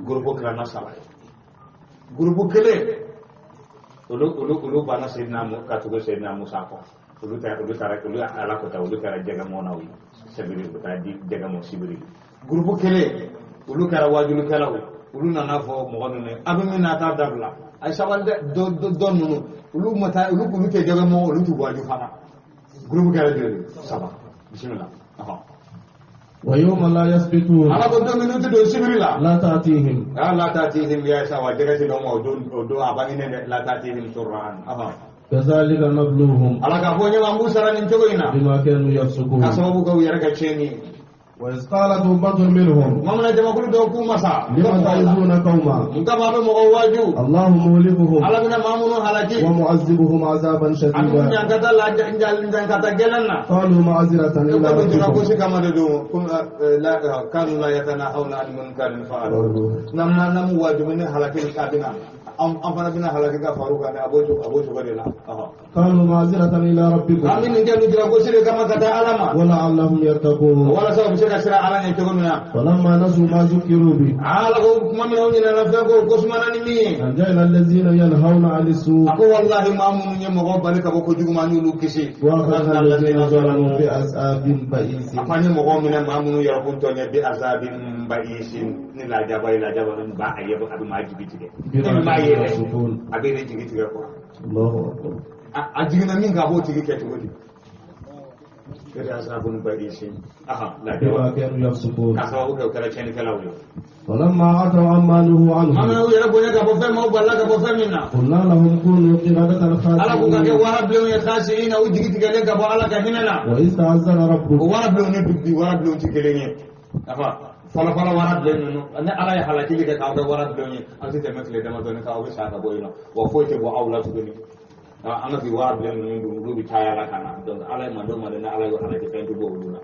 Gurupu tilanna saba ye. Gurupu kelen olu banna Seydina ka tugu Seydina Musa kɔ. Olu taara olu Ala ko ta, olu kɛra jɛgɛmɔnaw ye. Sibiri u bɛ taa di jɛgɛmɔ sibiri. Gurupu kelen olu kɛra wajulikɛlaw ye. Olu nana fɔ mɔgɔ ninnu ye, a bɛ min na a t'a dabila. A ye sabali dɛ, dɔ ninnu olu ma taa, olu tɛ jɛgɛmɔ, olu t'u waju fana. Gurupu kɛra joli? Saba. Bisimila. ويوم لا يسبتون على قدام من تدو سبري لا تأتيهم لا تأتيهم يا سوا جرت لهم ودو أبانين لا تأتيهم سرعان كذلك نبلوهم على كفوني وامبو سران انتوينا بما كانوا يفسقون كسبوا كويرك تشيني وإذ قالت أمة منهم ما من جمع كل دوكو مسا لم تعظون قوما انت ما مغواجو الله مهلكهم على من مامون هلاكي ومعذبهم عذابا شديدا قالوا معذرة إلى ربكم كانوا لا يتناهون عن منكر فعلوا نم واجبين هلاكي كابنا أم فانا بنا هلاكي فاروق أنا أبو شو لا قالوا معذرة إلى ربكم آمين إن جاءوا جرا كما كتا علما ولعلهم يتقون ولا سبب شيء على يتقون فلما نسوا ما ذكروا به على ما من هون نفسه قسمنا نمي أنجينا الذين ينهون عن السوء أقول والله ما من يمغو بالك أبو كجوم ما نلو كسي وأخذنا الذين ظلموا بعذاب بئيس أفني مغو من ما من يركون توني بعذاب بئيس لا جبا لا جبا با أيه أبو ما جبتك ما يه أبي نجيبتك الله أكبر أجينا مين كابو تيجي كتقولي عذاب بئيس لا بما كانوا يفسقون كسبوا كلا شيء كلا فلما عتوا عما نهوا عنه أنا يربون كبوفة ما هو بلا كبوفة منا قلنا لهم كونوا قردة خاسئين على كوكا ورب لهم خاسئين أو جيت كلين كبو على كهيننا وإذ تعذر ربك ورب لهم يبدي ورب لهم تكلين أفا فلا فلا ورب لهم أنا على حالتي لك كأو ورب لهم أنت تمثل لما توني كأو بساعة بوينا وفوت بو أولا تكوني أنا في ورب لهم نقول بتاعي على كنا على ما دوم على على على كفين تبو أولونا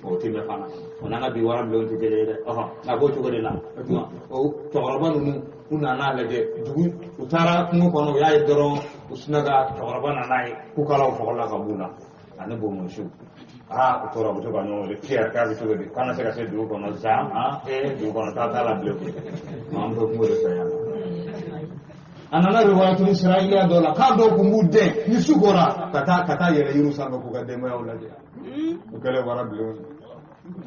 o tɛ fana o n'an ka bi wara bilenw tɛ kelen ye dɛ nka b'o cogo de la o tuma o cɛkɔrɔba ninnu u nana lajɛ dugu u taara kungo kɔnɔ u y'a ye dɔrɔn u sinna ka cɛkɔrɔba nana ye k'u kalaw fɔgɔla ka b'u la ani bomosiw u tora u bɛ to ka ɲɔgɔn wele Pierre k'a bɛ cogo di k'an na se ka se dugu kɔnɔ sisan dugu kɔnɔ taa t'a la bilen koyi an bɛ kungo de fɛ yan a nana riwayatul Israiliya dɔ la k'a dɔw kun b'u den ni su kora ka taa yɛlɛ yiriw sanfɛ k'u ka denbayaw lajɛ o kɛlen wara bilenw ye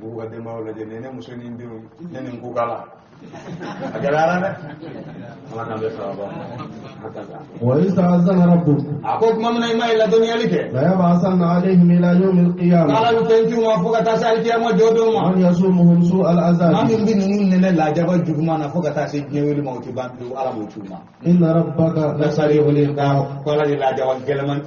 u ka denbayaw lajɛ ne muso ni denw ne ni n kukala a gɛlɛyara dɛ ala k'an bɛɛ sababa وإذ تعذن ربك a ko tuma min na i ma ye ladɔnniyali kɛ ليبعثن عليهم إلى يوم القيامة k'ala bɛ fɛn c'u ma fo ka taa se alikiyama jɔ don ma من يسومهم سوء العذاب maa min bɛ ninnu nɛnɛ lajaba juguman na fo ka taa se diɲɛ wuli ma o tɛ ban pewu ala b'o c'u ma إن ربك لسريع العقاب ko ala de lajaba gɛlɛman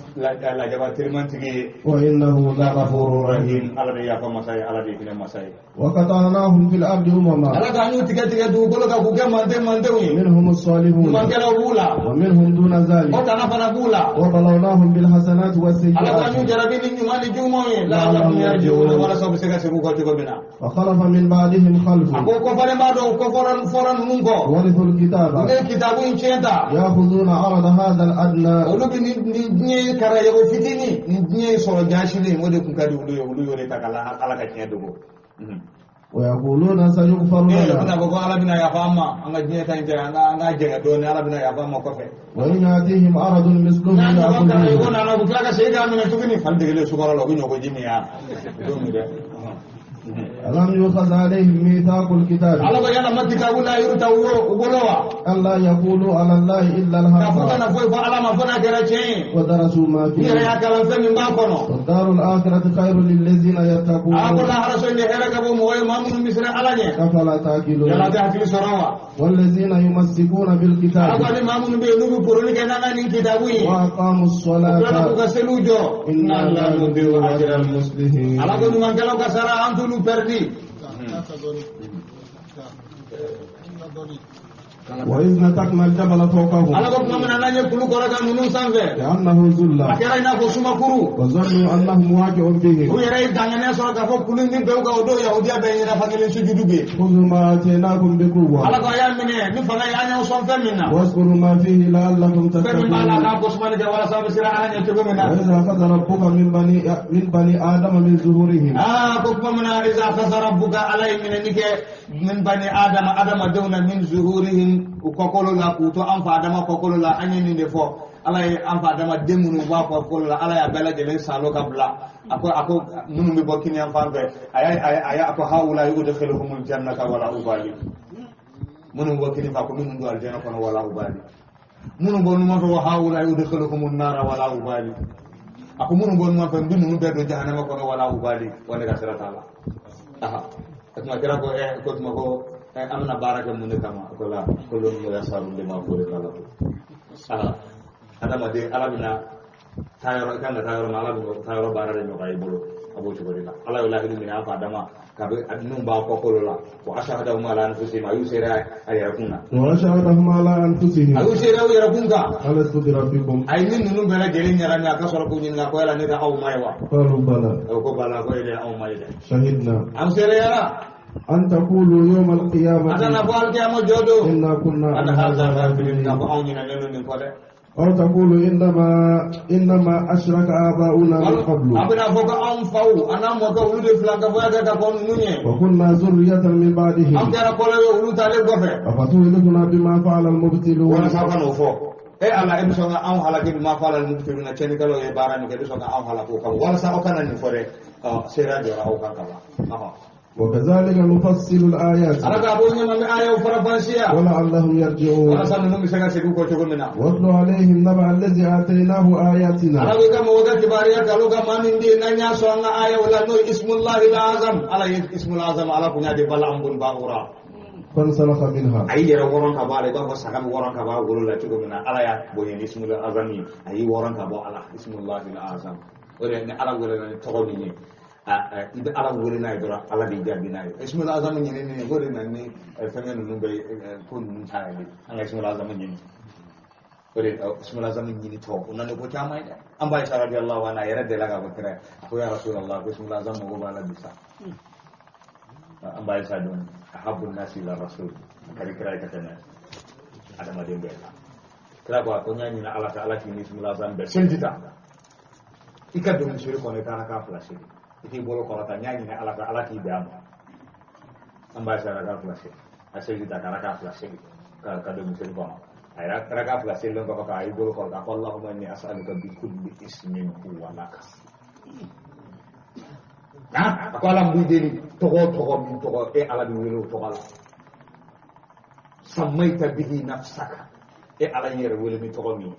lajaba terimantigi ye وإنه لغفور رحيم ala de yafa masa ye ala de hinɛ masa ye وقطعناهم في الأرض أمما ala k'an y'u tigɛ tigɛ dugukolo kan k'u kɛ mandenw ye منهم الصالحون ɲumankɛlaw b'u la ومنهم دون ذلك o tana fana b'u la وبلوناهم بالحسنات ala k'an y'u والسيئات jarabi ni ɲuman ni jugumanw ye la'allahum yarji'un walasa u bɛ se ka segin u kɔ cogo min na وخلف من بعدهم خلف a ko kɔfalen b'a dɔn kɔfɔra fɔra ninnu kɔ ورثوا u الكتاب ye kitabu in tiɲɛ ta يأخذون عرض هذا الأدنى olu bɛ ni diɲɛ kara yego fitinin ni diɲɛ sɔrɔ jaasilen o de kun ka di olu ye olu y'o de ta ka ala ka tiɲɛ dogo ويقولون سيغفر لنا bɛna fɔ ko ala bɛna yafa an ma an ka diɲɛ ta in tɛ an ka jɛngɛ dɔɔnin ala bɛna yafa an ma kɔfɛ وإن يأتيهم عرض مثله n'a ɲɔgɔn kara yego يأخذوه nana u bɛ tila ka segin k'a minɛ tuguni fali degelen sukaro la u bɛ ɲɔgɔn ji min ya u t'o min dɛ ألم يؤخذ عليهم ميثاق الكتاب ala ko yala ma kitabu la yuru ta u bolo wa ألا يقولوا على الله إلا k'a fɔ الحق kana foyi fɔ ala ma fo n'a kɛra tiɲɛ ye ودرسوا ما u yɛrɛ فيه y'a kalan fɛn min b'a kɔnɔ والدار الآخرة خير للذين ala ko يتقون lahara so in de hɛrɛ ka bɔ mɔgɔ ye maa minnu bɛ siran ala ɲɛ أفلا تعقلون yala tɛ hakili sɔrɔ wa والذين يمسكون ala ko بالكتاب ani maa minnu bɛ yen n'u bɛ poroli kɛ n'an ka nin kitabu ye وأقاموا u tilala k'u الصلاة ka seliw jɔ إنا لا نضيع أجر المصلحين ala ko ɲumankɛlaw ka sara an t'olu pɛridi وإذ نتقنا الجبل فوقهم ala ko tuma min na n'an ye kulu kɔrɔta ninnu sanfɛ كأنه ظلة a kɛra i n'a fɔ sumakuru وظنوا أنهم واقع u بهم yɛrɛ ye danganiya sɔrɔ k'a fɔ kulu ni bɛɛ kan o don yahudiya bɛɛ ɲɛna fankelen sujudu bɛ yen خذوا ما آتيناكم بقوة ala ko a y'a minɛ ni fanga ye an y'aw sɔn fɛn min na واذكروا ما فيه لعلكم fɛn min b'a la تتقون k'a ko sumani kɛ walasa a bɛ siran ala ɲɛ cogo min na وإذا أخذ ربك من بني آدم من ظهورهم ko tuma min na iza akhadha rabbuka ala ye minɛni kɛ min bani adama adamadenw na min zuhurihim u kɔkolo la k'u to an fa adama kɔkolo la an ye nin de fɔ ala ye an fa adama den minnu bɔ a kɔkolo la ala y'a bɛɛ lajɛlen salo ka bila a ko minnu bɛ bɔ kiniyan fan fɛ a y'a a ko hawula yudkhiluhumul jannata wala ubali minnu bɔ kini fɛ a ko minnu don alijana kɔnɔ wala ubali minnu bɔ numan fɛ wa hawula yudkhiluhumun nara wala ubali a ko minnu bɔ numan fɛ n bɛ ninnu bɛɛ don jahanama kɔnɔ wala ubali wa ne ka sira t'a la aha o tuma kira ko ko tuma ko an bɛna baara kɛ mun de kama ko la kolon muyassarun lima khuliqa lahu aha adamaden ala bɛna taa yɔrɔ i kan ka taa yɔrɔ min ala bɛna taa yɔrɔ baara de nɔgɔya i bolo a b'o cogo de la ala y'o lahidu minɛ an fa dama kabi minnu b'a kɔkolo la wa ashhadahum ala anfusihim a y'u seere a yɛrɛ kun na وأشهدهم على أنفسهم a y'u seere u yɛrɛ kun kan ألست بربكم a ye ni ninnu bɛɛ lajɛlen ɲagami a ka sɔrɔ k'u ɲininka ko yala ne ka aw ma ye wa قالوا بلى o ko bala ko e de aw ma ye dɛ شهدنا an seereyara أن تقولوا يوم a القيامة nana fɔ alikiyama jɔ don إنا كنا an عن haza هذا ghafilin k'a غافلين fɔ anw ɲinɛnen don nin kɔ dɛ أو تقولوا إنما أشرك آباؤنا من قبل a bɛna fɔ ko anw faw an n'an mɔkɛ olu de filankafoya kɛ ka kɔn ninnu ɲɛ وكنا ذرية من an بعدهم kɛra kɔlɔ ye olu taalen kɔfɛ أفتهلكنا بما فعل المبطلون walasa aw ka n'o fɔ e ala e bɛ sɔn ka anw halaki bima fa'ala al-mubtiluna tiɲɛnikɛlaw ye baara min kɛ e bɛ sɔn ka anw halaki o kama walasa aw kana nin fɔ dɛ ɔ seereya jɔra aw kan ka ban وكذلك نفصل الآيات ala k'a bɔ ɲɛma bɛ ayaw faranfasiya ولعلهم يرجعون walasa ninnu bɛ se ka segin u kɔ cogo min na واتل عليهم نبأ الذي آتيناه آياتنا ala bɛ ka mɔgɔ ka kibaruya kalo ka maa min den n'an y'a sɔn an ka ayaw la n'o ye ismullahi al-azam ala ye ismul azam ala kun y'a di bala an bun ba'ura فانسلخ منها a y'i yɛrɛ wɔrɔn ka bɔ a la i b'a fɔ saga bɛ wɔrɔn ka bɔ a wolo la cogo min na ala y'a bonya ni ismul azam ye a y'i wɔrɔn ka bɔ a la ismullahi al-azam o de ni ala welela ni tɔgɔ min ye i bɛ ala wele n'a ye dɔrɔn ala b'i jaabi n'a ye ismul azam ɲini ni o de nana ni fɛngɛ ninnu bɛ ko ninnu cayali an ka ismul azam ɲini o de ismul azam ɲini tɔ o nana ko caman ye dɛ an ba Aisha radiyallahu anha a yɛrɛ delila k'a fɔ kira ye a ko ya rasulallah ko ismul azam mago b'a la bi sa an ba Aisha dɔn ahabbu nasi ila rasul a ka di kira ye ka tɛmɛ adamaden bɛɛ kan kira ko a ko n y'a ɲini ala fɛ ala k'i ni ismul azam bɛɛ seliji ta i ka don misiri kɔnɔ i ka raka fila seli i k'i bolo kɔrɔta n y'a ɲini ala fɛ ala k'i bɛn a ma an b'a sara raka fila seli a seliji ta ka raka fila seli ka don misiri kɔnɔ a yɛrɛ raka fila selilen kɔfɛ k'a y'i bolo kɔrɔta a ko allahumma inni as'aluka bi kulli ismin huwa laka a ko ala n b'i deli tɔgɔ o tɔgɔ min tɔgɔ e ala b'i wele o tɔgɔ la sammaita bihi nafsaka e ala y'i yɛrɛ wele ni tɔgɔ min ye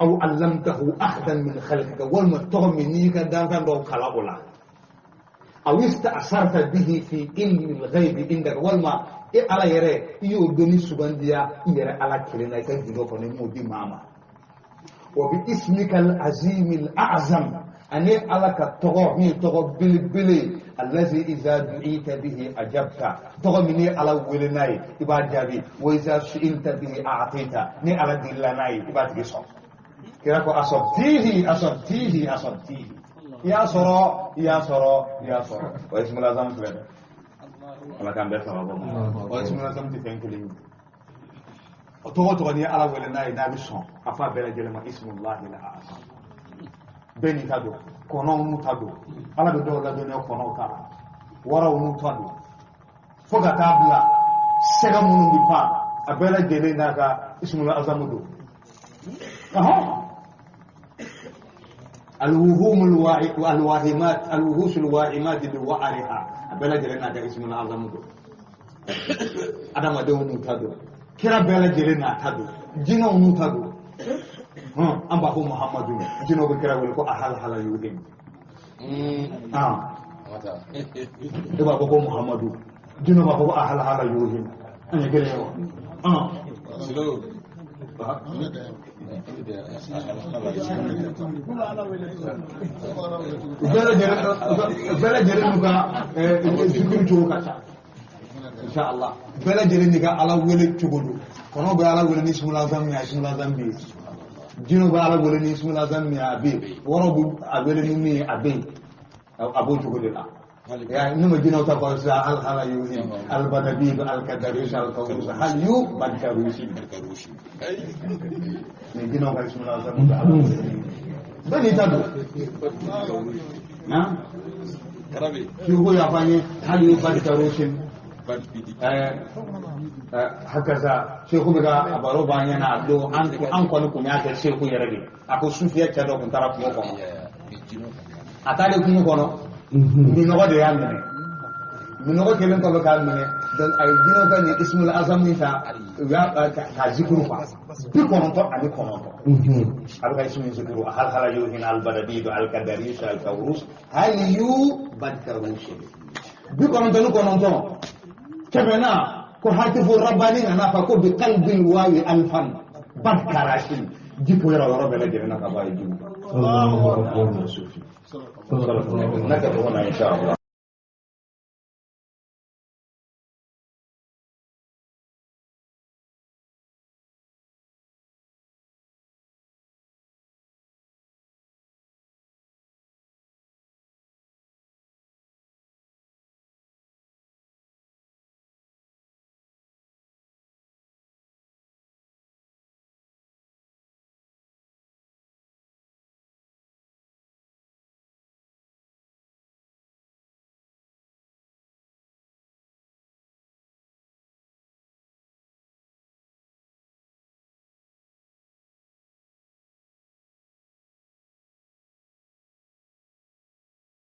aw allamtahu ahadan min khalqika walima tɔgɔ min n'i ka danfɛn dɔw kala o la aw ista'sarta bihi fi ilmi al-ghaibi indaka walima e ala yɛrɛ i y'o dɔnni sugandiya i yɛrɛ ala kelen na i ka gindo kɔnɔ i m'o di maa ma wa bi ismika al-azim al-a'zam ani ala ka tɔgɔ min ye tɔgɔ belebele ye allazi iza du'ita bihi ajabta tɔgɔ min ni ala wele n'a ye i b'a jaabi wa iza su'ilta bihi a'tita ni ala delila n'a ye i b'a tigi sɔn kira ko asabtihi asabtihi asabtihi i y'a sɔrɔ i y'a sɔrɔ i y'a sɔrɔ o ismul azam filɛ dɛ ala k'an bɛɛ sababu ma o ismul azam tɛ fɛn kelen ye o tɔgɔ tɔgɔ n'i ye ala wele n'a ye n'a bɛ sɔn a fɔ a bɛɛ lajɛlen ma ismullahi al-azam bɛɛ n'i ta don kɔnɔw n'u ta don ala bɛ dɔw ladɔnniya kɔnɔw ta la waraw n'u ta don fo ka taa bila sɛgɛ minnu bɛ pan a bɛɛ lajɛlen n'a ka ismul azam don الوهوم الواهمات الوهوش الواهمات بوعرها بلا جلنا کا اسم العظم دو ادم دو نو تا دو كرا بلا جلنا تا دو جنو نو تا دو ام با محمد جنو بكرا ولا كو احل حلا يودين e b'a fɔ ko Muhammadu jinɛ b'a fɔ ko ahala hala yuhim an ye kelen ye wa u bɛɛ lajɛlen n'u ka zikiri cogo ka ca Inshallah bɛɛ lajɛlen n'i ka Ala wele cogo don. Kɔnɔw bɛ Ala wele ni ismul azam min ye, a ismul azam bɛ yen. Jinɛw bɛ Ala wele ni ismul azam min ye, a bɛ yen. Wɔrɔw bɛ a wele ni min ye, a bɛ yen. A b'o cogo de la. Ya ne ma jinɛw ta fɔ sisan, al hala yuhi al badabi al kadarusi al kawrusi hal yu badkarusi. Ni jinɛw ka ismul azam bɛ Ala wele ni min ye. Bɛɛ n'i ta don. Na? Siko y'a fɔ an ye hal yu badkarusi. Hakaza seku bɛ ka a baro b'an ɲɛna a don, an kɔni kun y'a kɛ seku yɛrɛ de. A ko sufiya cɛ dɔ kun taara kungo kɔnɔ, a taalen kungo kɔnɔ, minɔgɔ de y'a minɛ. Minɔgɔ kɛlen kɔfɛ k'a minɛ, donc a ye jinɛw ka nin ismul azam min ta, u y'a k'a zikuru quoi, 99. A bɛ ka ismu zikuru hal hala yuhin al badadidu al kadarisu al kawrus hal yu badkarusu 99 100 na ko hatifu rabbani nana fa ko bi qalbil wawi alfan badkarasin jiko yɔrɔ yɔrɔ bɛɛ lajɛlen na ka bɔ a ye jiw. Allahu akbar. N'a kɛ cogo na inshallah.